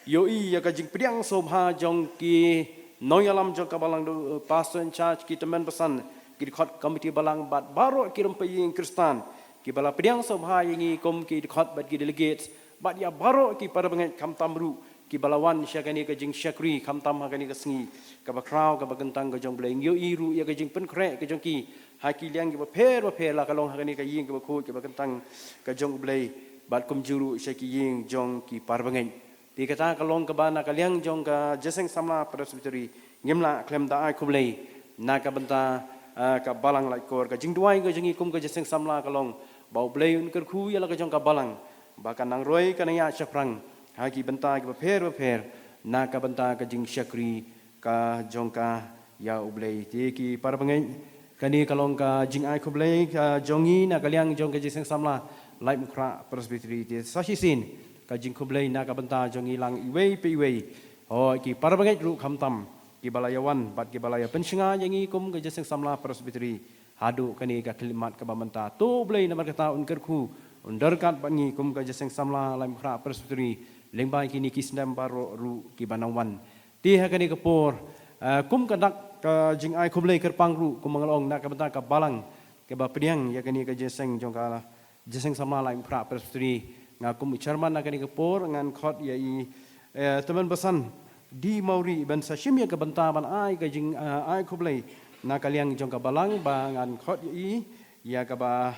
ïohi ïa ka jingpdiang sngewbha jong ki nongïalam jong ka balang, du, pastor in charge, ki tymmen basan, ki dkhot komiti balang bad baroh ki rympei ïing Khristan kiba la pdiang sngewbha ïa ngi kum ki dkhot bad ki delegates, bad ïa baroh ki para bangeit khamtam ruh kiba la wan sha kane ka jingshakri khamtam ha kane ka sngi kaba khraw kaba kyntang ka jong U Blei. Ngi ïohi ruh ïa ka jingpynkhreh ka jong ki ha ki liang kiba pher ba pher, la ka long ha kane ka ïing kaba khuid kaba kyntang ka jong U Blei, bad kumjuh ruh sha ki ïing jong ki para bangeit. Te kata ka long kaba na ka liang jong ka jingïaseng samla Presbytery ngim lah khlem da ai khublei na ka bynta, ah, ka balang Laitkor. Ka jingduwai ka jong ngi kum ka jingïaseng samla ka long ba U Blei un kyrkhu ïa la ka jong ka balang, ba kan nang roi kan nang ïaid shaphrang ha ki bynta kiba pher ba pher na ka bynta ka jingshakri ka jong ka ïa U Blei. Te ki para bangeit, kane ka long ka jingai khublei ka jong ngi na ka liang jong ka jingïaseng samla Laitumkhrah Presbytery. Te sa shisien ka jingkhublei na ka bynta jong ngi lang iwei pa iwei, hooid, ki para bangeit ruh khamtam kiba la ïawan bad kiba la ïapynshngaiñ ïa ngi kum ka jingïaseng samla Presbytery haduh kane ka khyllipmat kaba mynta. To U Blei namar kata un kyrkhu, un don ryngkat bad ngi kum ka jingïaseng samla Laitumkhrah Presbytery lyngba kine ki snem baroh ruh kiba nang wan. Te ha kane ka por, eh, kum ka dak ka jingai khublei kyrpang ruh, kum nga la ong, na ka bynta ka balang kaba pdiang ïa kane ka jingïaseng jong ka jingïaseng samla Laitumkhrah Presbytery. Nga kum u chairman na kane ka por ngan khot ïa i, eh, tymmen basan D. Mawrie ban sa shim ïa ka bynta ban ai ka jing, eh, ai khublei na ka liang jong ka balang, ba ngan khot ïa i ïa kaba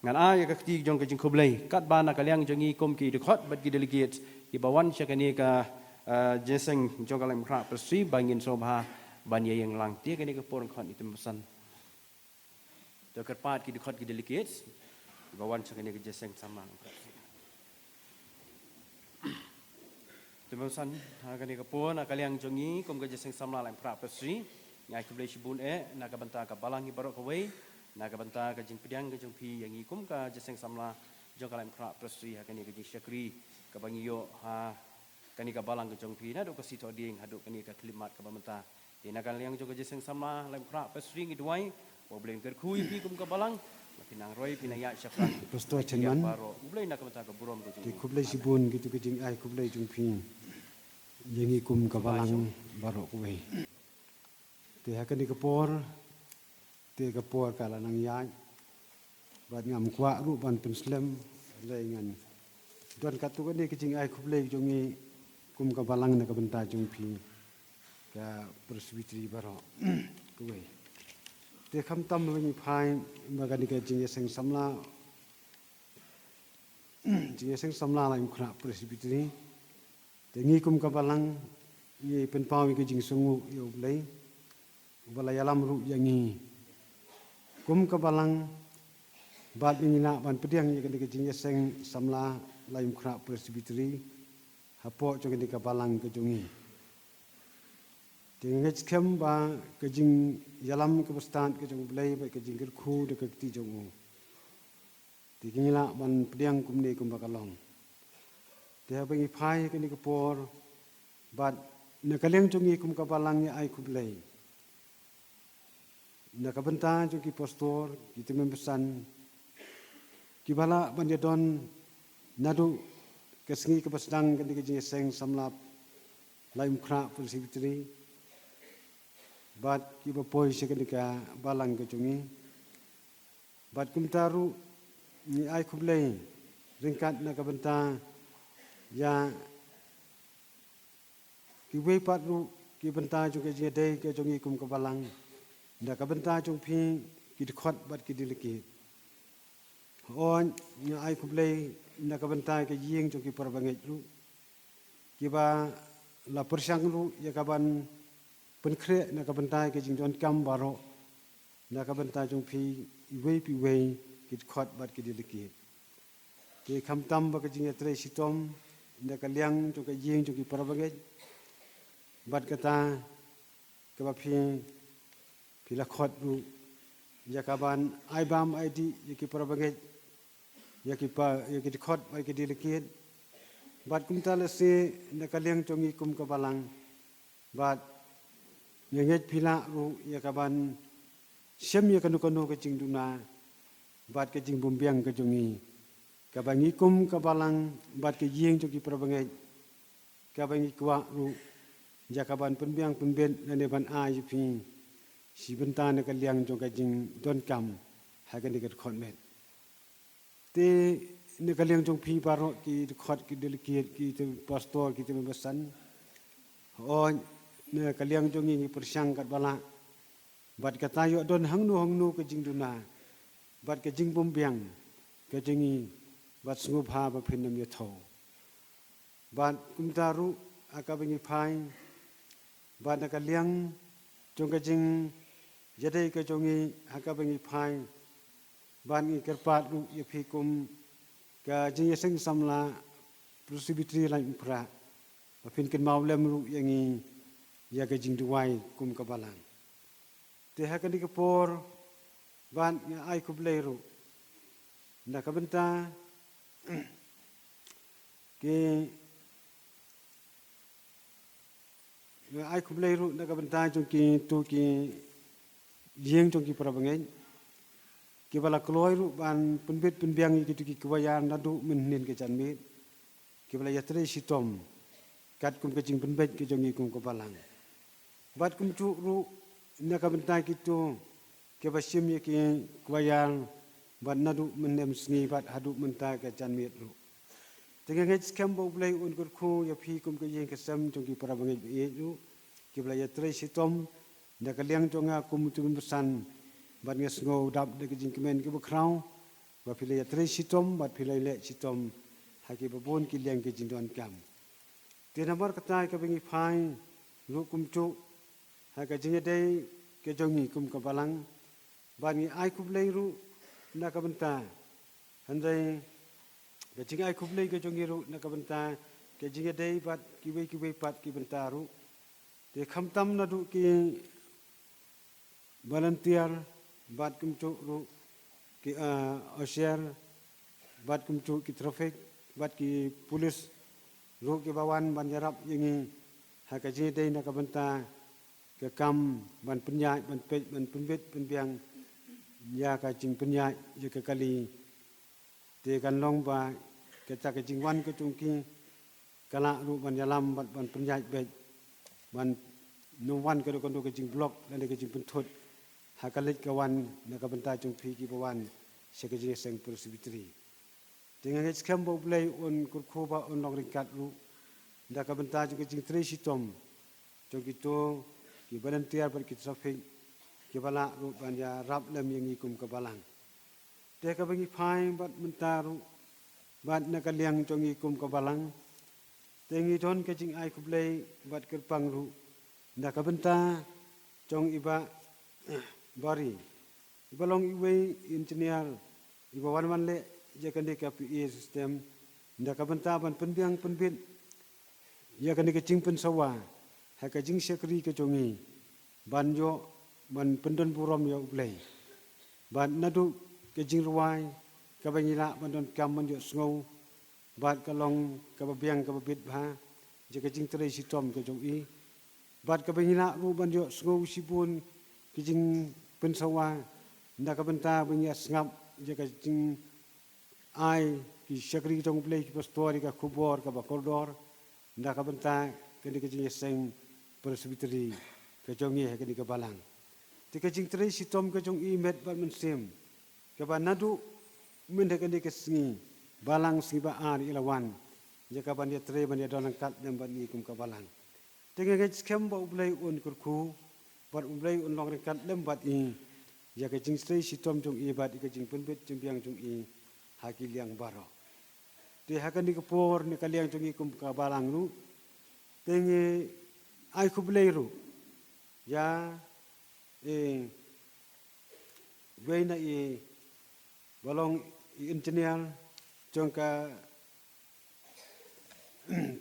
ngan ai ïa ka kti jong ka jingkhublei. Katba na ka liang jong ngi kum ki dkhot bad ki delegates kiba wan sha kane ka, eh, jingïaseng jong ka Laitumkhrah Presbytery, ba ngin sngewbha ban ïa ïeng lang. Te kane ka por ngan khot ïa i tymmen basan. To kyrpad ki dkhot ki delegates ba wan sha kane ka jingïaseng samla Laitumkhrah Presbytery. Tymmen basan, ha kane ka por na ka liang jong ngi kum ka jingïaseng samla Laitumkhrah Presbytery, ngi ai khublei shibun eh na ka bynta ka balang hi baroh kawei, na ka bynta ka jingpdiang ka jong phi ïa ngi kum ka jingïaseng samla jong ka Laitumkhrah Presbytery ha kane ka jingshakri kaba ngi ïoh ha kane ka balang ka jong phi, naduh ka Sitohdieng haduh kane ka khyllipmat kaba mynta. Te na ka liang jong ka Jingïaseng Samla Laitumkhrah Presbytery ngi duwai ba U Blei un kyrkhu ïa phi kum ka balang, ba phin nang roi phin nang ïaid shaphrang. Pastor Chenman. Baroh U Blei na ka bynta ka burom ka jong u. Te khublei shibun kito ki jingai khublei jong phi ïa ngi kum ka balang baroh kawei. Te ha kane ka por, te ka por ka la nang ïaid, bad ngam kwah ruh ban pynslem, lei ngan don katto katne ka jingai khublei jong ngi kum ka balang na ka bynta jong phi ka Presbytery baroh kawei. Te khamtam ba ngi phai ba kane ka Jingïaseng Samla, Jingïaseng Samla Laitumkhrah Presbytery, te ngi kum ka balang ngi pynpaw ïa ka jingsngewnguh ïa U Blei uba la ïalam ruh ïa ngi kum ka balang, bad ba ngin lah ban pdiang ïa kane ka Jingïaseng Samla Laitumkhrah Presbytery hapoh jong kane ka balang ka jong ngi. Te nga ngeit skhem ba ka jingïalam kaba stad ka jong U Blei bad ka jingkyrkhu da ka kti jong u, te ngi lah ban pdiang kumne kumba ka long. Te haba ngi phai kane ka por, bad na ka liang jong ngi kum ka balang ngi ai khublei na ka bynta jong ki pastor, ki tymmen basan, kiba lah ban ïadon naduh ka sngi kaba sdang kane ka Jingïaseng Samla Laitumkhrah Presbytery, bad kiba poi sha kane ka balang ka jong ngi. Bad kumta ruh ngi ai khublei ryngkat na ka bynta ïa kiwei pat ruh ki bynta jong ka jingïadei ka jong ngi kum ka balang, na ka bynta jong phi ki dkhot bad ki delegate. Hooid, nga ai khublei na ka bynta ka ïing jong ki parabangeit ruh, kiba la pyrshang ruh ïa ka ban pynkhreh na ka bynta ka jingdonkam baroh na ka bynta jong phi iwei pa iwei ki dkhot bad ki delegate. Te khamtam ba ka jingïatrei shitom na ka liang jong ka ïing jong ki parabangeit, bad kata kaba phi, phi la khot ruh ïa ka ban ai bam ai dih ïa ki parabangeit, ïa ki pa, ïa ki dkhot bad ki delegate. Bad kumta lehse na ka liang jong ngi kum ka balang, bad nga ngeit phi lah ruh ïa ka ban shem ïa kano kano ka jingduna bad ka jingbymbiang ka jong ngi, kaba ngi kum ka balang bad ka ïing jong ki parabangeit, kaba ngi kwah ruh ïa ka ban pynbiang pynbit lane ban ai ïa phi shi bynta na ka liang jong ka jingdonkam ha kane ka dkhot met. Te na ka liang jong phi baroh ki dkhot, ki delegate, ki te pastor, ki tymmen basan, hooid, na ka liang jong ngi ngi pyrshang katba lah, bad kata ïoh don hangno hangno ka jingduna bad ka jingbymbiang ka jong ngi, bad sngewbha ba phin nym ïathuh. Bad kumta ruh ha kaba ngi phai, bad na ka liang jong ka jingïadei ka jong ngi ha kaba ngi phai, bad ngi kyrpad ruh ïa phi kum ka Jingïaseng Samla Presbytery Laitumkhrah, ba phin kynmaw lem ruh ïa ngi ïa ka jingduwai kum ka balang. Te ha kane ka por, bad nga ai khublei ruh na ka bynta ki, nga ai khublei ruh na ka bynta jong kito ki ïing jong ki parabangeit, kiba la kloi ruh ban pynbit pynbiang ïa kito ki kwaya naduh mynhynnin ka janmiet, kiba la ïatrei shitom katkum ka jingpynbeit ka jong ngi kum ka balang. Bad kumjuh ruh na ka bynta kito kiba shim ïa ki kwaya bad naduh mynhynnin sngi bad haduh mynta ka janmiet ruh. Te nga ngeit skhem ba U Blei un kyrkhu ïa phi kum ka ïing ka sem jong ki parabangeit ba ïeit ruh, kiba la ïatrei shitom na ka liang jong nga kum u tymmen basan, bad nga sngew dap da ka jingkmen kaba khraw ba phi la ïatrei shitom bad phi la ïaleh shitom ha kiba bun ki liang ki jingdonkam. Te namar kata kaba ngi phai ruh kumjuh ha ka jingïadei ka jong ngi kum ka balang, bad ngi ai khublei ruh na ka bynta, hynrei ka jingai khublei ka jong ngi ruh na ka bynta ka jingïadei bad kiwei kiwei pat ki bynta ruh. Te khamtam naduh ki volunteer, bad kumjuh ruh ki, ah, usher, bad kumjuh ki traffic, bad ki police, ruh kiba wan ban ïarap ïa ngi ha ka jingïadei na ka bynta ka kam ban pynïaid, ban peit, ban pynbit pynbiang ïa ka jingpynïaid ïa ka kali. Te kan long ba kata ka jingwan ka jong ki ka lah ruh ban ïalam bad ban pynïaid beit ban nym wan kano kano ka jingblok lane ka jingpynthut ha ka leit ka wan na ka bynta jong phi kiba wan sha ka jingïaseng Presbytery. Te nga ngeit skhem ba U Blei un kyrkhu ba un long ryngkat ruh da ka bynta jong ka jingtrei shitom jong kito ki volunteer bad ki traffic kiba lah ruh ban ïarap lem ïa ngi kum ka balang. Te kaba ngi phai bad mynta ruh bad na ka liang jong ngi kum ka balang, te ngi don ka jingai khublei bad kyrpang ruh da ka bynta jong i Bah Bari, iba long iwei i engineer iba wan wan leh ïa kane ka P A system da ka bynta ban pynbiang pynbit ïa kane ka jingpynsawa ha ka jingshakri ka jong ngi ban ïoh ban pyndon burom ïa U Blei. Bad naduh ka jingrwai kaba ngi lah ban donkam ban ïohsngew, bad ka long kaba biang kaba bit bha ïa ka jingtrei shitom ka jong i. Bad kaba ngi lah ruh ban ïohsngew shibun ki jingpynsawa na ka bynta ba ngi ïa sngap ïa ka jing ai ki shakri jong U Blei ki pastor ïa ka khubor kaba kordor na ka bynta kane ka jingïaseng Presbytery ka jong ngi ha kane ka balang. Te ka jingtrei shitom ka jong i met bad mynsiem kaba naduh mynta kane ka sngi, balang sngi ba ar i la wan ïa ka ban ïatrei ban ïadon ryngkat lem bad ngi kum ka balang. Te nga ngeit skhem ba U Blei un kyrkhu bad U Blei un long ryngkat lem bad i ïa ka jingtrei shitom jong i bad ïa ka jingpynbit jingbiang jong i ha ki liang baroh. Te ha kane ka por na ka liang jong i kum ka balang ruh, te ngi ai khublei ruh ïa i wei na i ba long i engineer jong ka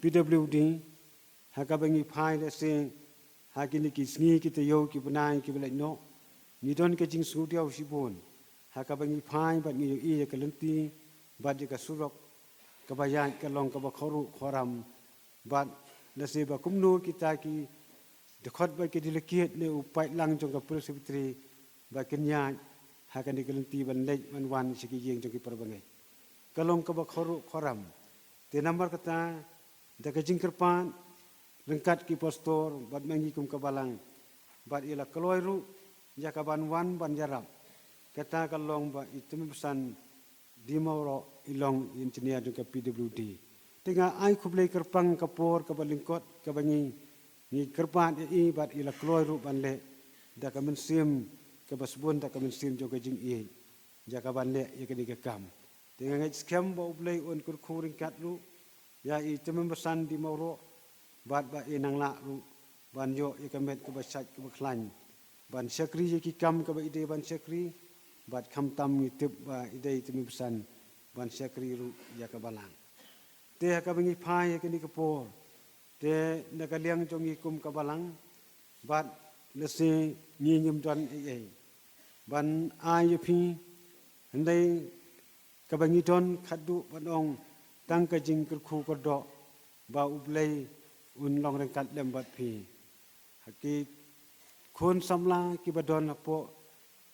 P W D, ha kaba ngi phai lehse ha kine ki sngi ki taïew ki bnai kiba leit noh, ngi don ka jingsngewdiaw shibun ha kaba ngi phai bad ngi ïohi ïa ka lynti bad ïa ka surok kaba ïaid ka long kaba khawruh khawram. Bad lehse ba kumno kita ki dkhot bad ki delegate ne u paidlang jong ka Presbytery ba kin ïaid ha kane ka lynti ban leit ban wan sha ki ïing jong ki para bangeit, ka long kaba khawruh khawram. Te namar kata, da ka jingkyrpad ryngkat ki pastor bad ma ngi kum ka balang, bad i la kloi ruh ïa ka ban wan ban ïarap. Kata ka long ba i Tymmen Basan D. Mawroh i long i engineer jong ka P W D. Te nga ai khublei kyrpang ka por kaba lyngkot kaba ngi, ngi kyrpad ïa i bad i la kloi ruh ban leh da ka mynsiem kaba sbun, da ka mynsiem jong ka jingïeit ïa ka ban leh ïa kane ka kam. Te nga ngeit skhem ba U Blei un kyrkhu ryngkat ruh ïa i Tymmen Basan D. Mawroh bad ba i nang lah ruh ban ïoh ïa ka met kaba shait kaba khlaiñ ban shakri ïa ki kam kaba i dei ban shakri, bad khamtam ngi tip ba i dei i Tymmen Basan ban shakri ruh ïa ka balang. Te ha kaba ngi phai ha kane ka por, te na ka liang jong ngi kum ka balang, bad lehse ngi ngim don ei ei ban ai ïa phi, hynrei kaba ngi don khatduh ban ong tang ka jingkyrkhu kyrdoh ba U Blei un long ryngkat lem bad phi ha ki khun samla kiba don hapoh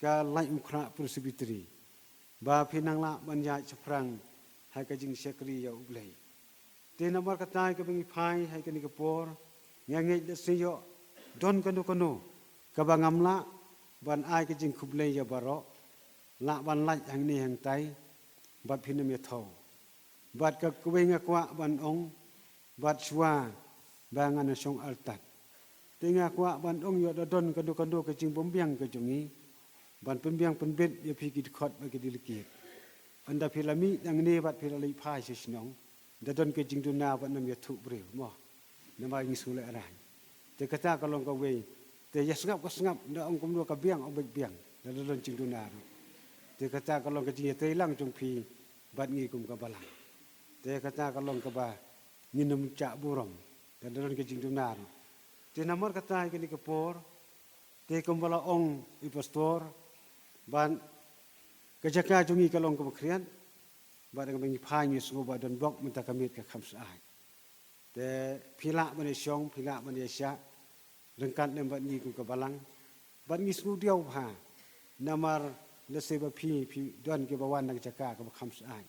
ka Laitumkhrah Presbytery, ba phi nang lah ban ïaid shaphrang ha ka jingshakri ïa U Blei. Te namar kata kaba ngi phai ha kane ka por, nga ngeit lehse ïoh don kano kano kaba ngam lah ban ai ka jingkhublei ïa baroh, lah ban lait hangne hangtai bad phin ym ïathaw. Bad ka kawei nga kwah ban ong, bad shuwa ba ngan shong artat, te nga kwah ban ong ïoh da don kano kano ka jingbymbiang ka jong ngi ban pynbiang pynbit ïa phi ki dkhot bad ki delegate. Ynda phi la mih nangne bad phi la leit phai sha shnong, da don ka jingduna bad ym ïathuh briew mo, namar ngi sngewlehrain. Te kata ka long kawei. Te ïa sngap ka sngap, ynda ong kumno ka biang, ong beit biang, da don jingduna ruh. Te kata ka long ka jingïatreilang jong phi bad ngi kum ka balang. Te kata ka long kaba ngin ym jah burom, da don ka jingduna ruh. Te namar kata ha kane ka por, te kumba la ong i pastor, bad ka jaka jong ngi ka long kaba khriat, bad kaba ngi phai ngi sngew ba don bok mynta ka miet ka kham syaid. Te phi lah ban ïa shong, phi lah ban ïa shah ryngkat lem bad ngi kum ka balang. Bad ngi sngewdiaw bha namar lehse ba phi, phi don kiba wan na ka jaka kaba kham syaid,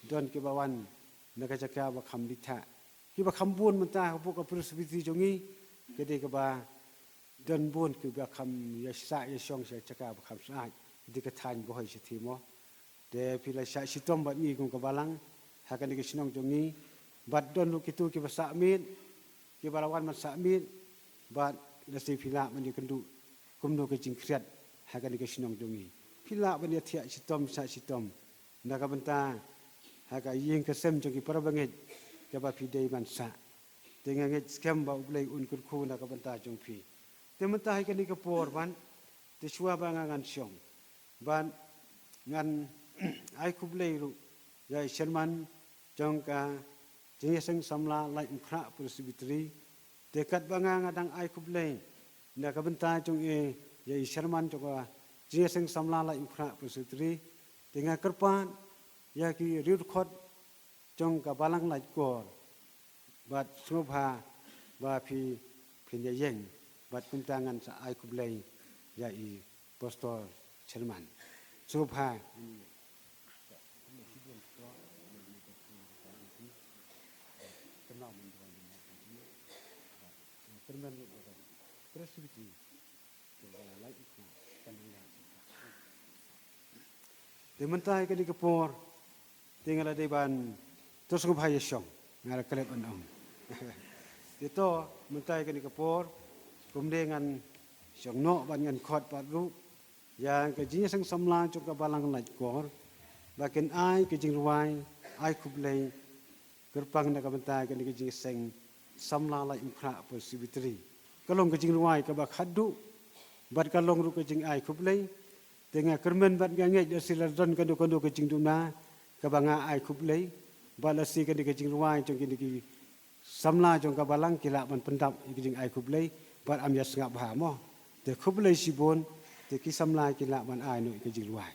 don kiba wan na ka jaka ba kham lithah, kiba kham bun mynta hapoh ka Presbytery jong ngi. Ka dei kaba don bun kiba kham ïa shah ïa shong sha jaka ba kham syaid, ka dei ka thaiñ Bhoi shatei mo. Te phi la shah shitom bad ngi kum ka balang ha kane ka shnong jong ngi. Bad don ruh kito kiba sah miet, kiba la wan ban sah miet. Bad lehse phi lah ban ïakynduh kumno ka jingkhriat ha kane ka shnong jong ngi. Phi lah ban ïathiah shitom, shah shitom na ka bynta ha ka ïing ka sem jong ki para bangeit kaba phi dei ban sah. Te nga ngeit skhem ba U Blei un kyrkhu na ka bynta jong phi. Te mynta ha kane ka por ban, te shuwa ba nga ngan shong ban, ngan ai khublei ruh ïa i chairman jong ka Jingïaseng Samla Laitumkhrah Presbytery. Te katba nga, nga dang ai khublei na ka bynta jong i ïa i chairman jong ka Jingïaseng Samla Laitumkhrah Presbytery, te nga kyrpad ïa ki riewdkhot jong ka Balang Laitkor bad sngewbha ba phi, phin ïaïeng. Bad kumta ngan sa ai khublei ïa i Pastor Chairman. Sngewbha. Te mynta ha kane ka por, te nga la dei ban, to sngewbha ïa shong, nga la klet ban ong. Te to, mynta ha kane ka por, kumne ngan shong noh bad ngan khot pat ruh ïa ka Jingïaseng Samla jong ka Balang Laitkor ba kin ai ka jingrwai ai khublei kyrpang na ka bynta kane ka Jingïaseng Samla Laitumkhrah Presbytery. Ka long ka jingrwai kaba khatduh bad ka long ruh ka jingai khublei. Te nga kyrmen bad nga ngeit lehse la don kano kano ka jingduna kaba nga ai khublei, bad lehse kane ka jingrwai jong kine ki samla jong ka balang ki lah ban pyndap ïa ka jingai khublei bad ym ïa sngap bha mo. Te khublei shibun. Te ki samla ki lah ban ai noh ïa ka jingrwai.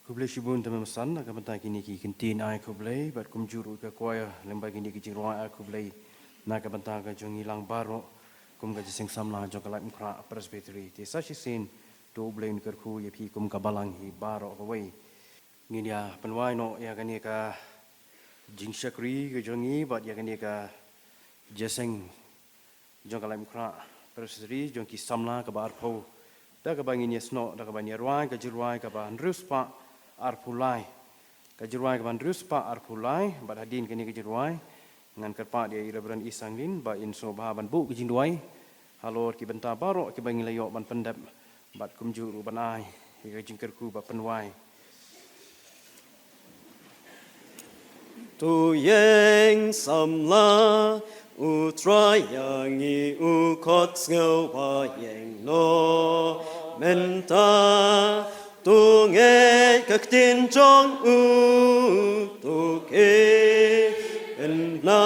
Khublei shibun, te mem san na ka bynta kine ki ktien ai khublei bad kumjuh ruh ka choir lyngba kine ki jingrwai ai khublei na ka bynta ka jong ngi lang baroh kum ka jingïaseng samla jong ka Laitumkhrah Presbytery. Te sa shisien to U Blei un kyrkhu ïa phi kum ka balang hi baroh kawei. Ngin ïa pynwai noh ïa kane ka jingshakri ka jong ngi bad ïa kane ka jingïaseng jong ka Laitumkhrah Presbytery jong ki samla kaba arphew. Da kaba ngin ïa snoh, da kaba ngin ïa rwai ka jingrwai kaba hynriew spah arphew lai. Ka jingrwai kaba hynriew spah arphew lai, bad hadien kane ka jingrwai ngan kyrpad ïa i Reverend Isanglin ba in sngewbha ban buh ka jingduwai halor ki bynta baroh kiba ngin la ïoh ban pyndep, bad kumjuh ruh ban ai ïa ka jingkyrkhu ba pynwai. To ïeng samla, U Trai ïa ngi u khot sngew ba ïeng noh mynta. To ngeit ka ktien jong u, to kyrpad na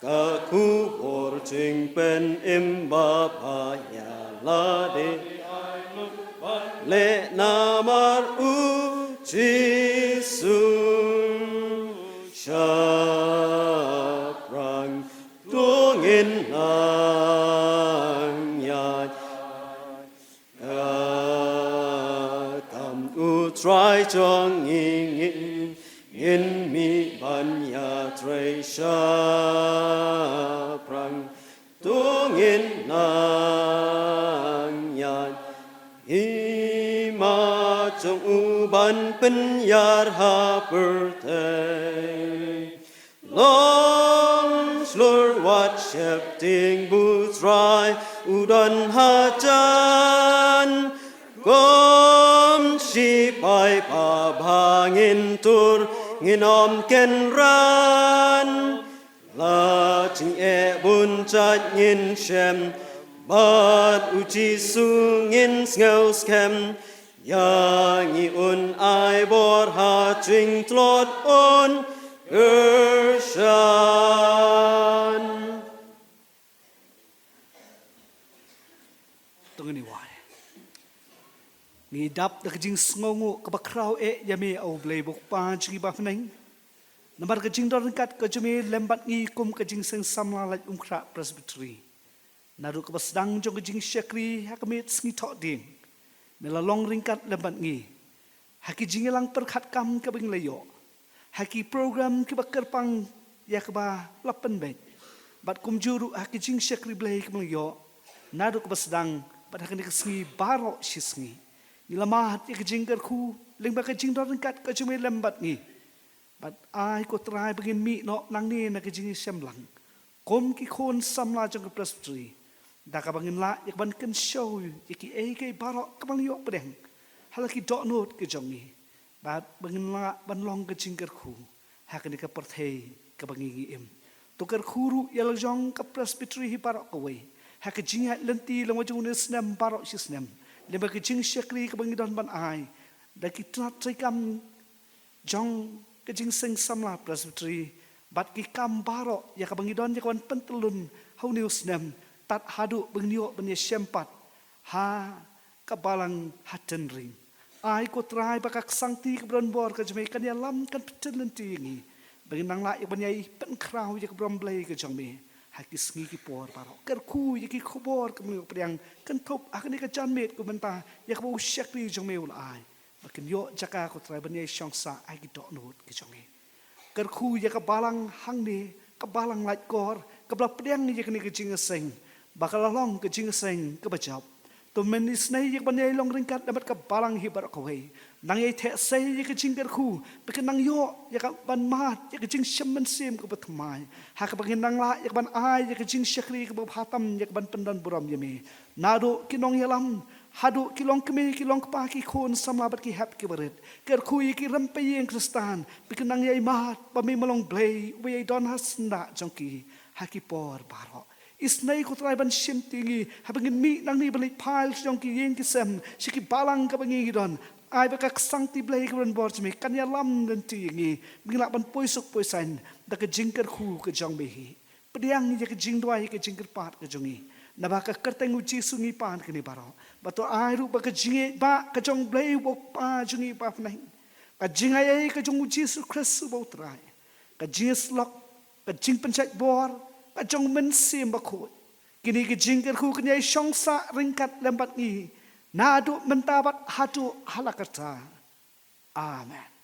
ka khubor jingpynim ba ïa lade leh namar U Jisu shaphrang. To ngin nang ïa ka kam U Trai jong ngi, ngin, ngin mih ban ïatrei shaphrang. To ngin nang ïa hima jong u ban pynïar ha pyrthei. Long shlur wat sheptieng, ba U Trai u don hajan. Kum shipai ba bha ngin tur, ngin ym kynran. La jingeh bun jait ngin shem, bad U Jisu ngin sngew skhem. Ïa ngi un ai bor ha jingtlot, un kyrshan. To ngin ïa wai. Ngi dap da ka jingsngewnguh kaba khraw eh ïa me, A U Blei, U Kpa jong ngi ba ha bneng. Namar ka jingdon ryngkat ka jong me lem bad ngi kum ka Jingïaseng Samla Laitumkhrah Presbytery. Naduh kaba sdang jong ka jingshakri ha ka miet sngi Thohdieng, me la long ryngkat lem bad ngi ha ki jingïalang pyrkhat kam kaba ngi la ïoh, ha ki program kiba kyrpang ïa kaba la pynbeit, bad kumjuh ruh ha ki jingshakri Blei kiba ngi la ïoh naduh kaba sdang bad ha kane ka sngi baroh shi sngi. Ngi la mad ïa ka jingkyrkhu lyngba ka jingdon ryngkat ka jong me lem bad ngi. Bad ai ko Trai ba ngin mih noh nangne na ka jingïashem lang kum ki khun samla jong ka Presbytery, da kaba ngin lah ïa ka ban kynshew ïa kiei kiei baroh kaba ngi ïoh pdiang ha la ki dohnud ki jong ngi. Bad ba ngin lah ban long ka jingkyrkhu ha kane ka pyrthei kaba ngi ngi im. To kyrkhu ruh ïa la jong ka Presbytery hi baroh kawei ha ka jingïaid lynti lyngba jong une u snem baroh shi snem, lyngba ka jingshakri kaba ngi don ban ai da ki tnat treikam jong ka Jingïaseng Samla Presbytery, bad ki kam baroh ïa kaba ngi don ïa ka ban pyntyllun ha une u snem, tad haduh ba ngin ïoh ban ïashem pat ha ka balang ha Tynring. Ai ko Trai ba ka ksangti kaba don bor ka jong me kan ïalam, kan pynthylliew ïa ngi, ba ngin nang lah ïa ka ban ïai pynkhraw ïa ka burom Blei ka jong me ha ki sngi ki por baroh. Kyrkhu ïa ki khubor kaba ngi ïoh pdiang, kynthup ha kane ka janmiet, ka bynta ïa kaba u shakri jong me u la ai, ba kin ïoh jaka ko Trai ban ïai shong sah ha ki dohnud ki jong me. Kyrkhu ïa ka balang hangne, ka balang Laitkor kaba la pdiang ïa kane ka jingïaseng, ba ka la long ka jingïaseng kaba jop. To men isynei ïa ka ban ïai long ryngkat lem bad ka balang hi baroh kawei, Nang ïai theh sei ïa ka jingkyrkhu ba kin nang ïoh ïa ka ban mad ïa ka jingshim mynsiem kaba thymmai, ha kaba ngin nang lah ïa ka ban ai ïa ka jingshakri kaba bha tam ïa ka ban pyndonburom ïa me. Naduh ki nongïalam haduh ki longkmie ki longkpa, ki khun samla bad ki hep ki barit, kyrkhu ïa ki rympei ïing Khristan ba kin nang ïai mad ba me ma long Blei uba ïai don ha syndah jong ki ha ki por baroh. Isynei ko Trai ban shim ti ngi haba ngin mih nangne ban leit phai sha jong ki ïing ki sem, sha ki balang kaba ngi ngi don. Ai ba ka ksangti Blei kaba don bor jong me kan ïalam lynti ïa ngi ba ngin lah ban poi suk poi saiñ da ka jingkyrkhu ka jong me hi. Pdiang ïa ka jingduwai ïa ka jingkyrpad ka jong ngi, naba ka kyrteng U Jisu ngi pan kane baroh. Bad to ai ruh ba ka jingïeit ba ka jong Blei uba U Kpa jong ngi ba ha bneng, ka jingaiei ka jong U Jisu Khrist uba U Trai, ka jingïasyllok, ka jingpynshait bor ka jong U Mynsiem Bakhuid, kine ki jingkyrkhu kin ïai shong sah ryngkat lem bad ngi naduh mynta bad haduh hala karta. Amen.